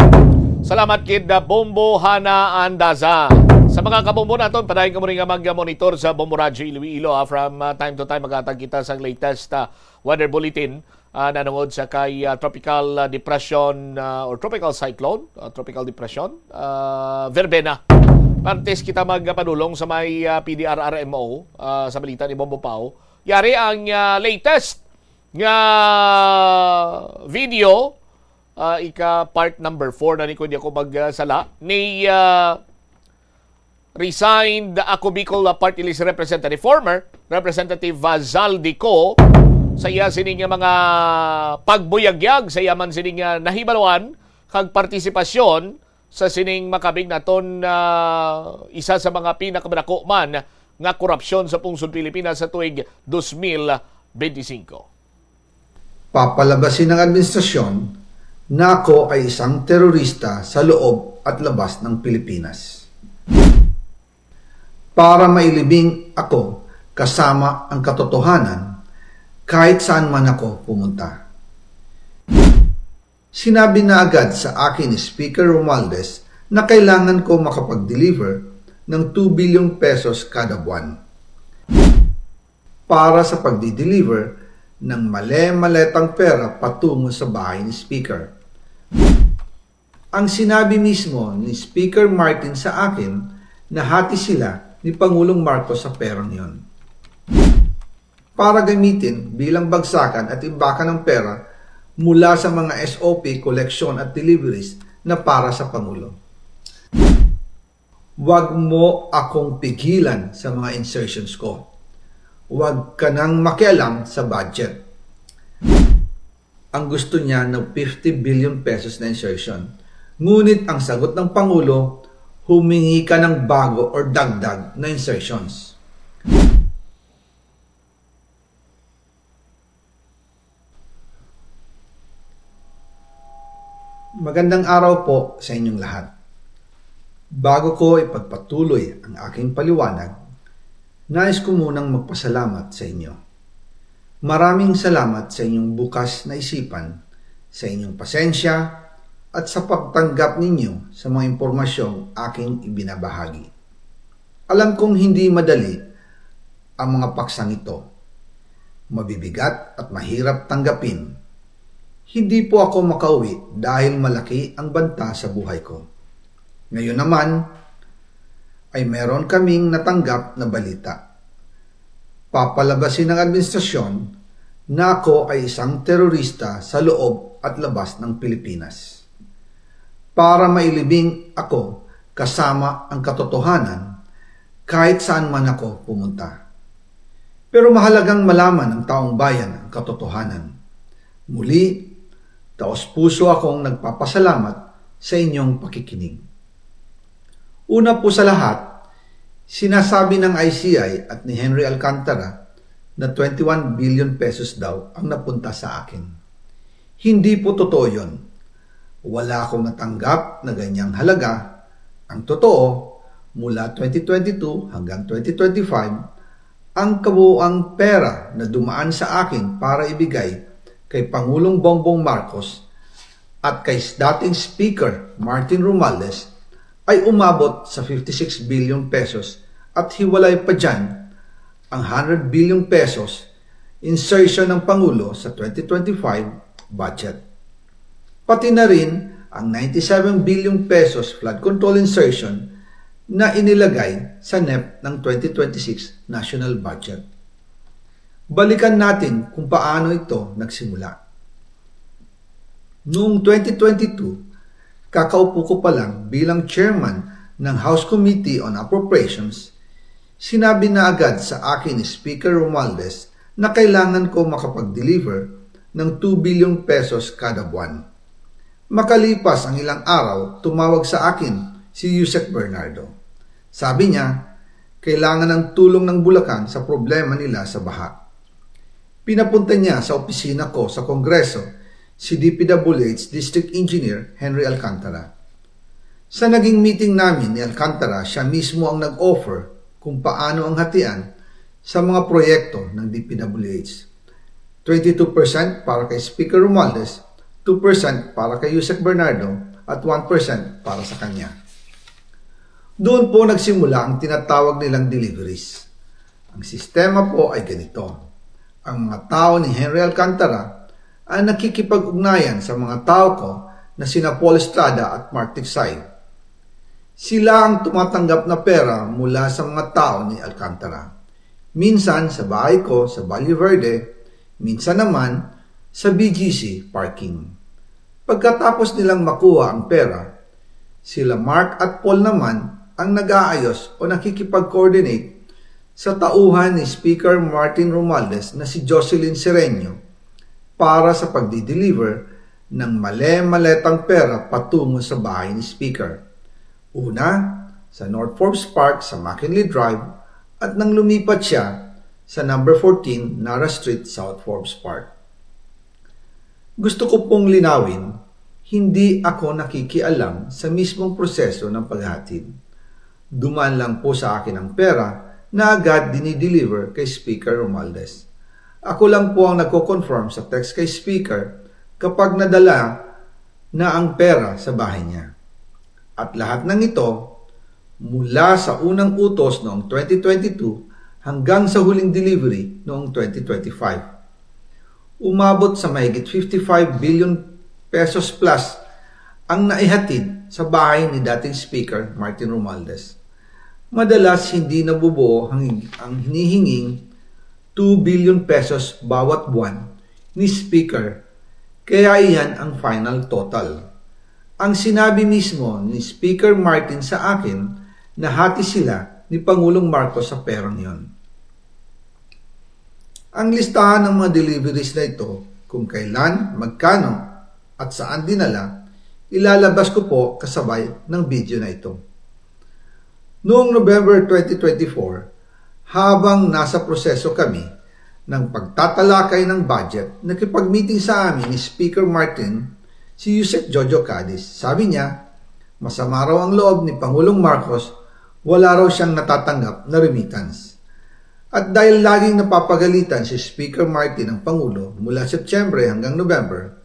Salamat kid, uh, Bombo Hana Andaza. Sa mga kabombo naton, padayon kamo rin nga mag-monitor sa Bombo Radyo Iloilo, ah, from, uh, time to time, maghatag kita sa latest, uh, weather bulletin, uh, nanungod sa kay, uh, tropical, uh, depression, uh, or tropical cyclone, uh, tropical depression, uh, verbena. Antes kita magpadulong sa may, uh, P D R R M O, uh, sa balita ni Bombo Pao, yari ang, uh, latest nga video, uh, ika part number four na ni, kundi ako magsala, ni, uh, resigned Ako Bicol, uh, Party List Representative, former Representative, uh, Zaldy Co, sa iya sining mga pagbuyagyag, sa iya man sining, uh, nahibaluan kag partisipasyon sa sining makabig naton, uh, isa sa mga pinakamadaku man nga korupsyon sa pungsod Pilipinas sa tuig dos mil benti singko. Papalabasin ng administrasyon na ako ay isang terorista sa loob at labas ng Pilipinas. Para mailibing ako kasama ang katotohanan kahit saan man ako pumunta. Sinabi na agad sa akin ni Speaker Romualdez na kailangan ko makapag-deliver ng two billion pesos kada buwan para sa pagdi-deliver ng male-maletang pera patungo sa bahay ni Speaker. Ang sinabi mismo ni Speaker Martin sa akin, nahati sila ni Pangulong Marcos sa perang yon para gamitin bilang bagsakan at imbakan ng pera mula sa mga S O P, koleksyon at deliveries na para sa Pangulo. Wag mo akong pigilan sa mga insertions ko. Wag ka nang makialam sa budget. Ang gusto niya na fifty billion pesos na insertion. Ngunit ang sagot ng Pangulo, humingi ka ng bago or dagdag na insertions. Magandang araw po sa inyong lahat. Bago ko ipagpatuloy ang aking paliwanag, nais ko munang magpasalamat sa inyo. Maraming salamat sa inyong bukas na isipan, sa inyong pasensya, at sa pagtanggap ninyo sa mga impormasyong aking ibinabahagi. Alam kong hindi madali ang mga paksang ito. Mabibigat at mahirap tanggapin. Hindi po ako makauwi dahil malaki ang banta sa buhay ko. Ngayon naman, ay meron kaming natanggap na balita. Papalabasin ng administrasyon na ako ay isang terorista sa loob at labas ng Pilipinas. Para mailibing ako kasama ang katotohanan kahit saan man ako pumunta. Pero mahalagang malaman ng taong bayan ang katotohanan. Muli, taos-puso akong nagpapasalamat sa inyong pakikinig. Una po sa lahat, sinasabi ng I C I at ni Henry Alcantara na twenty-one billion pesos daw ang napunta sa akin. Hindi po totoo yun. Wala akong natanggap na ganyang halaga. Ang totoo, mula twenty twenty-two hanggang twenty twenty-five, ang kabuuang pera na dumaan sa akin para ibigay kay Pangulong Bongbong Marcos at kay dating Speaker Martin Romualdez ay umabot sa fifty-six billion pesos at hiwalay pa dyan ang hundred billion pesos insertion ng Pangulo sa twenty twenty-five budget. Pati na rin ang ninety-seven billion pesos flood control insertion na inilagay sa nep ng twenty twenty-six national budget. Balikan natin kung paano ito nagsimula. Noong twenty twenty-two, kakaupo ko pa lang bilang chairman ng House Committee on Appropriations, sinabi na agad sa akin ni Speaker Romualdez na kailangan ko makapag-deliver ng two billion pesos kada buwan. Makalipas ang ilang araw, tumawag sa akin si Usec Bernardo. Sabi niya, kailangan ng tulong ng Bulacan sa problema nila sa baha. Pinapunta niya sa opisina ko sa Kongreso si D P W H District Engineer Henry Alcantara. Sa naging meeting namin ni Alcantara, siya mismo ang nag-offer kung paano ang hatian sa mga proyekto ng D P W H. Twenty-two percent para kay Speaker Romualdez, two percent para kay Usec Bernardo, at one percent para sa kanya. Doon po nagsimula ang tinatawag nilang deliveries. Ang sistema po ay ganito. Ang mga tao ni Henry Alcantara ang nakikipag-ugnayan sa mga tao ko na sina Paul Estrada at Mark Tiksay. Sila ang tumatanggap na pera mula sa mga tao ni Alcantara. Minsan sa bahay ko sa Valle Verde, minsan naman sa B G C parking. Pagkatapos nilang makuha ang pera, sila Mark at Paul naman ang nag-aayos o nakikipag-coordinate sa tauhan ni Speaker Martin Romualdez na si Jocelyn Sereno para sa pagdi-deliver ng male-maletang pera patungo sa bahay ni Speaker. Una, sa North Forbes Park sa McKinley Drive, at nang lumipat siya sa number fourteen Nara Street, South Forbes Park. Gusto ko pong linawin, hindi ako nakikialam sa mismong proseso ng paghatid. Dumaan lang po sa akin ang pera na agad dinideliver kay Speaker Romualdez. Ako lang po ang nagko-confirm sa text kay Speaker kapag nadala na ang pera sa bahay niya. At lahat ng ito, mula sa unang utos noong twenty twenty-two hanggang sa huling delivery noong twenty twenty-five. Umabot sa mahigit fifty-five billion pesos plus ang naihatid sa bahay ni dating Speaker Martin Romualdez. Madalas hindi nabubuo ang, ang hinihinging two billion pesos bawat buwan ni Speaker, kaya iyan ang final total. Ang sinabi mismo ni Speaker Martin sa akin, nahati sila ni Pangulong Marcos sa perang yon. Ang listahan ng mga deliveries na ito, kung kailan, magkano, at saan dinala, ilalabas ko po kasabay ng video na ito. Noong November twenty twenty-four, habang nasa proseso kami ng pagtatalakay ng budget, nakipag-meeting sa amin ni Speaker Martin si Usec Jojo Cadiz. Sabi niya, masama raw ang loob ni Pangulong Marcos, wala raw siyang natatanggap na remittance. At dahil laging napapagalitan si Speaker Martin ng Pangulo mula Setyembre hanggang November,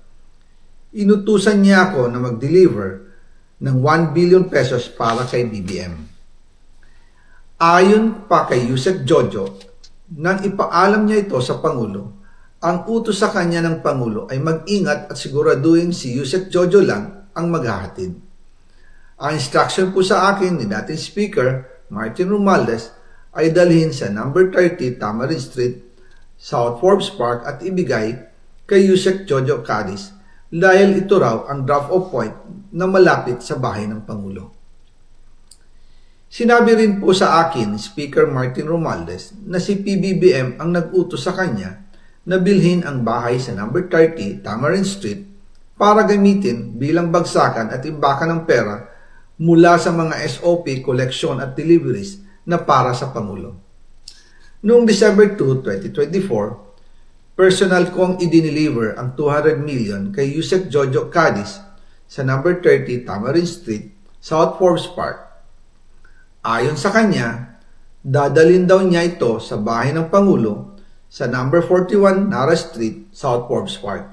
inutusan niya ako na mag-deliver ng one billion pesos para kay B B M. Ayon pa kay Usec Jojo, nang ipaalam niya ito sa Pangulo, ang utos sa kanya ng Pangulo ay mag-ingat at siguraduhin si Usec Jojo lang ang maghahatid. Ang instruction po sa akin ni dating Speaker Martin Romualdez ay dalhin sa number thirty Tamarind Street, South Forbes Park at ibigay kay Usec Jojo Cadiz dahil ito raw ang drop-off point na malapit sa bahay ng Pangulo. Sinabi rin po sa akin ni Speaker Martin Romualdez na si P B B M ang nag-utos sa kanya na bilhin ang bahay sa number thirty Tamarind Street para gamitin bilang bagsakan at imbakan ng pera mula sa mga S O P, koleksyon at deliveries na para sa Pangulo. Noong December two, twenty twenty-four, personal kong i-deliver ang two hundred million kay Usec Jojo Cadiz sa number thirty Tamarind Street, South Forbes Park. Ayon sa kanya, dadalhin daw niya ito sa bahay ng Pangulo sa number forty-one Nara Street, South Forbes Park.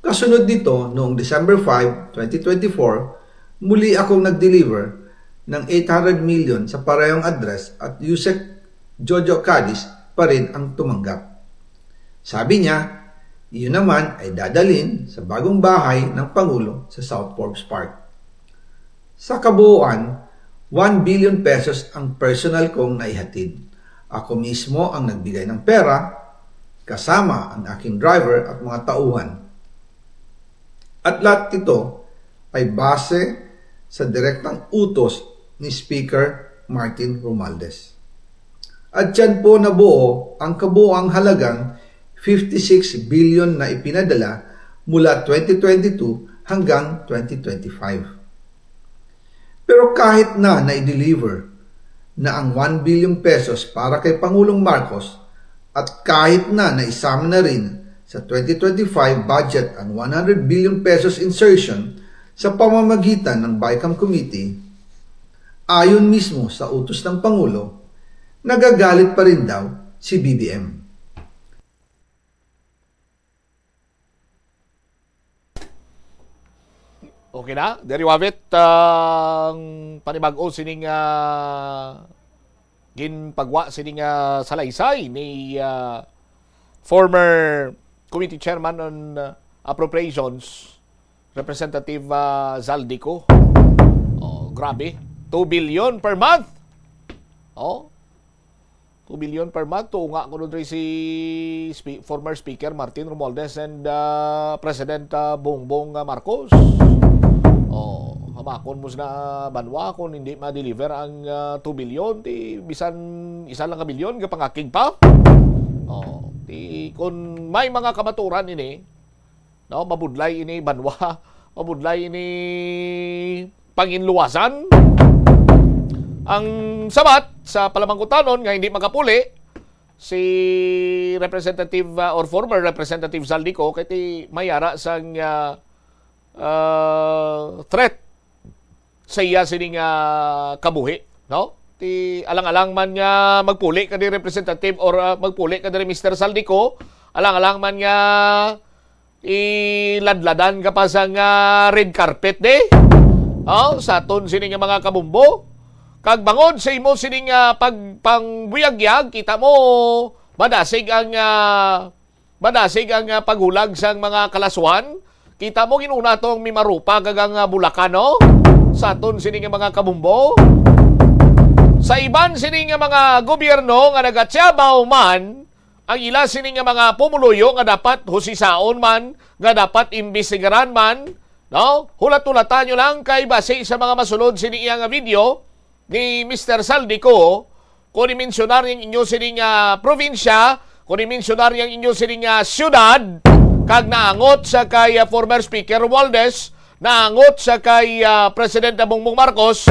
Kasunod nito, noong December five, twenty twenty-four, muli akong nag-deliver ng eight hundred million sa parehong address at Usec Jojo Cadiz pa rin ang tumanggap. Sabi niya, iyon naman ay dadalhin sa bagong bahay ng Pangulo sa South Forbes Park. Sa kabuuan, one billion pesos ang personal kong naihatid. Ako mismo ang nagbigay ng pera, kasama ang aking driver at mga tauhan. At lahat ito ay base sa direktang utos ni Speaker Martin Romualdez. At yan po nabuo ang kabuang halagang fifty-six billion na ipinadala mula twenty twenty-two hanggang twenty twenty-five. Pero kahit na na-deliver na ang one billion pesos para kay Pangulong Marcos at kahit na naisama na rin sa twenty twenty-five budget ang one hundred billion pesos insertion sa pamamagitan ng BICAM Committee, ayon mismo sa utos ng Pangulo, nagagalit pa rin daw si B B M. Okay na? There you have it. Ang panibag-o sining ah, ginpagwa sining ah, salaysay ni ah, former committee chairman on ah, appropriations, Representative ah, Zaldico. Oh, grabe. Two billion per month. Oh, two billion per month. Tuo nga kuno diri si spe- former Speaker Martin Romualdez and ah, President ah, Bongbong ah, Marcos. Oh, hamakon mo na banwa kung hindi ma-deliver ang ah, two billion, di bisan isa lang ka bilyon gapangakig pa. Oh, di kun may mga kamaturan ini, no, mabudlay ini banwa, mabudlay ini panginluwasan. Ang sabat sa palamangkutanon nga hindi makapuli si Representative uh, or former Representative Zaldico kay ti may ara sang uh, uh, threat sa iya sining uh, kabuhi, no? Ti alang-alang man nga magpuli ka ni Representative or uh, magpuli ka ni Mister Zaldico, alang-alang man nga iladladan ka pa sang ah, red carpet de. Oh, sa aton sini nga mga kabumbo. Kag bangod sa imo sini nga pagpangbuyagyag, kita mo madasig ang ah, madasig ang ah, paghulag sang mga kalaswan. Kita mo ginuna tong Mimaropa kag ang ah, Bulacan, no? Sa aton sini nga mga kabumbo. Sa iban sini nga mga gobyerno nga nagatiyabaw man, ang ila sini nga mga pumuluyo nga dapat husisaon man, nga dapat imbestigaran man, no? Hulat-hulata nyo lang kay basi sa mga masulod sini iya nga video ni Mister Zaldico, kung i-mensionar ang inyo sini nga probinsya, kung i-mensionar ang inyo sini nga syudad, kag naangot sa kay ah, former Speaker Romualdez, naangot sa kay ah, Presidente Bongbong Marcos,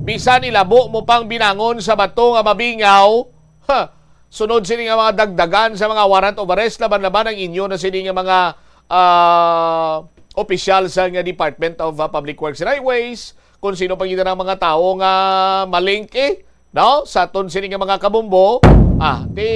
bisan ilabo mo pang binangon sa bato nga mabingaw, ha, sunod sini nga mga dagdagan sa mga warrant of arrest laban-laban ang inyo na sini nga mga ah, opisyal sa nga Department of ah, Public Works and Highways, kung sino pa gid ang mga tawo nga malink eh, no? Sa aton sini nga mga kabumbo, ah, ti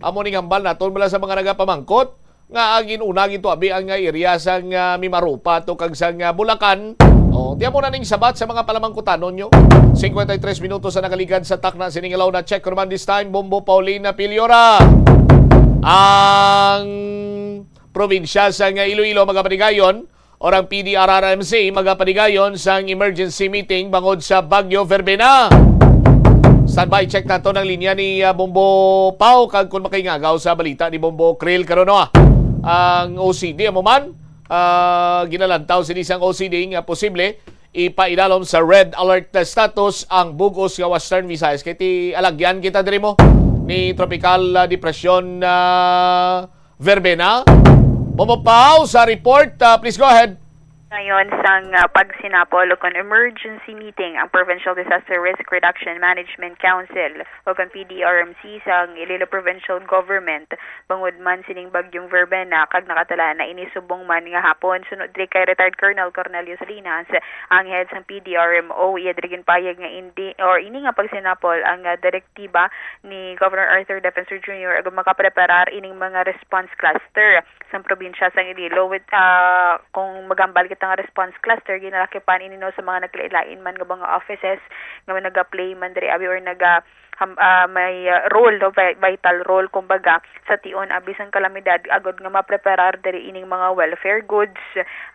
amo ning hambal naton bala sa mga nagapamangkot nga ang inuna gito abi ang nga area sang ah, Mimaropa to kag sang ah, Bulacan. Oh, ti amo na ning sabat sa mga palamangkutanon nyo. Cincuenta y tres minutos sa nakaligad sa takna sining law na check ko naman this time, Bombo Paulina Piliora. Ang probinsya sang Iloilo magapanigayon or ang P D R R M C magapanigayon sang emergency meeting bangod sa Bagyo Verbena. Standby check nato ng linya ni ah, Bombo Pau kag kung makaingagaw sa balita ni Bombo Krill karon, no? Ang O C D amo man, ah, ginalantaw sini sang O C D nga posible ipailalom sa red alert status ang bugos nga Western Visayas. Kay ti alagyan kita diri mo ni Tropical ah, Depression ah, Verbena. Momopaw sa report. Ah, please go ahead. Ngayon sang ah, pagsinapol o kon emergency meeting ang Provincial Disaster Risk Reduction Management Council o kon P D R M C sang Iloilo Provincial Government bangod man sining bagyong Verbena kag nakatala na ini subong man nga hapon. Sunod diri kay Retired Colonel Cornelio Salinas, ang head sang P D R M O, iya diri ginpahayag nga indi or ini nga pagsinapol ang ah, direktiba ni Governor Arthur Defensor Junior agud makapreparar ining mga response cluster sang probinsya sang Iloilo with ah, kung magambal kita nga response cluster, ginalakipan ini no sa mga naglain-lain man nga mga offices nga nagaplay man diri abi or naga ham- ah, may, ah, role, no, vi- vital role, kumbaga, sa tion abi sang kalamidad, agud nga mapreparar diri ining mga welfare goods,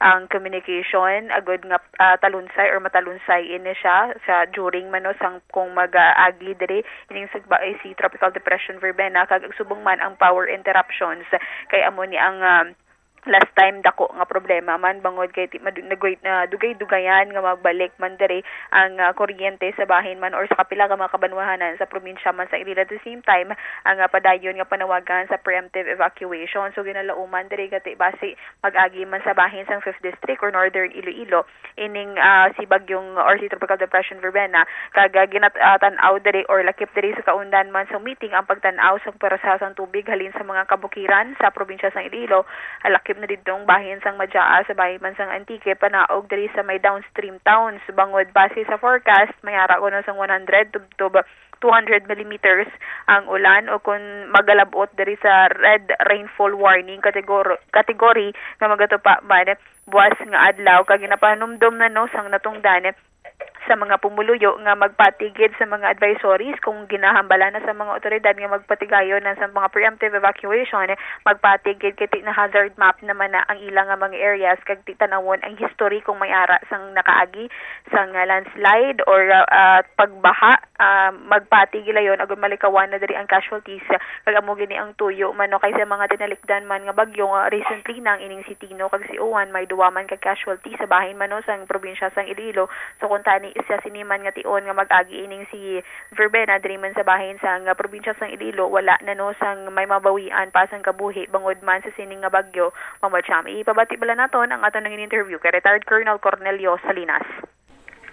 ang communication, agud nga, ah, talunsay or matalunsay ini siya sa during man, no, sang kung mag-agi diri ining sigba-, eh, si Tropical Depression Verbena, kag subong man ang power interruptions, kay amo ni ang, ah, last time dako nga problema man, bangod kay ti-, madu-, nagway-, na dugay-dugayan nga magbalik man diri ang, ah, kuryente sa bahin man or sa kapila ka mga kabanwahanan sa probinsya man sa Iloilo. At the same time, ang, ah, padayon nga panawagan sa preemptive evacuation. So, ginalauman diri gati basi mag-agi man sa bahin sang Fifth District or Northern Iloilo ining, ah, si bagyong or si Tropical Depression Verbena, kag, ah, ginat-, ah, tan-aw diri or lakip diri sa kaundan man sa meeting ang pagtan-aw sa pwersa sang tubig halin sa mga kabukiran sa probinsya sang Iloilo, ah, lakip na didtong bahin sang Madjaa, sa bahin man sang Antique, panaog diri sa may downstream towns. Bangod base sa forecast, may ara kuno sang one hundred tubtob two hundred millimeters ang ulan, o kon magalab-ot diri sa red rainfall warning categor-, category nga magatupa man buas nga adlaw, kag ginapanumdom na, no, sang natungdan sa mga pumuluyo nga magpatigid sa mga advisories kung ginahambala na sa mga otoridad nga magpatigayon na sa mga preemptive evacuation, magpatigid kay ti na hazard map naman na ang ila nga mga areas, kag ti tanawon ang history kung may ara sang nakaagi sang landslide or, ah, pagbaha, ah, magpatigid layon agud malikawan na diri ang casualties. Kag amo gini ang tuyo man, no, kay sa mga tinalikdan man nga bagyo nga recently nang ining si Tino kag si Uwan, may duwa man ka casualty sa bahin man, no, sang probinsya sang Iloilo. So, kung tani siya sini man nga tion nga mag-agi ining si Verbena diri man sa bahin sang probinsya sang Iloilo, wala na, no, sang may mabawian pa sang kabuhi bangod man sa sini nga bagyo. Mama Cham, ipabati bala naton ang aton nangin interview kay Retired Colonel Cornelio Salinas.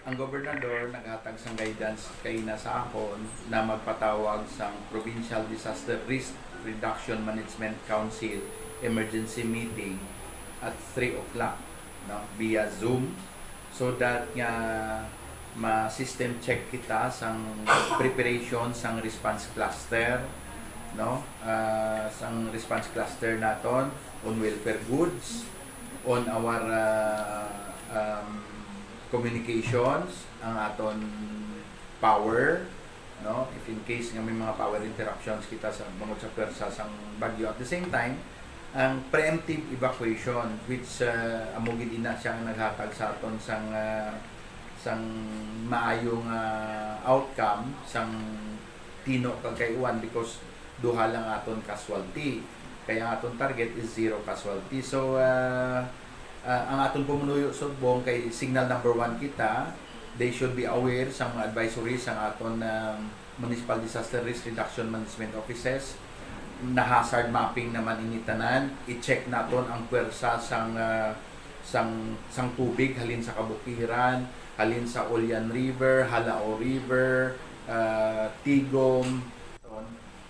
Ang gobernador naghatag sang guidance kaina sa akon na magpatawag sang Provincial Disaster Risk Reduction Management Council emergency meeting at three o'clock, no, via Zoom, so that nga ma-system check kita sang preparation sang response cluster, no, ah, sang response cluster naton on welfare goods, on our, ah, um, communications, ang aton power, no? If in case nga may mga power interruptions kita sa bangod sa pwersa sang bagyo. At the same time, ang preemptive evacuation, which, ah, amo gid ina siya ang naghatag sa aton sang, ah, sang maayo nga outcome sang Tino kag kay Uwan, because duha lang aton casualty. Kaya ang aton target is zero casualty. So, ah, ah, ang aton pumunuyo sugbong kay signal number one kita, they should be aware sa mga advisories sang aton, um, Municipal Disaster Risk Reduction Management Offices. Na hazard mapping naman ini tanan. I-check naton ang pwersa sang, ah, sang, sang tubig halin sa kabukiran, halin sa Ulian River, Halao River, ah, Tigom,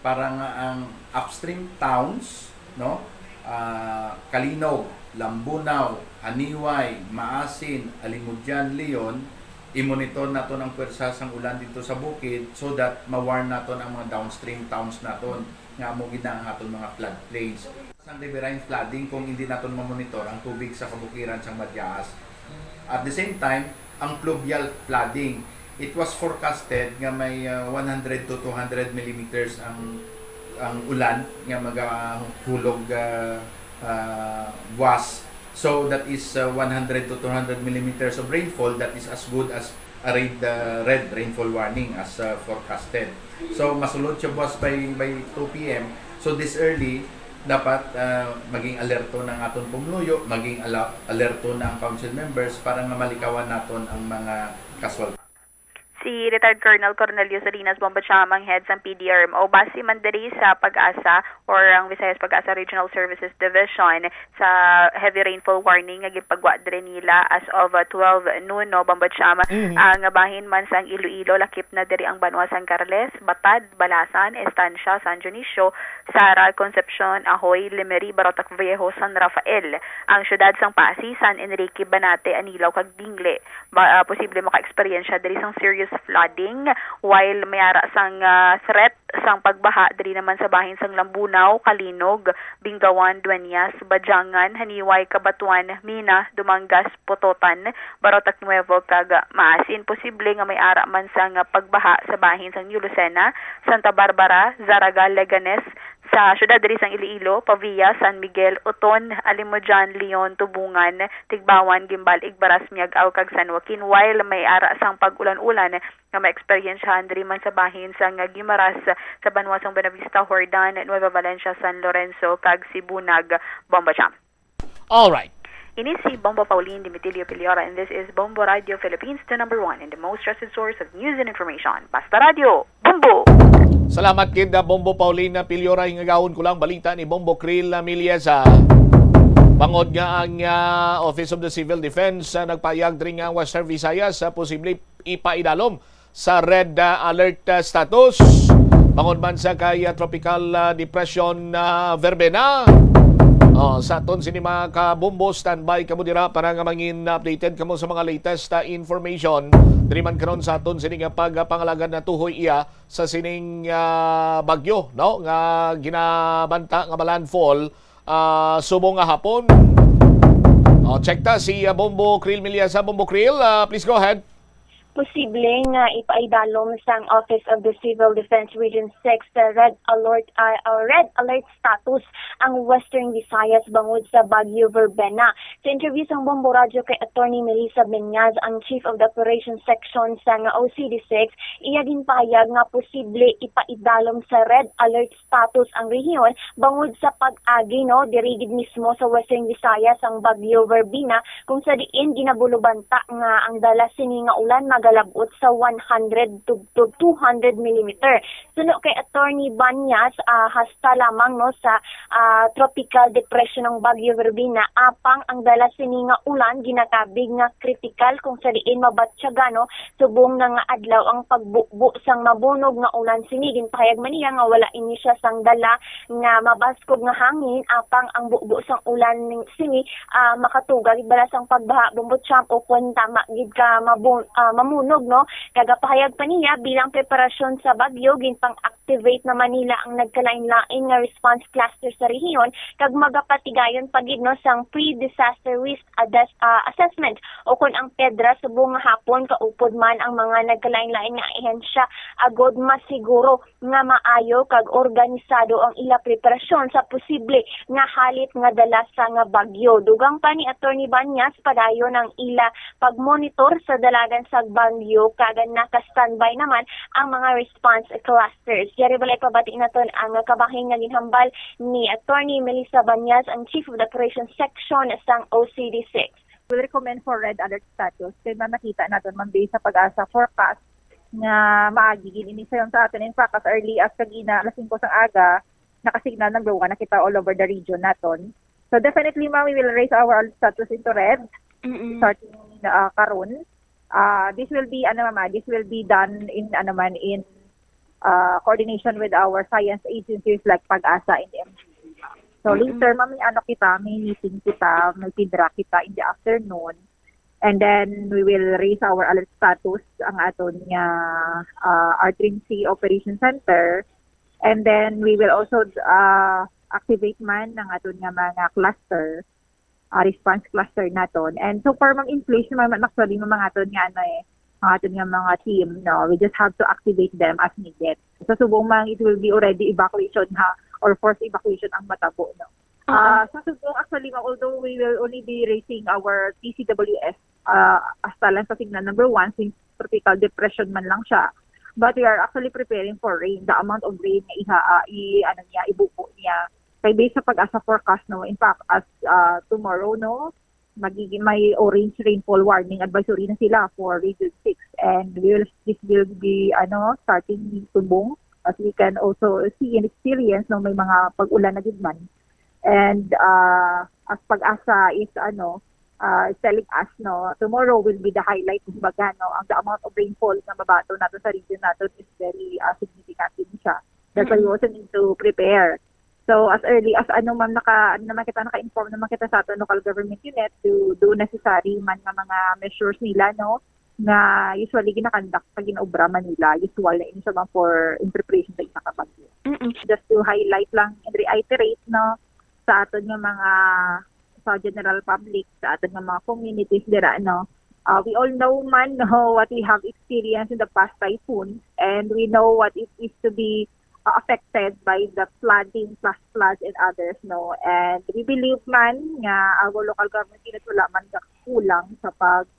para nga ang upstream towns, no, ah, Calinog, Lambunao, Janiuay, Maasin, Alimodian, Leon, i-monitor naton ang pwersa sang ulan didto sa bukid so that ma-warn naton ang mga downstream towns naton nga amo gid na ang aton mga floodplains. Sang riverine flooding kung hindi naton ma-monitor ang tubig sa kabukiran sang Madiaas. At the same time, ang pluvial flooding. It was forecasted nga may, ah, one hundred to two hundred millimeters ang, ang ulan nga magahulog, ah, ah, buwas. So that is, ah, one hundred to two hundred millimeters of rainfall, that is as good as a red, ah, red rainfall warning as, ah, forecasted. So masulod siya buwas by, by two P M. So this early, dapat, ah, maging alerto na ang aton pumuluyo, maging ala-, alerto na ang council members para nga malikawan naton ang mga kaswal. Si Retired Colonel Cornelio Salinas Bombacham ang head sang P D R M O. Base man diri sa PAGASA or ang Visayas PAGASA Regional Services Division, sa heavy rainfall warning nga ginpagwa diri nila as of, uh, twelve noon, no, Bombacham. Mhm. Ang bahin man sang Iloilo, lakip na diri ang banwa sang Carles, Batad, Balasan, Estancia, San Dionisio, Sara, Concepcion, Ahoy, Lemery, Barotac Viejo, San Rafael. Ang siyudad sang Pasi, San Enrique, Banate, Anilao, kag Dingle, ba, ah, posible maka-eksperyensya diri sang serious flooding, while may ara sang, ah, threat sang pagbaha diri naman sa bahin sang Lambunao, Calinog, Bingawan, Dueñas, Badiangan, Janiuay, Cabatuan, Mina, Dumangas, Pototan, Barotac Nuevo, kag Maasin. Posible nga may ara man sang pagbaha sa bahin sang New Lucena, Santa Barbara, Zarraga, Leganes, sa siyudad diri sang Iloilo, Pavia, San Miguel, Oton, Alimodian, Leon, Tubungan, Tigbauan, Guimbal, Igbaras, Miag-ao, kag San Joaquin, while may ara sang pag-ulan-ulan nga maeksperiensyahan diri man sa bahin sang Guimaras, sa banwa sang Buenavista, Jordan, Nueva Valencia, San Lorenzo, kag Sibunag. Bombo Jam. All right. Ini si Bombo Pauline Dimitilio Piliora, and this is Bombo Radio Philippines, the number one and the most trusted source of news and information. Basta Radio, Bombo! Salamat kid, uh, Bombo Paulina Piliora. Hingagawon ko lang balita ni Bombo Krill Miliesa. Bangod nga ang, uh, Office of the Civil Defense, uh, nagpayag diri nga Western Visayas sa posible ipaidalom sa red, uh, alert, uh, status bangod man sa kay, uh, Tropical, uh, Depression, uh, Verbena. Oh, sa aton sini, mga kabombo, standby kamo dira para nga mangin updated kamo sa mga latest, uh, information diri man karon sa aton sini nga pagpangalagad. Natuhoy iya sa sining, ah, bagyo, no, nga ginabanta nga malandfall, ah, subong nga hapon. Oh, check ta si, ah, Bombo Krill Miliasa. Bombo Krill, ah, please go ahead. Posible nga ipaidalom sang Office of the Civil Defense Region six sa red alert, ah, ah, red alert status ang Western Visayas bangod sa Bagyo Verbena. Sa interview sang Bombo Radyo kay Attorney Melissa Benyaz, ang Chief of the Operations Section sang O C D six, iya ginpahayag nga posible ipaidalom sa red alert status ang rehiyon bangod sa pag-agi, no, diri gid mismo sa Western Visayas ang Bagyo Verbena, kung sa diin ginabulubanta nga ang dala sini nga ulan magalab-ot sa one hundred to, to two hundred millimeter. Suno kay Attorney Banyas, ah, hasta lamang, no, sa, ah, tropical depression ang Bagyo Verbena, apang ang dala sini nga ulan ginakabig nga kritikal kung sa diin mabatyagan, no, subong na nga adlaw ang pagbubo sang mabunog nga ulan sini. Ginpahayag man niya nga wala ini siya sang dala nga mabaskog nga hangin, apang ang bubo sang ulan ning-, sini, ah, makatuga gid bala sang pagbaha, Bombo Champ, o kon tama gid ka mabun-, ah, mamunog, no? Nagapahayag pa niya, bilang preparasyon sa bagyo, ginpang-activate na man nila ang nagkalain-lain nga response cluster sa rehiyon, kag magapatigayon pa gid, no, sang pre-disaster risk adas-, ah, assessment, o kon ang pedra, subong nga hapon kaupod man ang mga nagkalain-lain nga ahensya, agod masiguro nga maayo kag organisado ang ila preparasyon sa posible nga halit nga dala sa nga bagyo. Dugang pa ni Attorney Banyas, padayon ang ila pagmonitor sa dalagan sa bagyo, kag naka-standby naman ang mga response clusters. Yari balay pabati naton ang kabahin nga ginhambal ni Attorney Melissa Banyas, ang Chief of the Operations Section sang O C D six. Will recommend for red alert status kay makita naton, ma'am, based sa PAGASA forecast nga maagi gid ini sayon sa aton. In fact, as early as kagina, alas singko sang aga, naka-signal number one na kita all over the region naton. So definitely, ma'am, we will raise our alert status into red, Mm-mm. starting, ah, karon. Ah, this will be, ano, ma'am, ah, this will be done in, ano man, in, ah, coordination with our science agencies like PAGASA and M G U. So Mm-mm. later, ma'am, may, ano, kita, may meeting kita, may PIDRA kita in the afternoon. And then we will raise our alert status ang aton nga, ah, R three C Operation Center. And then we will also, ah, activate man ang aton nga mga cluster, ah, response cluster naton. And so far, ma'am, in place naman, ma'am, actually, ng mga aton nga, ano, eh, mga aton nga mga team, no? We just have to activate them as needed. So subong man, it will be already evacuation, ha, or forced evacuation ang matabo, no? Ah, sa subong, actually, ma'am, although we will only be raising our T C W S, ah, hasta lang sa signal number one, since tropical depression man lang siya, but we are actually preparing for rain, the amount of rain nga iha, ah, i-, ano niya, ibubo niya. Kay based sa PAGASA forecast, no, in fact, as, ah, tomorrow, no, magiging, may orange rainfall warning advisory na sila for Region six, and will, this will be, ano, starting subong, as we can also see and experience, no, may mga pag-ulan na gid man. And, ah, as PAGASA is, ano, ah, is telling us, no, tomorrow will be the highlight, kumbaga, no, ang the amount of rainfall nga mabato nato sa region nato is very, ah, significant din siya. That's why we also need to prepare. So as early as, ano, ma'am, naka, ano naman kita, naka-inform naman kita sa aton local government unit to do necessary man nga mga measures nila, no, nga usually ginakandak sa Ginaobra, Manila. Usual na ini siya, ma'am, for in preparation sa isa ka bagyo. Mm-mm. Just to highlight lang and reiterate, no, sa aton nga mga, sa general public, sa aton nga mga communities dira, no. Uh, we all know man, no, what we have experienced in the past typhoon, and we know what it is to be, uh, affected by the flooding, flash floods, and others, no. And we believe man nga our local government unit wala man kakulang sa pag,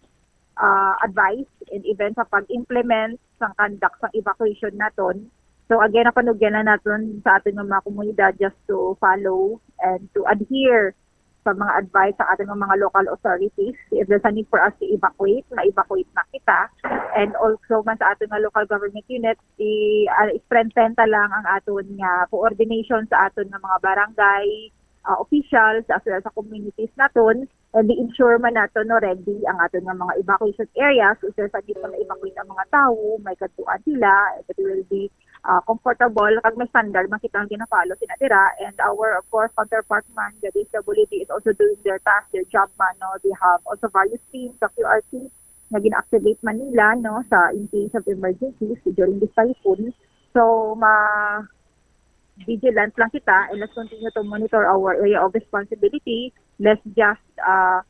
uh, advice and even sa pag-implement sang conduct sang evacuation naton. So again, napanugyan na naton sa aton nga mga komunidad just to follow and to adhere sa mga advice sa aton nga mga local authorities. If there's a need for us to evacuate, ma-evacuate na kita. And also man sa aton nga local government unit, i-, uh, strengthen ta lang ang aton nga coordination sa aton nga mga barangay, uh, officials, as well sa communities naton. And i-ensure man nato, no, ready ang aton nga mga evacuation areas. Kung sa need pa ma-evacuate ang mga tawo, may kadtuan sila, that will be, uh, comfortable. Kag may standard man kita nga gina-follow sina dira. And our, of course, counterpart man, the D S W D, is also doing their task, their job man, no. They have also various teams, the Q R team, nga gina-activate man nila, no, sa in case of emergencies during this typhoon. So, ma-, vigilant lang kita, and let's continue to monitor our area of responsibility. Let's just, uh,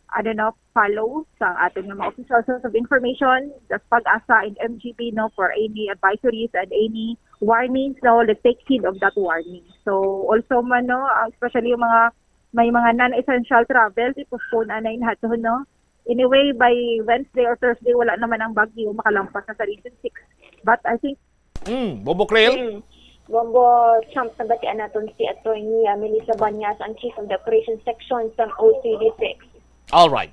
I don't know, follow sa aton nga mga official source of information, just PAGASA and M G B, no, for any advisories and any warnings, no, let's take heed of that warning. So, also man, no, uh, especially yung mga, may mga non-essential travel, i-postpone anay nato, no. Anyway, by Wednesday or Thursday, wala naman ang bagyo makalampas na sa Region six. But I think Mm, Bombo Krill? Mm. Bombo Champ, nabatian naton si Attorney, ah, Melissa Banyas, ang Chief of the Operations Section sa O C D six. All right.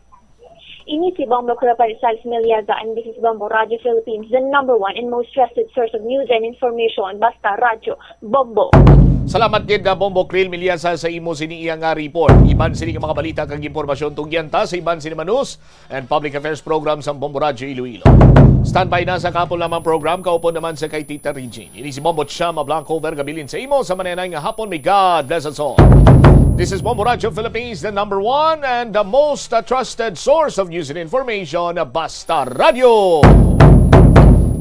Ini si Bombo Krill Parisals Meliaza, and this is Bombo Radio Philippines, the number one and most trusted source of news and information. Basta Radyo, Bombo. Salamat gid, ah, Bombo Krill Meliaza, sa imo sini iya nga report. Iban sini nga mga balita kag impormasyon, tugyan ta sa iban sini nga news and Public Affairs Program sang Bombo Radyo Iloilo. Standby na sa kahapon lamang program, kaupod naman sa kay Tita Regine. Ini si Bombo Chama Blanco, vergabilin sa imo sa mananay nga hapon. May God bless us all. This is Bombo Radyo Philippines, the number one and the most, uh, trusted source of news and information, Basta Radyo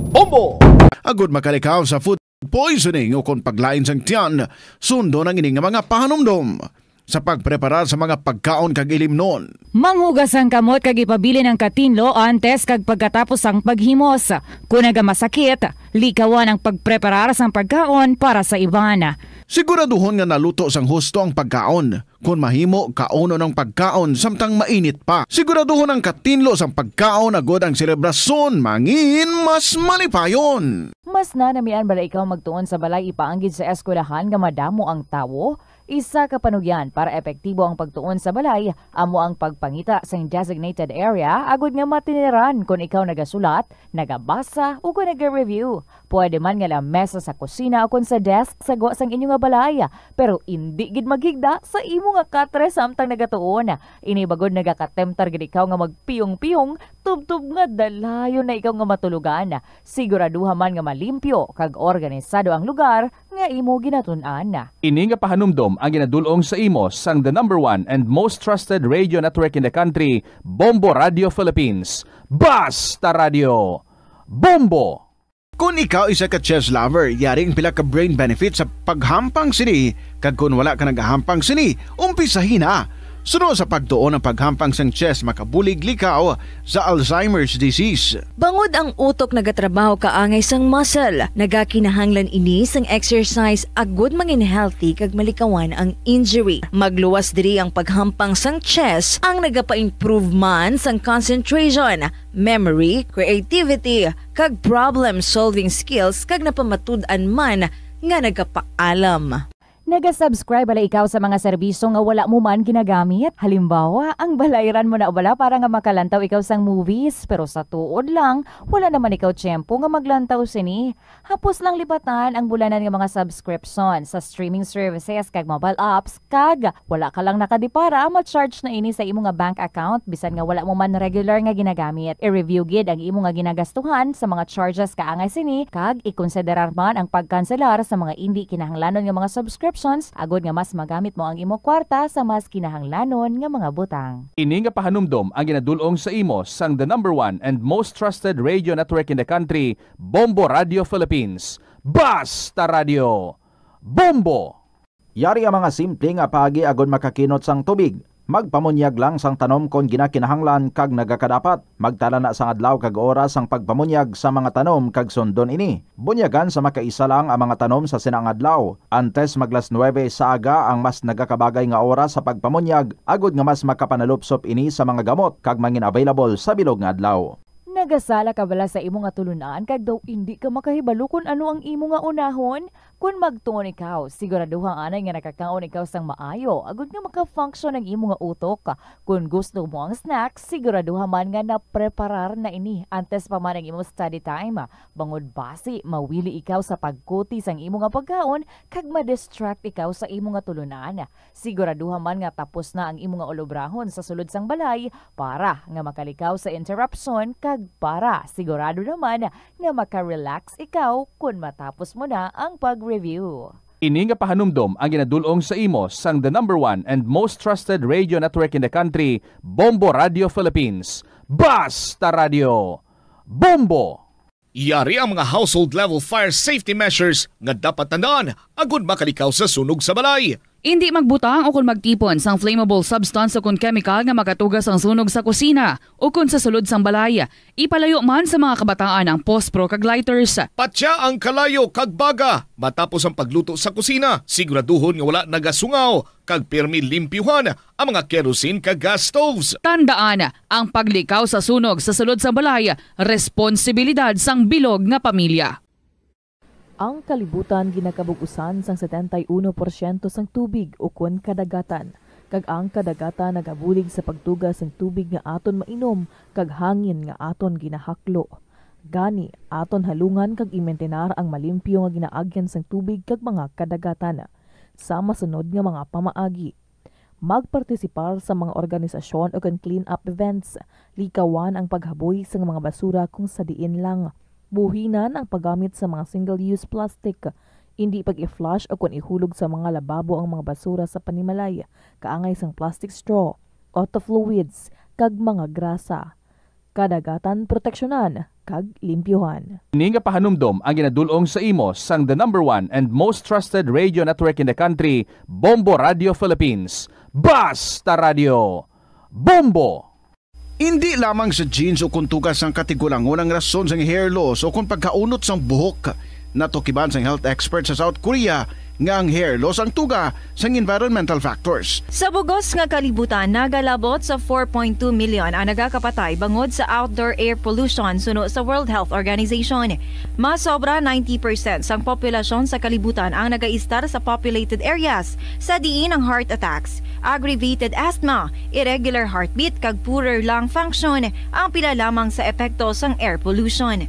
Bombo. Agud makalikaw sa food poisoning o kon paglain sang tiyan, sundon ang ini nga mga pahanumdom sa pagpreparar sa mga pagkaon kag ilimnon. Manghugas ang kamot kag ipabilin ang katinlo antes kag pagkatapos sang paghimos. Kon nagamasakit, likawan ang pagpreparar sang pagkaon para sa iban. Siguraduhon nga naluto sang husto ang pagkaon. Kon mahimo, kaunon ang pagkaon samtang mainit pa. Siguraduhon ang katinlo sang pagkaon agud ang selebrasyon mangin mas malipayon. Mas nanamian bala ikaw magtuon sa balay ipaanggid sa eskwelahan nga madamo ang tawo? Isa ka panugyan para epektibo ang pagtuon sa balay amo ang pagpangita sing designated area agud nga matiniran kon ikaw nagasulat, nagabasa, o kon naga-review. Pwede man nga lamesa sa kusina o kon sa desk sa gwa sang inyo nga balay, pero indi gid maghigda sa imo nga katre samtang nagatuon. Ini bangod nagakatemptar gid ikaw nga magpiyong-piyong tubtob nga dalayon na ikaw nga matulogan. Siguraduha man nga malimpyo kag organisado ang lugar nga imo ginatun-an. Ini nga pahanumdom ang ginadul-ong sa imo sang the number one and most trusted radio network in the country, Bombo Radio Philippines. Basta Radio Bombo! Kon ikaw isa ka chess lover, yari ang pila ka brain benefits sa paghampang sini, kag kon wala ka nagahampang sini, umpisahi na. Suno sa pagtuon, ang paghampang sang chess makabulig likaw sa Alzheimer's disease. Bangod ang utok nagatrabaho kaangay sang muscle, nagakinahanglan ini sang exercise agud mangin healthy kag malikawan ang injury. Magluwas diri ang paghampang sang chess, ang nagapa-improve man sang concentration, memory, creativity, kag problem-solving skills, kag napamatud-an man nga nagapaalam. Naga-subscribe bala ikaw sa mga serbisyo nga wala mo man ginagamit? Halimbawa, ang balayran mo na bala para nga makalantaw ikaw sang movies, pero sa tuod lang, wala naman ikaw tiyempo nga maglantaw sini. Hapos lang libatan ang bulanan nga mga subscription sa streaming services kag mobile apps, kag wala ka lang nakadipara, ma-charge na ini sa imo nga bank account bisan nga wala mo man regular nga ginagamit. I-review gid ang imo nga ginagastuhan sa mga charges kaangay sini, kag ikonsiderar man ang pagkanselar sa mga indi kinahanglanon nga mga subscription options agod nga mas magamit mo ang imo kwarta sa mas kinahanglanon nga mga butang. Ini nga pahanumdom ang ginadul-ong sa imo sang the number one and most trusted radio network in the country, Bombo Radio Philippines. Basta Radio! Bombo! Yari ang mga simple nga paagi agod makakinot sang tubig. Magpamunyag lang sang tanom kon ginakinahanglan kag nagakadapat. Magtala na sang adlaw kag oras sang pagpamunyag sa mga tanom kag sundon ini. Bunyagan sa makaisa lang ang mga tanom sa sina nga adlaw. Antes mag las nuebe sa aga ang mas nagakabagay nga oras sa pagpamunyag, agod nga mas makapanalupsop ini sa mga gamot kag mangin available sa bilog nga adlaw. Nagasala ka bala sa imo nga tulunan kag daw indi ka makahibalo kon ano ang imo nga unahon? Kon magtuon ikaw, siguraduha anay nga nakakaon ikaw sang maayo agod nga maka-function ang imo nga utok. Kon gusto mo ang snack, siguraduha man nga napreparar na ini antes pa man ang imo study time. Bangod basi mawili ikaw sa pagkuti sang imo nga pagkaon kag ma-distract ikaw sa imo nga tulunan. Siguraduha man nga tapos na ang imo nga ulobrahon sa sulod sang balay para nga makalikaw sa interruption kag para sigurado naman nga maka-relax ikaw kon matapos mo na ang pag-review. Ini nga pahanumdom ang ginadul-ong sa imo sang the number one and most trusted radio network in the country, Bombo Radio Philippines. Basta Radio! Bombo! Yari ang mga household level fire safety measures nga dapat tandaan agud makalikaw sa sunog sa balay. Indi magbutang o kon magtipon sang flammable substance o kon chemical nga makatuga sang sunog sa kusina o kon sa sulod sang balay. Ipalayo man sa mga kabataan ang pospro kag lighters. Patya ang kalayo kag baga matapos ang pagluto sa kusina. Siguraduhon nga wala nagasungaw kag pirmi limpyuhan ang mga kerosene kag gas stoves. Tandaan, ang paglikaw sa sunog sa sulod sang balay responsibilidad sang bilog nga pamilya. Ang kalibutan ginakabug-usan sang setenta y uno porsyento sang tubig ukon kadagatan, kag ang kadagatan nagabulig sa pagtuga sang tubig nga aton mainom kag hangin nga aton ginahaklo. Gani, aton halungan kag imintenar ang malimpyo nga ginaagyan sang tubig kag mga kadagatan. Sa masunod nga mga pamaagi, magpartisipar sa mga organisasyon o kon clean-up events. Likawan ang paghaboy sa mga basura kung sa diin lang. Buhinan ang paggamit sa mga single-use plastic. Indi pag-i-flush o kon ihulog sa mga lababo ang mga basura sa panimalay, kaangay sang plastic straw, auto fluids, kag mga grasa. Kadagatan proteksyonan kag limpyuhan. Ini nga pahanumdom ang ginadul-ong sa imo sang the number one and most trusted radio network in the country, Bombo Radio Philippines. Basta Radio! Bombo! Indi lamang sa genes o kon tuga sang katigulangon ang rason sang hair loss o kon pagkaunot sang buhok. Natukiban sang health expert sa South Korea nga ang hair loss ang tuga sang environmental factors. Sa bugos nga kalibutan, nagalabot sa four point two million ang nagakapatay bangod sa outdoor air pollution, suno sa World Health Organization. Mas sobra ninety percent sang populasyon sa kalibutan ang nagaistar sa populated areas, sa diin ang heart attacks, aggravated asthma, irregular heartbeat, kag poorer lung function ang pila lamang sa epekto sang air pollution.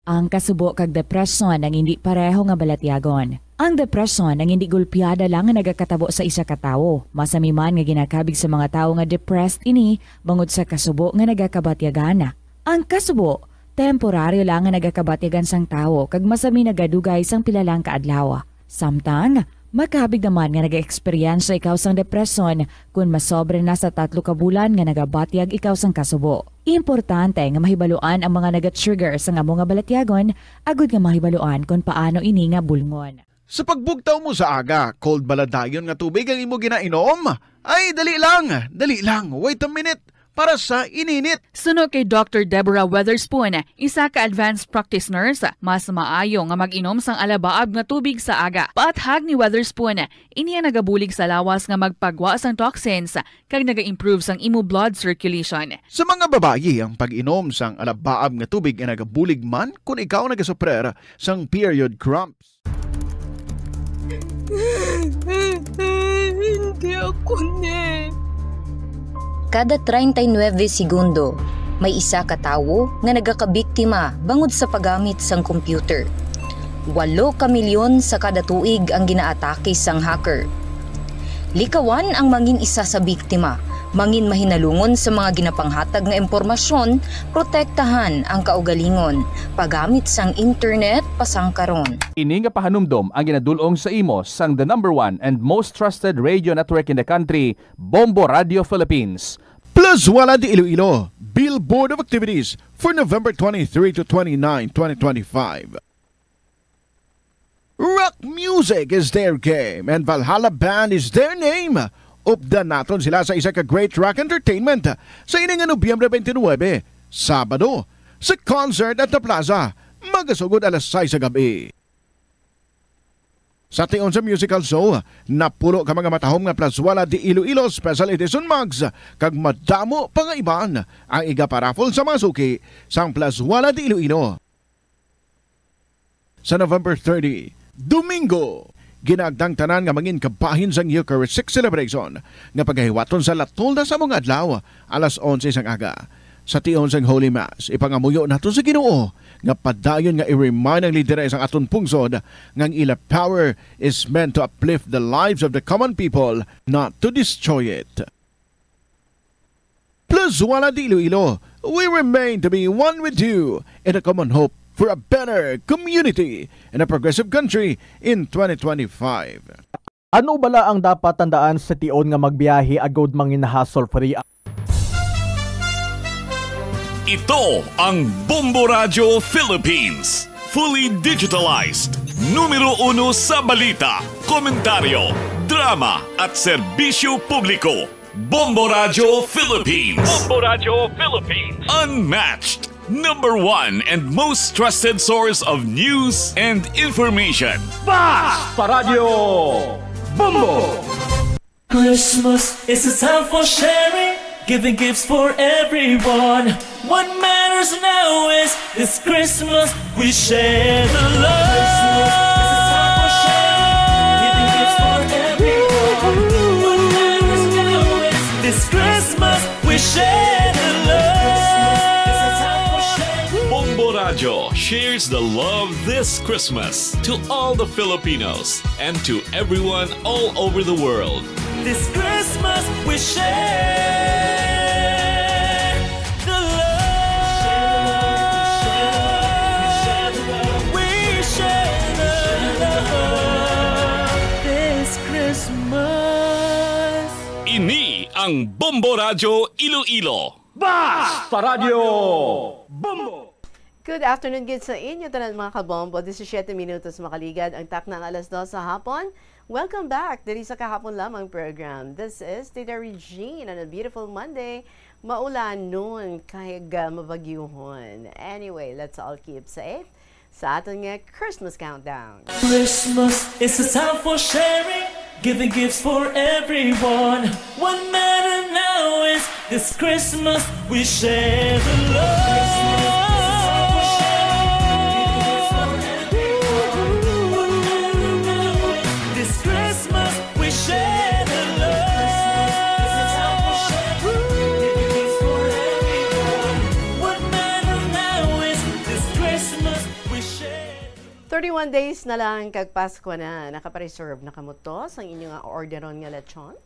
Ang kasubo kag depresyon ang indi pareho nga balatyagon. Ang depresyon ang indi gulpiada lang nga nagakatabo sa isa ka tawo. Masami man nga ginakabig sa mga tawo nga depressed ini bangod sa kasubo nga nagakabatyagan. Ang kasubo, temporaryo lang nga nagakabatyagan sang tawo kag masami nagadugay sang pila lang ka adlaw. Samtang, makabig naman nga nag-eksperyensya ikaw sang depresyon kon masobra na sa tatlo ka bulan nga nagabatyag ikaw sang kasubo. Importante nga mahibaluan ang mga naga-trigger sang amo nga balatyagon agud nga mahibaluan kon paano ini nga bulngon. Sa pagbugtaw mo sa aga, cold bala dayon nga tubig ang imo ginainom? Ay, dali lang, dali lang, wait a minute, para sa ininit. Suno kay Doctor Deborah Weatherspoon, isa ka advanced practice nurse, mas maayo nga mag-inom sang alabaab nga tubig sa aga. Paathag ni Weatherspoon, ini ang nagabulig sa lawas nga magpagwa sang toxins kag naga-improve sang imo blood circulation. Sa mga babayi, ang pag-inom sang alabaab nga tubig ay nagabulig man kon ikaw nagasuprer sang period cramps. Hindi ako ni. Kada treinta y nueve segundo, may isa ka tawo nga nagakabiktima bangod sa paggamit sang computer. Walo ka milyon sa kada tuig ang ginaatake sang hacker. Likawan ang mangin isa sa biktima Mangin mahinalungon sa mga ginapanghatag nga impormasyon, protektahan ang kaugalingon, paggamit sang internet pasang karon. Ini nga pahanumdom ang ginadul-ong sa imo sang the number one and most trusted radio network in the country, Bombo Radio Philippines. Plazuela de Iloilo, Billboard of Activities for November twenty-three to twenty-nine, twenty twenty-five. Rock music is their game and Valhalla Band is their name. Updan naton sila sa isa ka great rock entertainment sa ini nga Nobyembre twenty-nine, Sabado, sa concert at the plaza, magasugod alas sais sa gabi. Sa tion sa musical show, napulo ka mga matahom nga Plazuela de Iloilo Special Edition mugs, kag madamo pa nga iban ang igaparaffle sa mga suki sang Plazuela de Iloilo. Sa November thirty, Domingo, ginaagdang tanan nga mangin kabahin sang Eucharistic celebration nga pagahiwaton sa La Tolda sa mga adlaw, alas onse sang aga. Sa tion sang Holy Mass, ipangamuyo naton sa Ginoo nga padayon nga i-remind ang lideres sang aton pungsod nga ang ila power is meant to uplift the lives of the common people, not to destroy it. Plazuela de Iloilo, we remain to be one with you in a common hope for a better community and a progressive country in twenty twenty-five. Ano bala ang dapat tandaan sa tion nga magbiyahe agud mangin-hassle free? Ito ang Bombo Radyo Philippines. Fully digitalized. Numero uno sa balita, komentaryo, drama, at serbisyo publiko. Bombo Radyo Philippines. Bombo Radyo Philippines. Unmatched. Number one and most trusted source of news and information. Basta Radyo Bombo! Christmas is a time for sharing, giving gifts for everyone. What matters now is this Christmas we share the love. This Christmas we share the love. Bombo Radyo shares the love this Christmas to all the Filipinos and to everyone all over the world. This Christmas we share the love. We share the love this Christmas. Ini ang Bombo Radyo Iloilo. Basta Radyo Bombo! Good afternoon gid sa inyo tanan, mga kabombo. Disisiete minutos makaligad ang takna nga alas dos sa hapon. Welcome back diri sa Kahapon Lamang program. This is Tita Regine on a beautiful Monday. Maulanon kag, ah, mabagyuhon. Anyway, let's all keep safe sa aton nga Christmas countdown. Christmas is a time for sharing, giving gifts for everyone. What matter now is this Christmas we share the love. This Christmas we share the love. What matter now is this Christmas we share. Thirty-one days na lang kag Pasko na. Nakapa-reserve na kamo to sang inyo nga orderon nga lechon?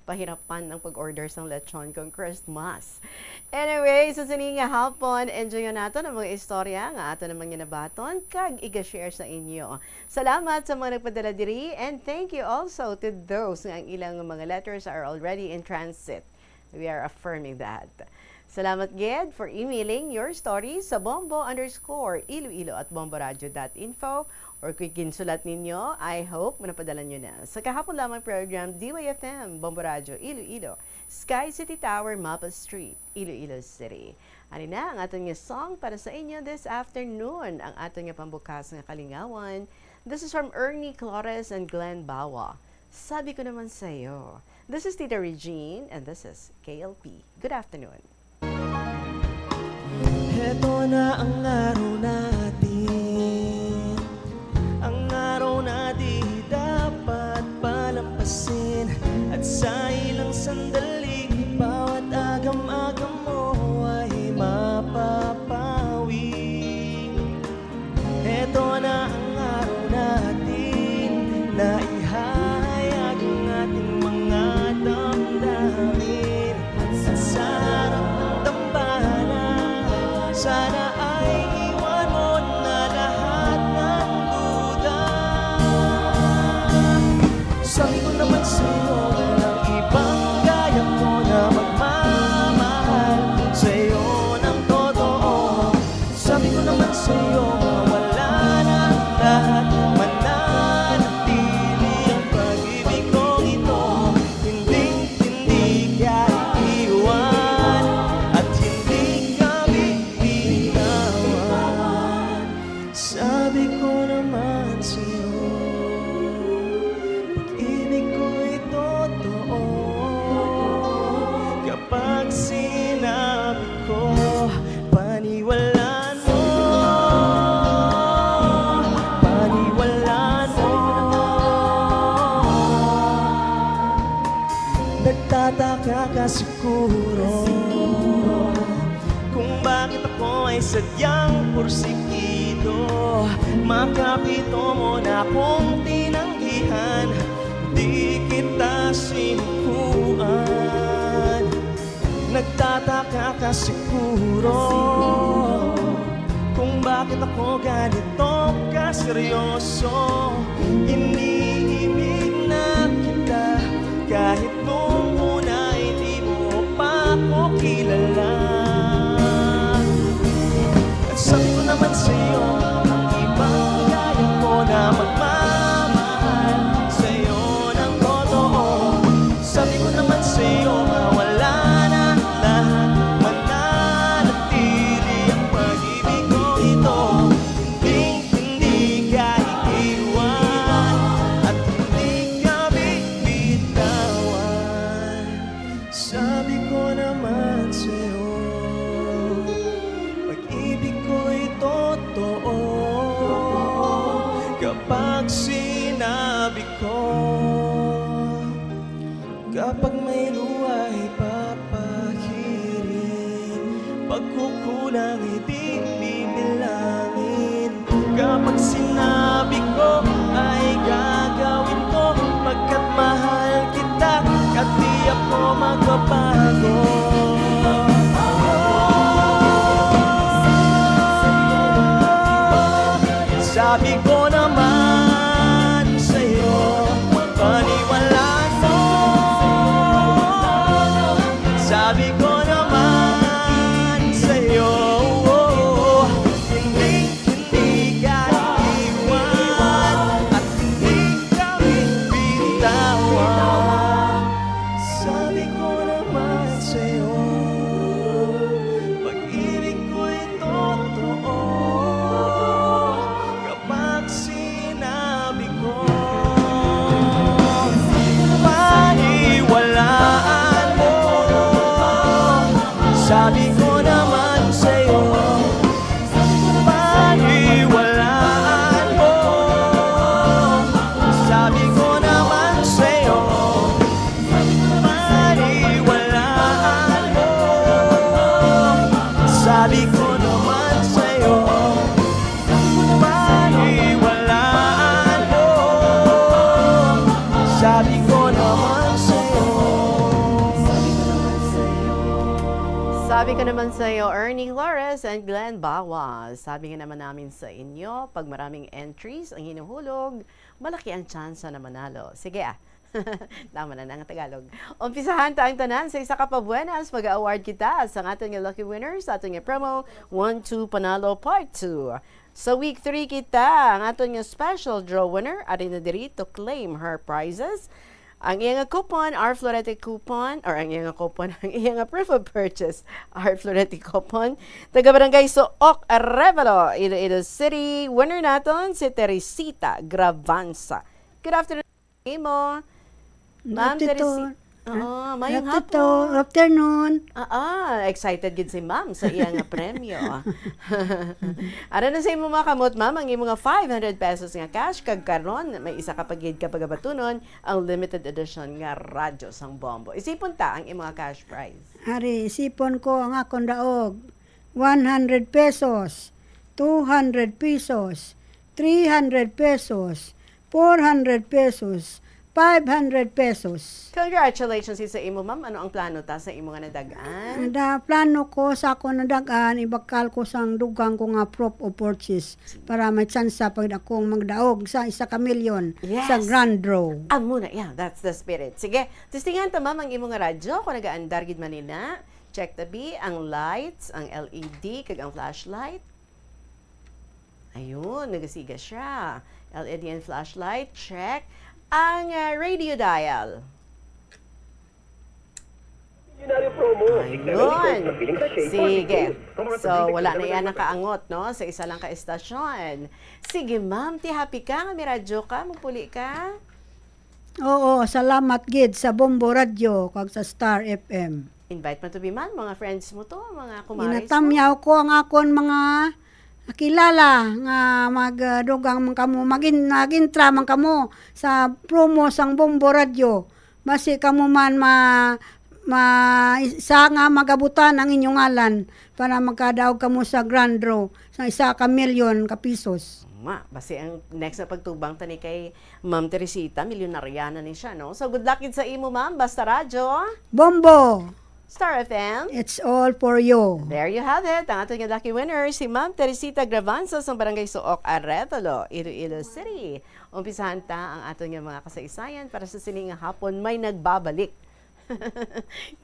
Pahirapan ang pag-order sang lechon kung Christmas. Anyway, sa sini nga hapon, enjoy naton ang mga istorya nga aton namang ginabaton kag iga-share sa inyo. Salamat sa mga nagpadala diri, and thank you also to those nga ang ilang mga letters are already in transit. We are affirming that. Salamat gid for emailing your stories sa bombo underscore iloilo at bomboradio dot info, or kung ginsulat ninyo, I hope napadala nyo na. Sa Kahapon Lamang program, D Y F M, Bombo Radio, Iloilo, Sky City Tower, Mapa Street, Iloilo City. Ani na ang aton nga song para sa inyo this afternoon, ang aton nga pambukas nga kalingawan. This is from Ernie Flores and Glenn Bawa. Sabi ko naman sa'yo. This is Tita Regine, and this is K L P. Good afternoon. Heto na ang araw natin, ang araw na di dapat palampasin. At sa ilang sandali, bawat agam-agam mo ay mapapawi. Heto na ang araw natin na ihahayag ang ating mga damdamin. Siguro, kung bakit ako ay sadyang porsigido, makapito mo na kong tinanggihan, di kita sinukuan. Nagtataka ka siguro kung bakit ako ganito kaseryoso. Iniibig na kita kahit nung una hindi mo pa ako kilala. At sabi ko naman sa'yo, ang ibang gaya ko na magmamahal sa'yo ng totoo. Sabi ko naman sa'yo, mawala na lahat, mananatili ang pag-ibig ko ito. Hindi, hindi ka iiwan at hindi ka bibitawan. Sabi ko naman sa'yo, pag-ibig ko'y totoo. Kapag sinabi ko, kapag may luha ipapahirin, pagkukulang hindi bibilangin. Kapag sinabi ko ay gagawin ko, pagkat mahal kita, at di ako magbabago. Sabi ko naman sa'yo, paniwalaan mo. Sabi ko naman sa'yo, hindi, hindi ka iiwan at hindi ka bibitawan. Sabi ko naman sa'yo, pag-ibig ko'y totoo. Kapag sinabi ko, paniwalaan mo. Sabi ko naman sa'yo, paniwalaan mo. Sabi ko naman sa'yo, paniwalaan mo. Sabi ko naman sa'yo, paniwalaan mo. Sabi ko naman sa'yo. Sabi ko naman sa'yo, Ernie Flores and Glenn Bawa. Sabi nga naman namin sa inyo, pag maraming entries ang hinuhulog, malaki ang tsansa na manalo. Sige, ah. Tama na na ang Tagalog. Umpisahan ta ang tanan sa isa ka pabuenas. Mag-award kita sa aton nga lucky winners, sa aton nga promo, One two Panalo Part two. Sa week three kita, ang aton nga special draw winner, ari na diri to claim her prizes. Ang iya nga coupon, R Florete coupon, or ang iya nga coupon, ang iya nga proof of purchase, R Florete coupon. Taga Barangay Suok, Arevalo, Iloilo City. Winner naton si Teresita Gravanza. Good afternoon, imo. Ma'am Teresita. Oo, mayong hapon. Afternoon. Ah, ah, excited gid si ma'am sa iya nga premyo. Ara na sa imo mga kamot, ma'am, ang imo nga five hundred pesos nga cash, kag karon may isa ka pa gid ka pagabatunon, ang limited edition nga Radyo sang Bombo. Isipon ta ang imo nga cash prize. Ari, isipon ko ang akon daog. One hundred pesos, two hundred pesos, three hundred pesos, four hundred pesos, five hundred pesos. Congratulations sa imo, ma'am. Ano ang plano ta sa imo nga nadag-an? Ang da-, plano ko sa akon nadag-an, ibakal ko sang dugang ko nga proof of purchase para may tsansa pa gid akong magdaog sa isa ka milyon sa Yes. Grand Draw. Amo na, yeah, that's the spirit. Sige, testingan ta, ma'am, ang imo nga radyo kung nagaandar gid man ina. Check tabi ang lights, ang L E D, kag ang flashlight. Ayun, nagasiga siya. L E D and flashlight, check. Ang, ah, radio dial. Ayun. Sige. So, wala na yan nakaangot, no? Sa isa lang ka estasyon. Sige, ma'am, ti happy ka nga may radyo ka, magpuli ka? Oo, salamat gid sa Bombo Radyo kag sa Star F M. Invite mo to, Biman, mga friends mo to, mga kumares mo. Ginatamyaw ko ang akon mga kilala nga mag, ah, dugang man kamo, magin-, mag-intra man kamo sa promo sang Bombo Radyo. Basi kamo man ma-, ma-, isa nga magabutan ang inyong ngalan para magkadaog kamo sa grand draw sa isa ka milyon ka pisos. Ma, basi ang next na pagtubang tani kay Ma'am Teresita, milyonarya na ni siya, no? So, good luck gid sa imo, ma'am. Basta Radyo, Bombo! Star F M. It's all for you. There you have it. Ang aton nga lucky winner, si Ma'am Teresita Gravanzo sa Barangay Suok, Arevalo, Iloilo City. Umpisahan ta ang aton nga mga kasaysayan para sa sini nga hapon may nagbabalik.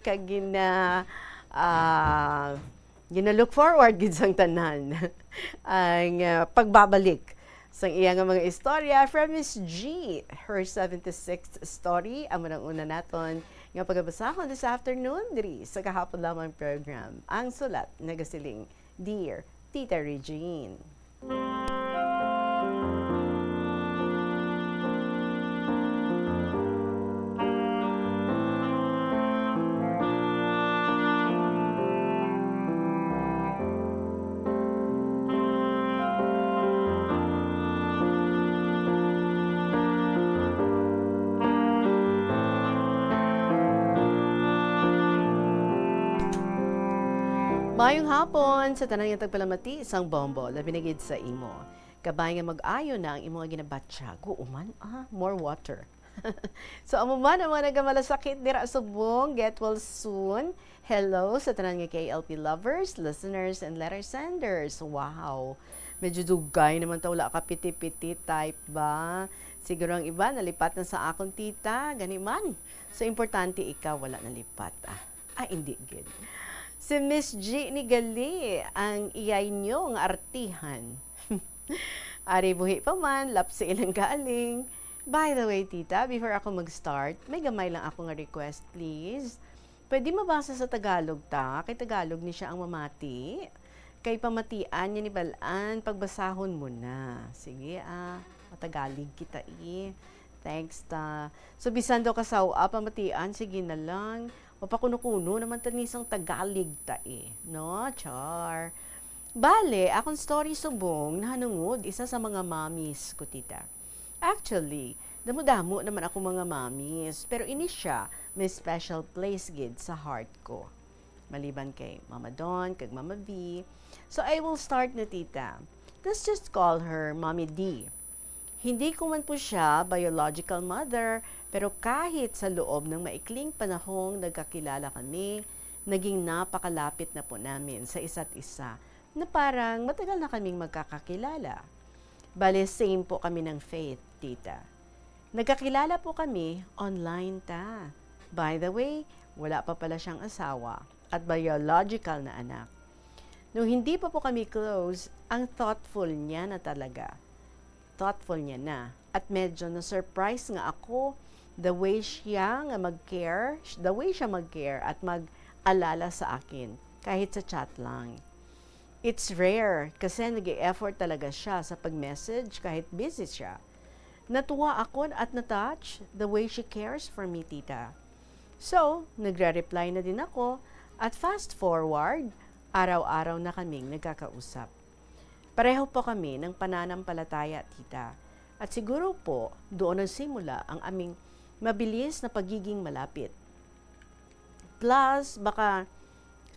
Kag gina-, ah, gina-look forward gid sang tanan ang, ah, pagbabalik sang iya nga mga istorya from Miss G. Her seventy-sixth story, amo nang una naton nga pagabasahon this afternoon diri sa Kahapon Lamang program. Ang sulat nagasiling, Dear Tita Regine. Mayong hapon sa tanan nga tagpalamati sang Bombo, labi na gid sa imo. Kabay nga mag-ayo na ang imo nga ginabatya. Guuman, ah, more water. So, amo man ang mga nagamalasakit dira subong. Get well soon. Hello sa tanan nga K L P lovers, listeners, and letter senders. Wow. Medyo dugay naman ta, wala ka piti-piti type ba? Siguro ang iba nalipat na sa akon, tita. Gani man. So, importante ikaw wala nalipat, ah. Ah, hindi gid. Si Miss G ni gali ang iyay niyo nga artihan. Ari buhi pa man, lapsi ilang galing. By the way, tita, before ako mag-start, may gamay lang ako nga request, please. Pwede mabasa sa Tagalog ta? Kay Tagalog ni siya ang mamati. Kay pamatian niya ni Balan, pagbasahon mo na. Sige, ah, matagalig kita, eh. Thanks, ta. So, bisan daw kasaw-a, pamatian, sige na lang. Mapakuno-kuno naman ta ni sang Tagalog ta, eh. No? Char. Bale, akong story subong nahanungod isa sa mga mommies ko, tita. Actually, damo-damo naman ako mga mommies, pero ini siya may special place gid sa heart ko. Maliban kay Mama Don kag Mama V. So, I will start na, tita. Let's just call her Mommy D. Hindi ko man po siya biological mother, pero kahit sa loob ng maikling panahong nagkakilala kami, naging napakalapit na po namin sa isa't isa na parang matagal na kaming magkakakilala. Bale, same po kami ng faith, tita. Nagkakilala po kami online ta. By the way, wala pa pala siyang asawa at biological na anak. Nung hindi pa po kami close, ang thoughtful niya na talaga. Thoughtful niya na. At medyo na-surprise nga ako the way siya nga mag-care, the way siya mag-care at mag-alala sa akin, kahit sa chat lang. It's rare kasi nag-e-effort talaga siya sa pag-message kahit busy siya. Natuwa ako at na-touch the way she cares for me, tita. So, nagre-reply na din ako at fast forward, araw-araw na kaming nagkakausap. Pareho po kami ng pananampalataya, tita. At siguro po, doon nagsimula ang aming mabilis na pagiging malapit. Plus, baka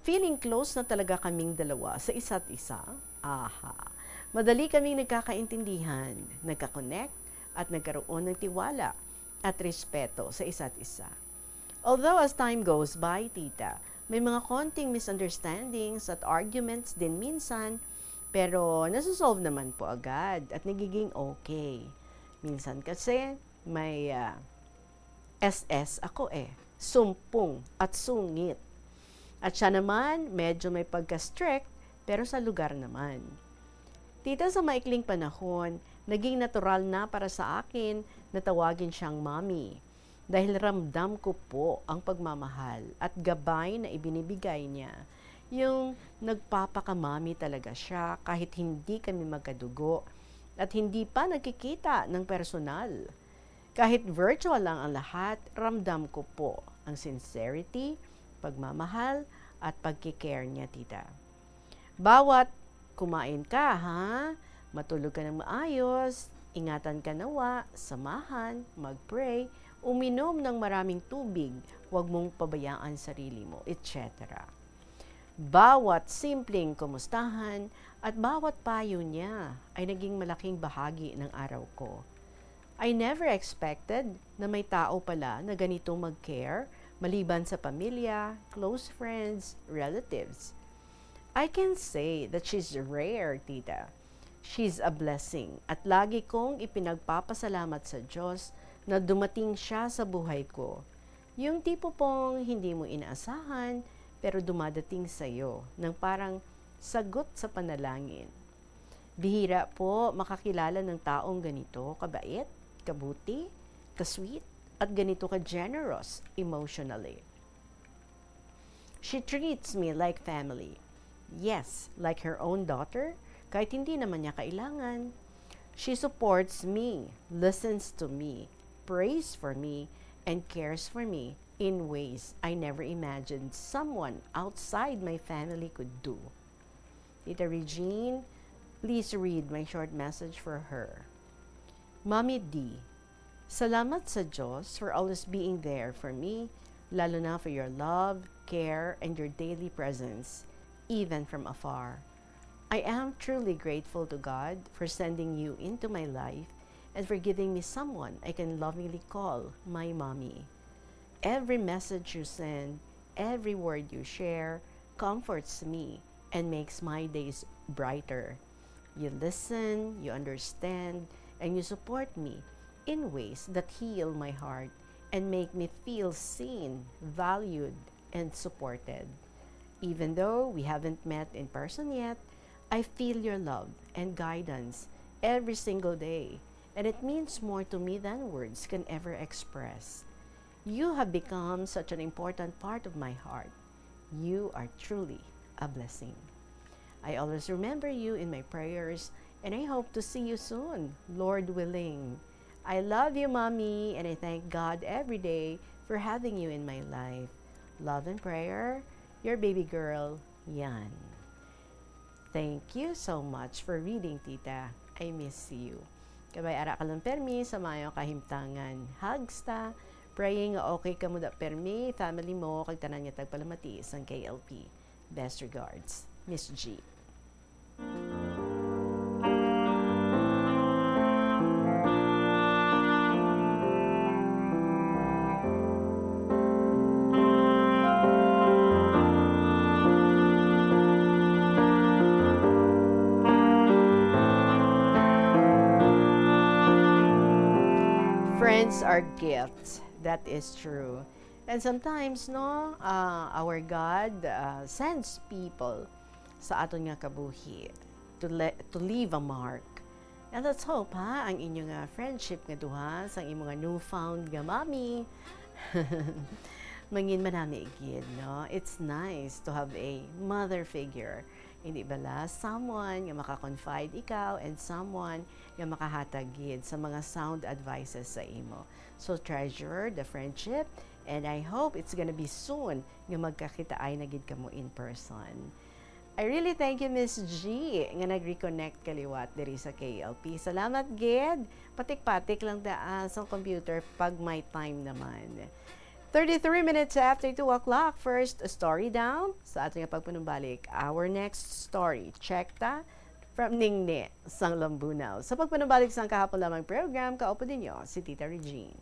feeling close na talaga kaming dalawa sa isa't isa. Aha. Madali kaming nagkakaintindihan, nagka-connect, at nagkaroon ng tiwala at respeto sa isa't isa. Although as time goes by, tita, may mga konting misunderstandings at arguments din minsan, pero nasusolve naman po agad at nagiging okay. Minsan kasi may, ah, S S ako eh, sumpong at sungit. At siya naman, medyo may pagka-strict, pero sa lugar naman. Tita, sa maikling panahon, naging natural na para sa akin na tawagin siyang mommy. Dahil ramdam ko po ang pagmamahal at gabay na ibinibigay niya. Yung nagpapaka-mommy talaga siya kahit hindi kami magkadugo at hindi pa nagkikita ng personal. Kahit virtual lang ang lahat, ramdam ko po ang sincerity, pagmamahal, at pagki-care niya, tita. Bawat, "Kumain ka, ha? Matulog ka ng maayos, ingatan ka nawa, samahan, mag-pray, Uminom ng maraming tubig, huwag mong pabayaan sarili mo, et cetera. Bawat simpleng kumustahan at bawat payo niya ay naging malaking bahagi ng araw ko. I never expected na may tao pala na ganito mag-care, maliban sa pamilya, close friends, relatives. I can say that she's rare, tita. She's a blessing at lagi kong ipinagpapasalamat sa Diyos na dumating siya sa buhay ko. Yung tipo pong hindi mo inaasahan pero dumadating sa'yo ng parang sagot sa panalangin. Bihira po makakilala ng taong ganito kabait, kabuti, ka-sweet, at ganito ka-generous emotionally. She treats me like family. Yes, like her own daughter, kahit hindi naman niya kailangan. She supports me, listens to me, prays for me, and cares for me in ways I never imagined someone outside my family could do. Tita Regine, please read my short message for her. Mommy D, salamat sa Diyos for always being there for me, lalo na for your love, care, and your daily presence, even from afar. I am truly grateful to God for sending you into my life and for giving me someone I can lovingly call my mommy. Every message you send, every word you share, comforts me and makes my days brighter. You listen, you understand, and you support me in ways that heal my heart and make me feel seen, valued, and supported. Even though we haven't met in person yet, I feel your love and guidance every single day, and it means more to me than words can ever express. You have become such an important part of my heart. You are truly a blessing. I always remember you in my prayers, and I hope to see you soon, Lord willing. I love you, Mommy, and I thank God every day for having you in my life. Love and prayer, your baby girl, Yan. Thank you so much for reading, Tita. I miss you. Kabay ara ka lang permi sa maayo kahimtangan. Hugs ta. Praying nga okay ka mo da permi, family mo, kag tanan nga tagpalamati sang K L P. Best regards, Miss G. Friends are gifts. That is true. And sometimes, no, uh, our God uh, sends people sa aton nga kabuhi to le- to leave a mark. And let's hope, ha, ang inyo nga friendship nga duha sang imo nga newfound nga mommy mangin manami gid, no? It's nice to have a mother figure, hindi bala? Someone nga maka-confide ikaw and someone nga makahatag gid sa mga sound advices sa imo. So treasure the friendship, and I hope it's gonna be soon nga magkakitaay na gid kamo in person. I really thank you, Miss G, nga nag-reconnect ka liwat diri sa K L P. Salamat gid. Patik-patik lang daan sa computer pag may time naman. Thirty-three minutes after two o'clock, first story down. Sa aton nga pagpanumbalik, our next story. Check ta from Ningni sang Lambunao. Sa pagpanumbalik sang kahapon lamang program, kaupo ninyo si Tita Regine.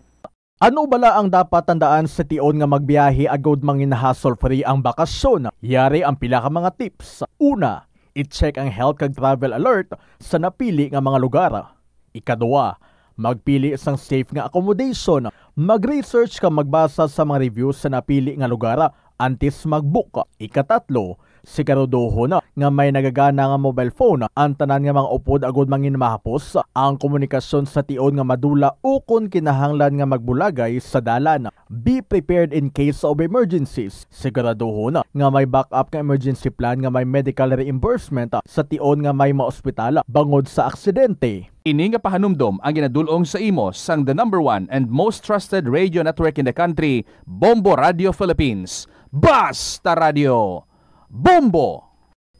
Ano bala ang dapat tandaan sa tion nga magbiyahe agud mangin hassle-free ang bakasyon? Yari ang pila ka mga tips. Una, i-check ang health kag travel alert sa napili nga mga lugar. Ikaduha, magpili sang safe nga accommodation. Mag-research kag magbasa sa mga reviews sa napili nga lugar antes mag-book. Ikatatlo, siguraduhon nga may nagagana nga mobile phone ang tanan nga mga upod agud mangin mahapos ang komunikasyon sa tion nga madula ukon kinahanglan nga magbulagay sa dalan. Be prepared in case of emergencies. Siguraduhon nga may backup nga emergency plan nga may medical reimbursement sa tion nga may maospital bangod sa aksidente. Ini nga pahanumdom ang ginadul-ong sa imo sang the number one and most trusted radio network in the country, Bombo Radio Philippines. Basta Radio, Bombo!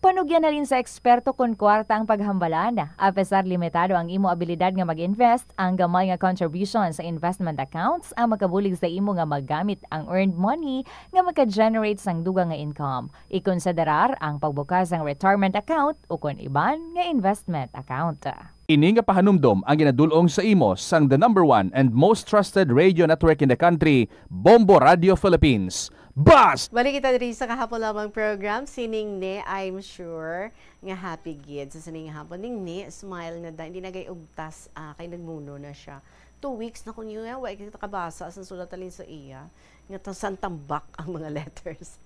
Panugyan halin sa eksperto kon kwarta ang paghambalan. Apesar limitado ang imo abilidad nga mag-invest, ang gamay nga contribution sa investment accounts ang makabulig sa imo nga magamit ang earned money nga maka-generate sang dugang nga income. Ikonsiderar ang pagbukas sang retirement account ukon iban nga investment account. Ini nga pahanumdom ang ginadul-ong sa imo sang the number one and most trusted radio network in the country, Bombo Radio Philippines. Bas! Balik kita diri sa kahapon lamang program, Sining Ni, I'm sure nga happy gid. Sa sining hapon, Ning Ni, smile na da, hindi na gay ugtas, ah, kay nagmuno na siya. Two weeks na ko niya, wa kita kabasa sa sulat alin sa iya. Nga ta-, santambak ang mga letters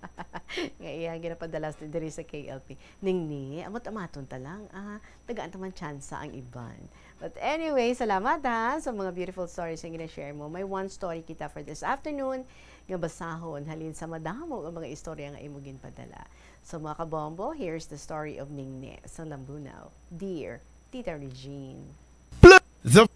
nga iya ginapadala sa, diri sa K L P. Ning Ni, amot-amaton ta lang, ah, tagaan ta man tsansa ang iban. But anyway, salamat ha sa mga beautiful stories nga gina-share mo. May one story kita for this afternoon nga basahon halin sa madamo nga mga istorya nga imo ginpadala. So, mga kabombo, here's the story of Ning Ni sa Lambunao. Dear Tita Regine. The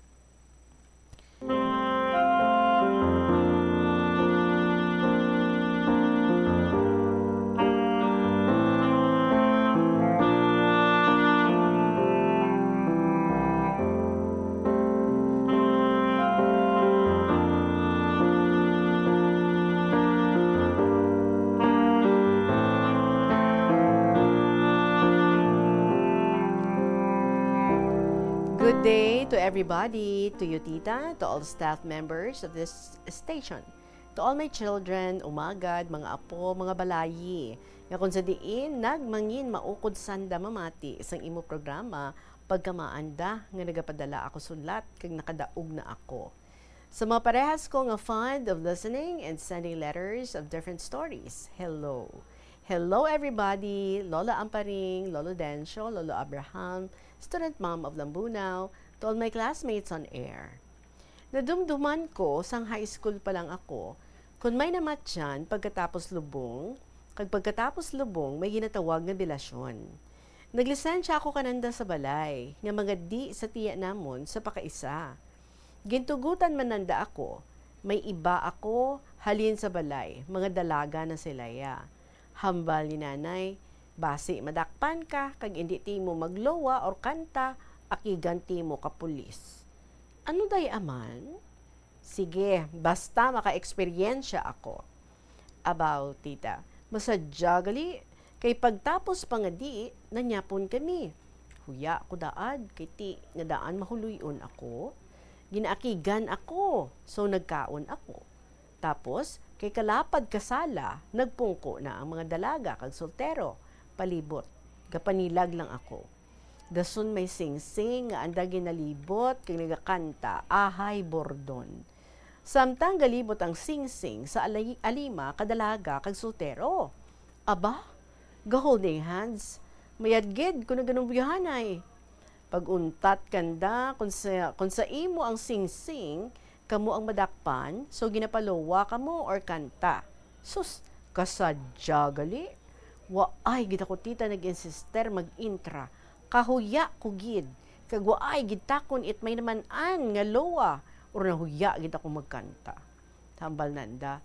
Good day to everybody, to you, Tita, to all staff members of this station, to all my children, umagad, mga apo, mga balayi, nga kung sa diin nagmangin maukod sanda mamati sang imo programa, pagkamaan da nga nagapadala ako sulat kag nakadaog na ako. Sa mga parehas ko nga fond of listening and sending letters of different stories, hello. Hello, everybody! Lola Amparing, Lolo Dencio, Lolo Abraham, student mom of Lambunao, to all my classmates on air. Nadumduman ko sang high school pa lang ako, kun may namatyan pagkatapos lubong, kag pagkatapos lubong may ginatawag nga bilasyon. Naglisensya ako kananda sa balay, nga mangadi sa tiya namon sa pakaisa. Gintugutan man nanda ako, may iba ako halin sa balay, mga dalaga na silaya. Hambal ni Nanay, "Basi madakpan ka kag indi ti mo maglowa or kanta, akigan ti mo ka pulis." Ano day aman? Sige, basta maka-eksperyensya ako. Abaw, tita, masadya gali, kay pagtapos pangadi, nanyapon kami. Huya ko daad, kay ti nga daan mahuloy-on ako. Ginaakigan ako, so nagkaon ako. Tapos, kay kalapad ka sala, nagpungko na ang mga dalaga kag soltero, palibot. Gapanilag lang ako. Dason may singsing nga anda ginalibot kag nagakanta, "Ahay, Bordon." Samtang galibot ang singsing sa alay-, alima ka dalaga kag soltero. Aba, ga-holding hands. Mayad gid ko naganumbihanay. Pag-untat kanda, kung sa, kung sa imo ang singsing, kamo ang madakpan, so ginapalowa kamo or kanta. Sus, kasadya gali. Waay gid ako, tita, nag-insister mag-intra. Kahuya ko gid. Kag waay gid takon it may naman-an nga lowa or nahuya gid ako magkanta. Hambal nanda,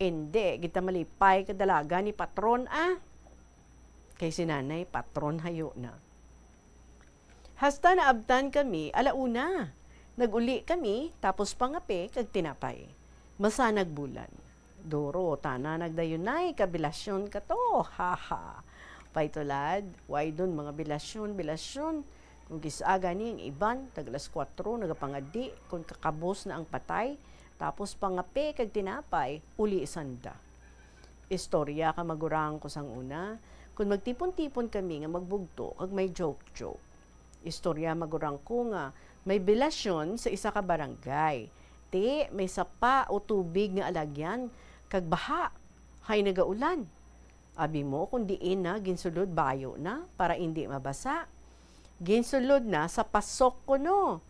"Indi gid ta malipay ka dalaga ni patron, ah." Kay si nanay, patron hayo na. Hasta naabtan kami ala una. Nag-uli kami, tapos pangape kag tinapay. Masanag bulan. Duro, tana nagdayunay, kabilasyon ka to, haha. Paytulad, way dun mga bilasyon, bilasyon. Kung kis-a gani ang iban, tag alas kuwatro nagapangadi, kung kakabos na ang patay, tapos pangape kag tinapay, uli sanda. Istorya ka magurang ko sang una, kun magtipon-tipon kami nga magbugto kag may joke-joke. Istorya magurang ko nga may bilasyon sa isa ka barangay. Ti, may sapa o tubig nga alagyan, kag baha, hay nagaulan. Abi mo kun diin na ginsulod bayo na para indi mabasa. Ginsulod na sa pasok kuno.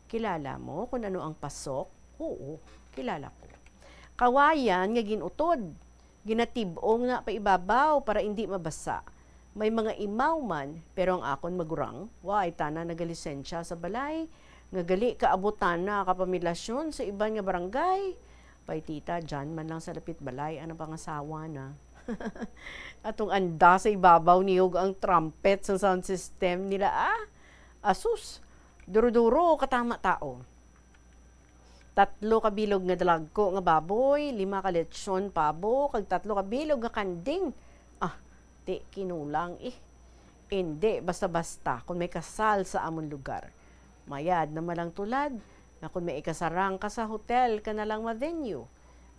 Kilala mo kun ano ang pasok? Oo, kilala ko. Kawayan nga gin-utod. Ginatib-ong na paibabaw para indi mabasa. May mga imaw man, pero ang akon magurang, wa ay tana nagalisensya sa balay, nga gali kaabot tana ka pamilasyon sa iban nga barangay. Pay tita, dyan man lang sa dapit balay ang napangasawa na. Atong anda sa ibabaw niyog ang trumpet sa sound system nila, ah. Asus, duro-duro katama tao. Tatlo ka bilog nga dalagko nga baboy, lima ka lechon pabo, kag tatlo ka bilog nga kanding. Ah, ti kinulang, eh. Indi basta-basta kon may kasal sa amon lugar. Mayad na man lang tulad nga kon may ikasarang ka sa hotel ka na lang ma-venue.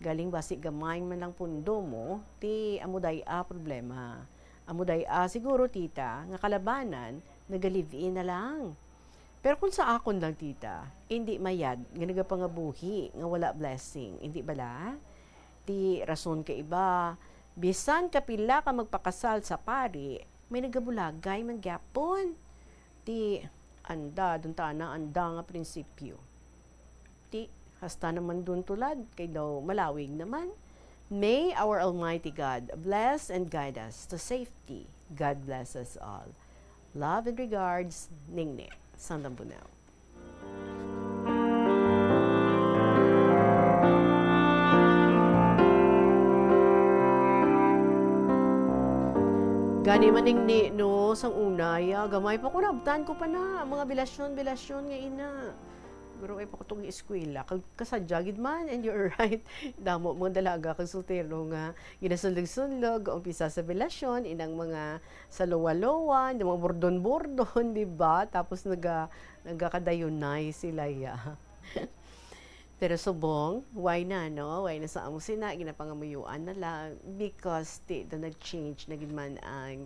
Galing basi gamay man lang pundo mo, ti amo day-a problema. Amo day-a siguro, tita, nga kalabanan, naga-live-in na lang. Pero kung sa akon lang, tita, indi mayad nga nagapangabuhi nga wala blessing, indi bala? Ti rason ka iba, bisan kapila ka magpakasal sa pari, may nagabulagay man gyapon. Ti anda, duntana, anda nga prinsipyo. Ti hasta naman dun tulad, kay daw malawig naman. May our Almighty God bless and guide us to safety. God bless us all. Love and regards, Ningni, sang Tambunao. Gani man, Ningni, no, sang una, ya, gamay pa ko, nabtan ko pa na, mga bilasyon, bilasyon nga ina. Pero ay pa ko tong eskwela, kag kasadya gid man, and you're right. Damo mga dalaga kag soltero nga ginasunlog-sunlog, umpisa sa bilasyon, inang mga saluwa-luwa, yung mga burdon-burdon, di ba? Tapos naga, nagakadayunay sila, ya. Pero subong, why na, no? Why na sa amo sina, ginapangamuyuan na lang because ti do nag-change na gid man ang,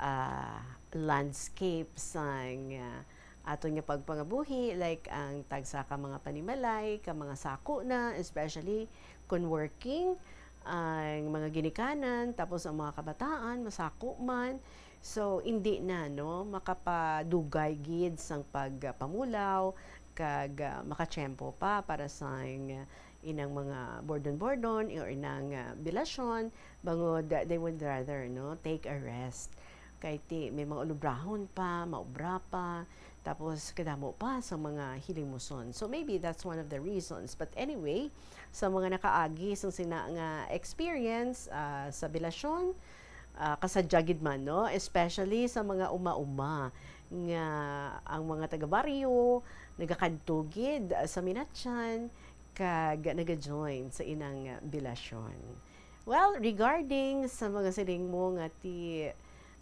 ah, landscape sang, ah, aton nga pagpangabuhi, like ang tagsa ka mga panimalay, ka mga sako na, especially kun working, ang mga ginikanan, tapos ang mga kabataan, masako man. So, indi na, no, makapadugay gid sang pagpamulaw, kag, ah, makatiyempo pa para sa, ah, inang mga bordon-bordon or inang, ah, bilasyon, bangod, ah, they would rather, no, take a rest. Kay ti, may mga ulubrahon pa, maubra pa, tapos kadamo pa sa mga hilimuson. So, maybe that's one of the reasons. But anyway, sa mga nakaagi sang sina nga experience, ah, sa bilasyon, ah, kasadya gid man, no? Especially sa mga uma-uma nga ang mga taga-baryo nagakadto gid sa minatyan kag naga-join sa inang bilasyon. Well, regarding sa mga siling mo nga ti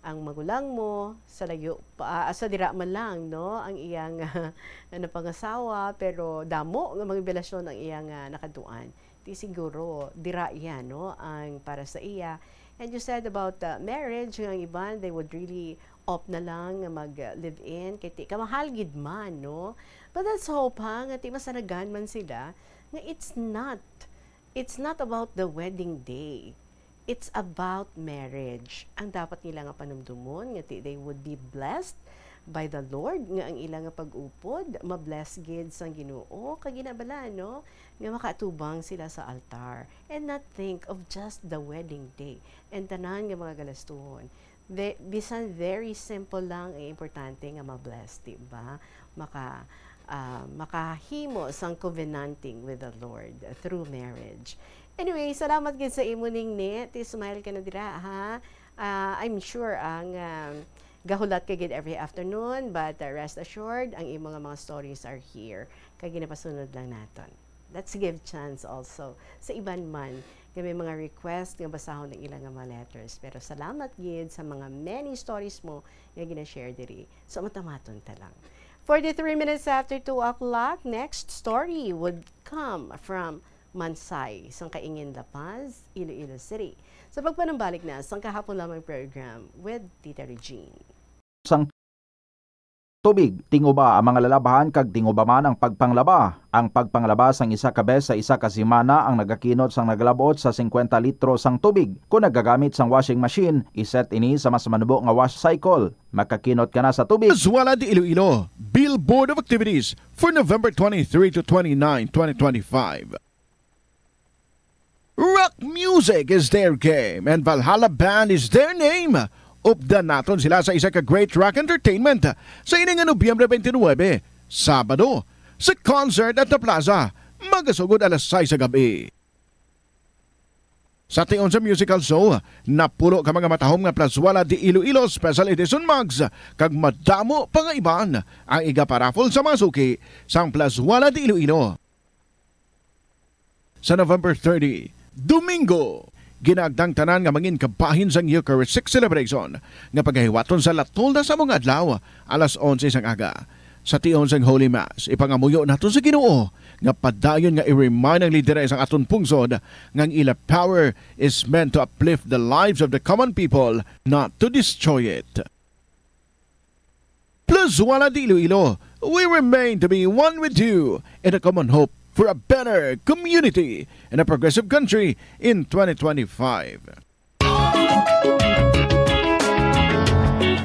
ang magulang mo sa layo pa, ah, sa dira man lang, no, ang iyang napangasawa, pero damo nga mga bilasyon ang iyang, ah, nakadtuan. Ti siguro dira iya, no, ang para sa iya. And you said about, uh, marriage, nga ang iban, they would really opt na lang nga mag, uh, live-in, kay ti kamahal gid man, no? But let's hope, ha, nga ti masanagan man sila, nga it's not, it's not about the wedding day. It's about marriage. Ang dapat nila nga panumdumon, nga ti they would be blessed by the Lord, nga ang ila nga pag-upod, ma-bless gid sang Ginoo, kag ginabala, no? Nga makaatubang sila sa altar and not think of just the wedding day and tanan nga mga galastuhon. Ve-, bisan very simple lang, ang importante nga ma-bless, di ba? Maka-, ah, makahimo sang covenanting with the Lord through marriage. Anyway, salamat gid sa imo, Ningni. Ti smile ka na dira, ha? Ah, I'm sure ang, ah, gahulat ka gid every afternoon, but, ah, rest assured, ang imo nga mga stories are here. Kag ginapasunod lang naton. Let's give chance also sa iban man nga may mga request nga basahon ang ilang nga mga letters. Pero salamat gid sa mga many stories mo nga gina-share diri. So, matamaton ta lang. Forty-three minutes after two o'clock, next story would come from Mansay, sang Kaingin, La Paz, Iloilo City. Sa pagpanumbalik na sang kahapon lamang program with Tita Regine. Sang tubig. Tinguba ang mga lalabhan kag tinguba man ang pagpanglaba. Ang pagpanglaba sang isa ka bes sa isa ka semana ang nagakinot sang nagalab-ot sa singkwenta litro sang tubig. Kon nagagamit sang washing machine, iset ini sa mas manubo nga wash cycle. Makakinot ka na sa tubig. As well at Iloilo, Bill Board of Activities for November twenty-three to twenty-nine, twenty twenty-five. Rock music is their game and Valhalla Band is their name. Updan naton sila sa isa ka great rock entertainment sa ini nga Nobyembre twenty-nine, Sabado, sa concert at the plaza. Magasugod alas sais sa gabi. Sa tion sa musical show, napulo ka mga matahom nga Plazuela de Iloilo Special Edition mugs, kag madamo pa nga iban ang igaparaffle sa mga suki sang Plazuela de Iloilo. Sa November thirty, Domingo, ginaagda ang tanan nga mangin kabahin sang Eucharistic celebration nga pagahiwaton sa latol na sa mga adlaw, alas onse sang aga. Sa tion sang Holy Mass, ipangamuyo nato sa Ginoo nga padayon nga i-remind ang lideres sang aton pungsod nga ang ila power is meant to uplift the lives of the common people, not to destroy it. Plazuela de Iloilo, we remain to be one with you in a common hope for a better community and a progressive country in twenty twenty-five.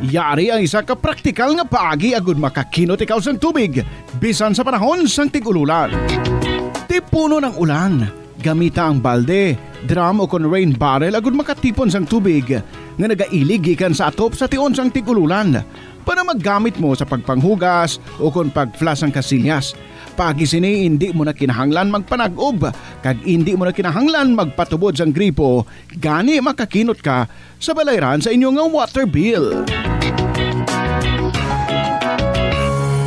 Yari ang isa ka praktikal nga paagi agud makakinot ikaw sang tubig bisan sa panahon sang tig-ululan. Tipunon ang ulan. Gamita ang balde, drum, o kon rain barrel agud makatipon sang tubig nga nagailig gikan sa atop sa tion sang tig-ululan para magamit mo sa pagpanghugas o kon pag-flush sang kasilyas. Paagi sini, indi mo na kinahanglan magpanag-ob kag indi mo na kinahanglan magpatubod sang gripo, gani makakinot ka sa balayran sa inyo nga water bill.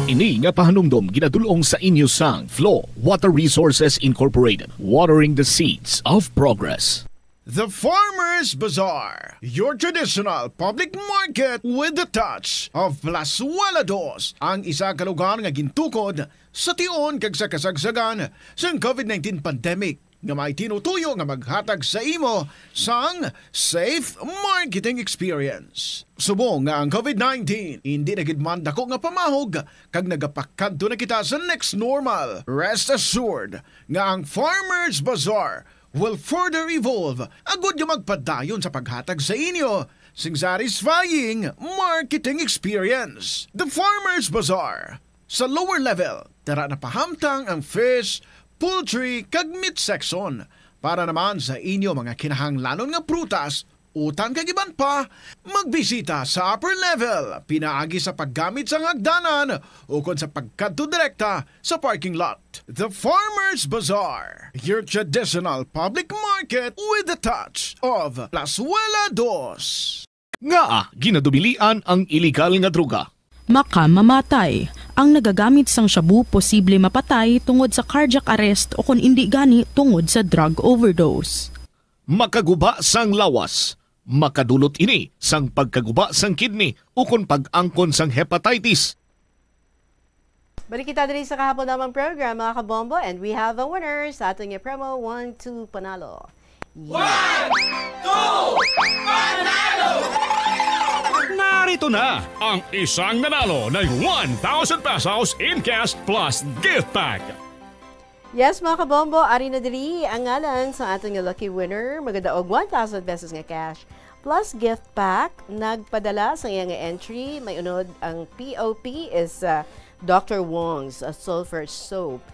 Ini nga pahanumdom ginadul-ong sa inyo sang Flow Water Resources Incorporated, watering the seeds of progress. The Farmers Bazaar, your traditional public market with the touch of Plazuela Dos, ang isa ka lugar nga gintukod sa tion kag sa kasagsagan sang covid nineteen pandemic, nga may tinutuyo nga maghatag sa imo sang safe marketing experience. Subong nga ang covid nineteen indi na gid man dako nga pamahog kag nagapakadto na kita sa next normal, rest assured nga ang Farmers Bazaar will further evolve agud nga magpadayon sa paghatag sa inyo sing satisfying marketing experience. The Farmers Bazaar, sa lower level, tara na pahamtang ang fish, poultry, kag meat section. Para naman sa inyo mga kinahanglanon nga prutas, utang kag iban pa, magbisita sa upper level pinaagi sa paggamit sang hagdanan ukon sa pagkadto direkta sa parking lot. The Farmers Bazaar, your traditional public market with the touch of Plazuela Dos. Ngaa ginadubilian ang iligal nga droga? Makamamatay. Ang nagagamit sang shabu posible mapatay tungod sa cardiac arrest o kon indi gani tungod sa drug overdose. Makaguba sang lawas. Makadulot ini sang pagkaguba sang kidney ukon pag-angkon sang hepatitis. Balik kita diri sa kahapon lamang program, mga kabombo, and we have a winner sa aton nga promo, One, Two, Panalo. One, Two, Panalo! Narito na ang isang nanalo ng one thousand pesos in cash plus gift pack. Yes, mga kabombo, ari na diri ang ngalan sa aton nga lucky winner. Magadaog one thousand pesos nga cash plus gift pack. Nagpadala sa iya nga entry, may unod ang P O P is, uh, Doctor Wong's, uh, Sulfur Soap.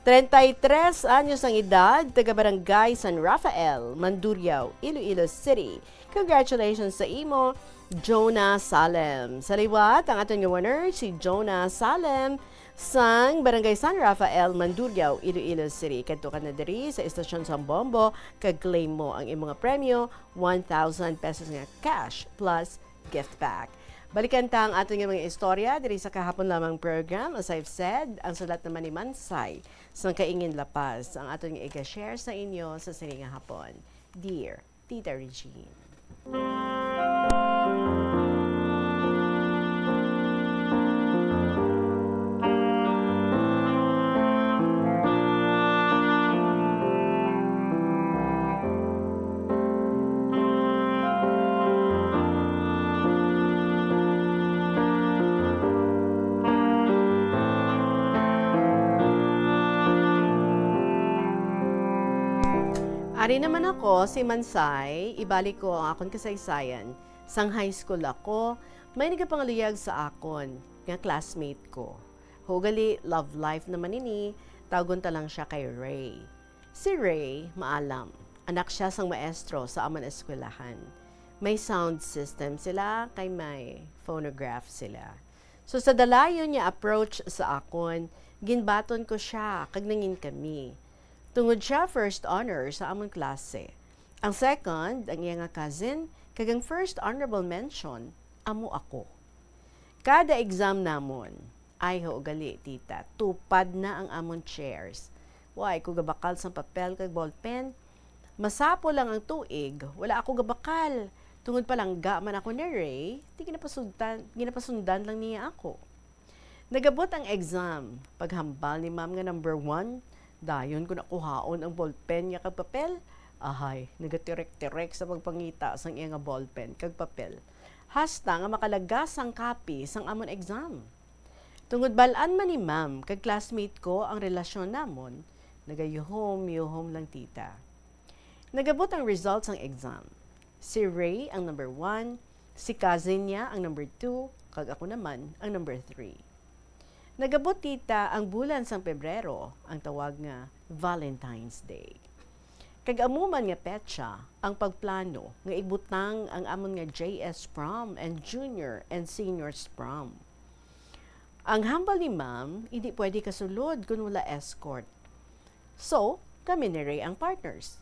Treinta y tres anyos ang edad, taga Barangay San Rafael, Mandurriao, Iloilo City. Congratulations sa imo, Jonah Salem. Sa liwat, ang aton nga winner, si Jonah Salem, sang Barangay San Rafael, Mandurriao, Iloilo City. Kadto ka na diri sa Estasyon Sambombo, kag claim mo ang imo nga premyo, one thousand pesos nga cash plus gift pack. Balikan ta ang aton nga mga istorya diri sa kahapon lamang program. As I've said, ang sulat naman ni Mansay sang Kaingin La Paz ang aton nga iga-share sa inyo sa sini nga hapon. Dear Tita Regine. Ari naman ako, si Mansay. Ibalik ko ang akon kasaysayan. Sang high school ako, may nagapangaluyag sa akon nga classmate ko. Hugali, love life naman ini, tawgon ta lang siya kay Ray. Si Ray, maalam, anak siya sang maestro sa amon eskwelahan. May sound system sila, kay may phonograph sila. So, sa dalayon niya approach sa akon, ginbaton ko siya, kag nangin kami. Tungod siya first honor sa amon klase. Ang second, ang iya nga cousin, kag ang first honorable mention, amo ako. Kada exam namon, ay, ho, gali, tita, tupad na ang amon chairs. Wa ko gabakal sang papel kag ballpen. Masapo lang ang tuig, wala ako gabakal. Tungod palangga man ako ni Ray, di ginapasundan, ginapasundan lang niya ako. Nagabot ang exam. Paghambal ni ma'am nga number one, dayon ko nakuhaon ang ballpen niya kag papel. Ahay, nagatirek-tirek sa pagpangita sang iya nga ballpen kag papel. Hasta nga makalagas ang copy sang amon exam. Tungod bal-an man ni ma'am kag classmate ko ang relasyon namon, nagayuhom-yuhom lang, tita. Nagabot ang result sang exam. Si Ray ang number one, si cousin niya ang number two, kag ako naman ang number three. Nagabot, tita, ang bulan sang Pebrero, ang tawag nga Valentine's Day. Kag amo man nga petsa ang pagplano nga ibutang ang amon nga J S prom and junior and seniors prom. Ang hambal ni ma'am, hindi pwede kasulod kun wala escort. So, kami ni Ray ang partners.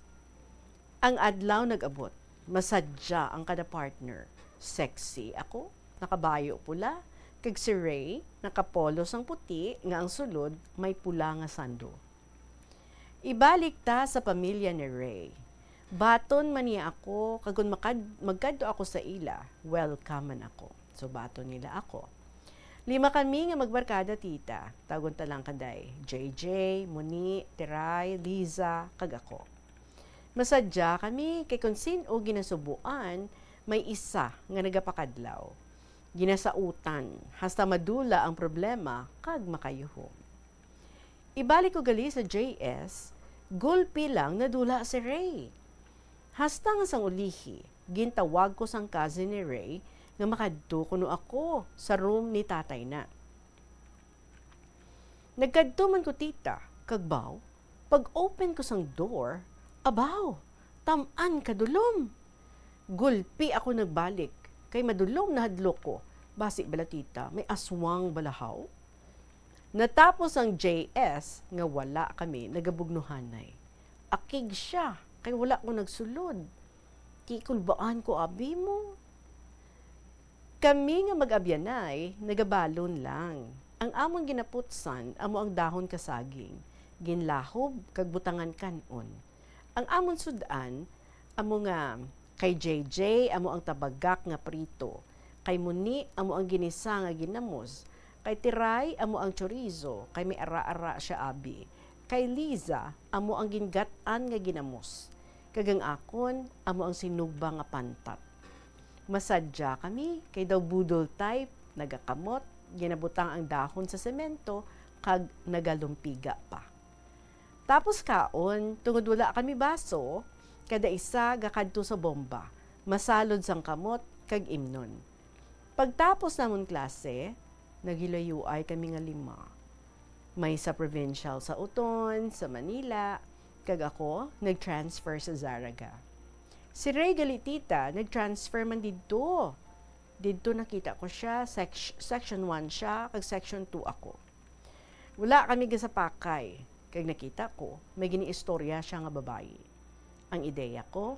Ang adlaw nag-abot. Masadya ang kada partner. Sexy ako, nakabayo pula, kag si Ray nakapolo sang puti nga ang sulod may pula nga sando. Ibalik ta sa pamilya ni Ray. Baton man niya ako, kag kon makad-, magkadto ako sa ila, welcome man ako. So, baton nila ako. Lima kami nga magbarkada, tita. Tawgon ta lang kanday J J, Moni, Tiray, Liza, kag ako. Masadya kami kay kon sin-o ginasubuan, may isa nga nagapakadlaw. Ginasautan, hasta madula ang problema kag makayuhom. Ibalik ko gali sa J S, gulpi lang nadula si Ray. Hasta nga sang ulihi, gintawag ko sang cousin ni Ray nga makadto kuno ako sa room ni tatay na. Nagkadto man ko, tita, kag baw, pag-open ko sang door, abaw, tam-an kadulom. Gulpi ako nagbalik, kay madulom na hadlok ko. Basi bala, tita, may aswang balahaw? Natapos ang J S nga wala kami nagabugnuhanay. Akig siya, kay wala ko nagsulod. Ti kulbaan ko abi mo. Kami nga mag-abyanay, nagabalon lang. Ang amon ginaputsan amo ang dahon ka saging, ginlahob kag butangan kan-on. Ang amon sud-an amo nga kay J J amo ang tabagak nga prito, kay Muni amo ang ginisa nga ginamos, kay Tiray amo ang chorizo, kay may ara-ara siya abi, kay Liza amo ang gingat-an nga ginamos, kag ang akon amo ang sinugba nga pantat. Masadya kami, kay daw budol type, nagakamot, ginabutang ang dahon sa semento, kag nagalumpiga pa. Tapos kaon, tungod wala kami baso, kada isa gakadto sa bomba, masalod sang kamot, kag imnon. Pagtapos namon klase, nagilayuay kami nga lima. May sa provincial sa Oton, sa Manila, kag ako nag-transfer sa Zarraga. Si Ray gali, tita, nag-transfer man didto. Didto nakita ko siya, sec-, section one siya, kag section two ako. Wala kami gasapakay, kag nakita ko may giniistorya siya nga babayi. Ang ideya ko,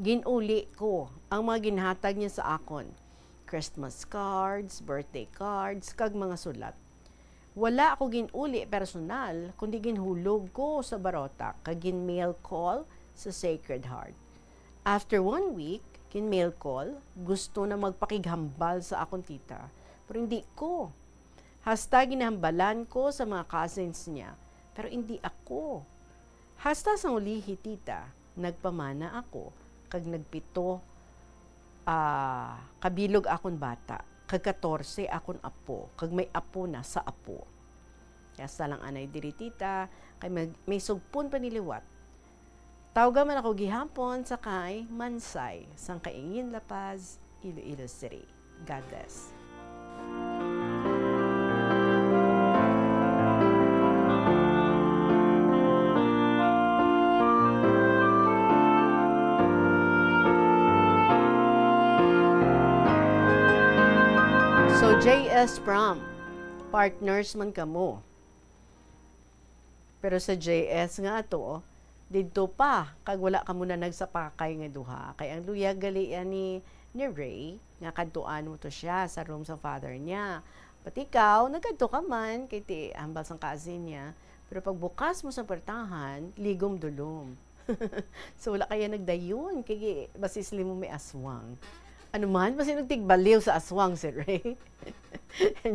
ginuli ko ang mga ginhatag niya sa akon, Christmas cards, birthday cards, kag mga sulat. Wala ako ginuli personal, kundi ginhulog ko sa barota kag gin-mail call sa Sacred Heart. After one week, gin-mail call, gusto na magpakighambal sa akon, tita, pero hindi ko. Hasta ginahambalan ko sa mga cousins niya, pero hindi ako. Hasta sang ulihi, tita, nagpamana ako, kag nagpito, ah, kabilog akon bata, kag katorse akon apo, kag may apo na sa apo. Kaya sa lang anay diri, tita, kay mag-, may sugpon pa ni liwat. Tawga man ako gihapon sa kay Mansay, sang Kaingin, La Paz, Iloilo City. God bless. So, J S Prom, partners man kamo. Pero sa J S nga ato, didto pa, kag wala kamo na nagsapakay nga duha. Kay ang luyag gali yan ni, ni Ray, nga kadtuan mo to siya sa room sa father niya. Pati ikaw, nagkadto ka man, kay ti hambal sang cousin niya. Pero pagbukas mo sa puwertahan, ligom dulom. So, wala kaya nagdayon, kay gi-, basisli mo may aswang. Ano man, basi nagtigbaliw sa aswang si Ray.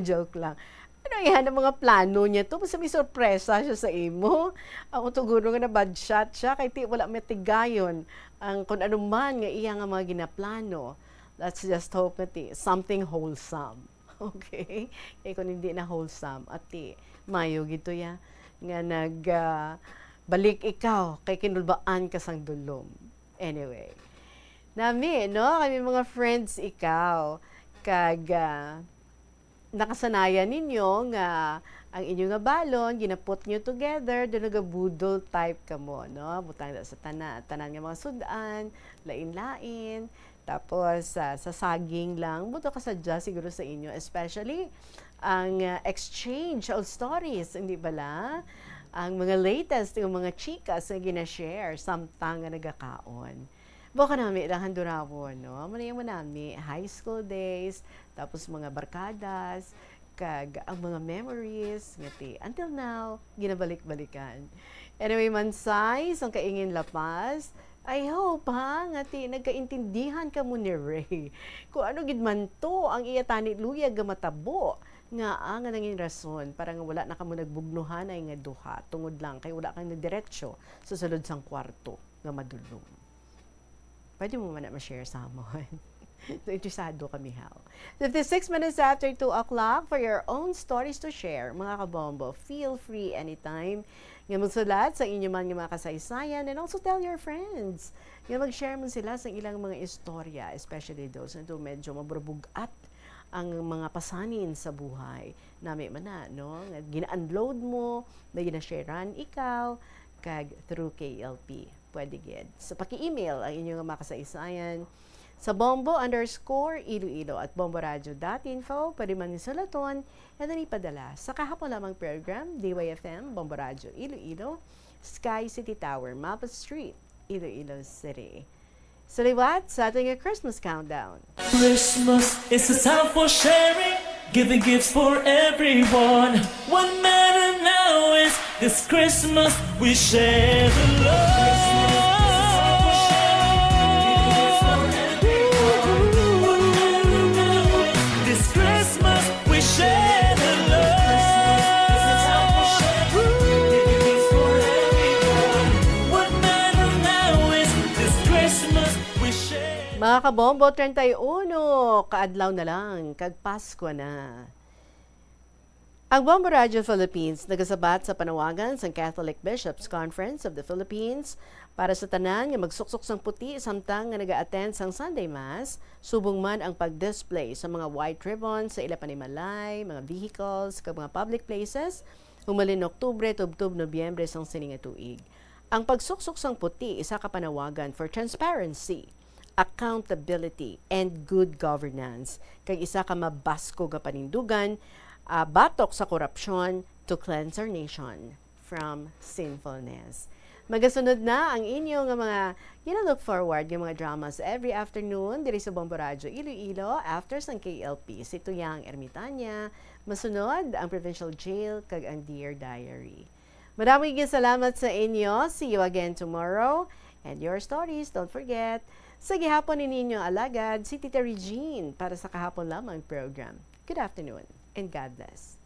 Joke lang. Ano yan ang mga plano niya to? Basta may sorpresa siya sa imo. Ako to guro nga nabadshot siya, kay ti wala matigayon ang kung ano man nga iya nga mga ginaplano. Let's just hope nga ti something wholesome. Okay? Kay kung hindi na wholesome, ati, mayo gid to ya, nga nag, ah, balik ikaw kay kinulbaan ka sang dulom. Anyway. Nami, no? Kami mga friends ikaw. Kag, ah, nakasanayan ninyo nga ang inyo nga balon, ginaput nyo together, do nagabudol type kamo, no? Butang na sa tana-, tanan nga mga sud-an, lain-lain. Tapos, ah, sa saging lang, buto ka sadya siguro sa inyo, especially ang, ah, exchange of stories, hindi bala? Ang mga latest nga mga chikas nga gina-share samtang nga nagakaon. Buka nami lang han durawon, no? Amo na yung manami, high school days, tapos mga barkadas, kag ang mga memories nga ti, until now, ginabalik-balikan. Anyway, Mansay, sang Kaingin La Paz, I hope, ha, nga ti nagkaintindihan kamo ni Ray kung ano gid man to ang iya tani luyag nga matabo, nga ang nangin rason para nga wala na kamo nagbugnuhanay nga duha tungod lang kay wala kang nadiretso sa sulod sang kwarto nga madulom. Pwede mo man na ma-share sa amon. So, interesado kami, how. Fifty-six minutes after two o'clock for your own stories to share. Mga kabombo, feel free anytime nga magsulat sa inyo man nga mga kasaysayan, and also tell your friends nga mag-share man sila sa ilang mga istorya, especially those nga medyo maburabug-at ang mga pasanin sa buhay. Nami man na, no? Nga gina-unload mo, may gina-sharean ikaw, kag through K L P. Pwede gid. So, paki-email ang inyong mga kasaysayan sa bombo underscore iloilo at bomboradio dot info. Pwede man sulaton and then ipadala sa kahapon lamang program, D Y F M, Bombo Radio Iloilo, Sky City Tower, Mapa Street, Iloilo City. Sa liwat sa ating Christmas countdown. Christmas is a time for sharing, giving gifts for everyone. What matter now is this Christmas we share the love. This Christmas we share the love. What matter now is this Christmas we share. Mga kabombo, treinta y uno ka adlaw na lang, kag Pasko na. Ang Bombo Radio Philippines nagasabat sa panawagan sang Catholic Bishops' Conference of the Philippines para sa tanan nga magsuksok sang puti samtang nga naga-attend sang Sunday Mass, subong man ang pag-display sa mga white ribbon sa ila panimalay, mga vehicles, kag mga public places, humalin Oktubre tubtob Nobyembre sang sini nga tuig. Ang pagsuksok sang puti isa ka panawagan for transparency, accountability, and good governance, kag isa ka mabaskog nga panindugan, ah, batok sa korupsyon, to cleanse our nation from sinfulness. Magasunod na ang inyo nga mga, you know, look forward nga mga dramas every afternoon diri sa Bombo Radyo Iloilo, after sang K L P, si Tuyang Ermitanya, masunod ang Provincial Jail kag ang Dear Diary. Madamo nga salamat sa inyo. See you again tomorrow. And your stories, don't forget. Sa gihapon ni ninyo alagad, si Tita Regine para sa kahapon lamang program. Good afternoon and God bless.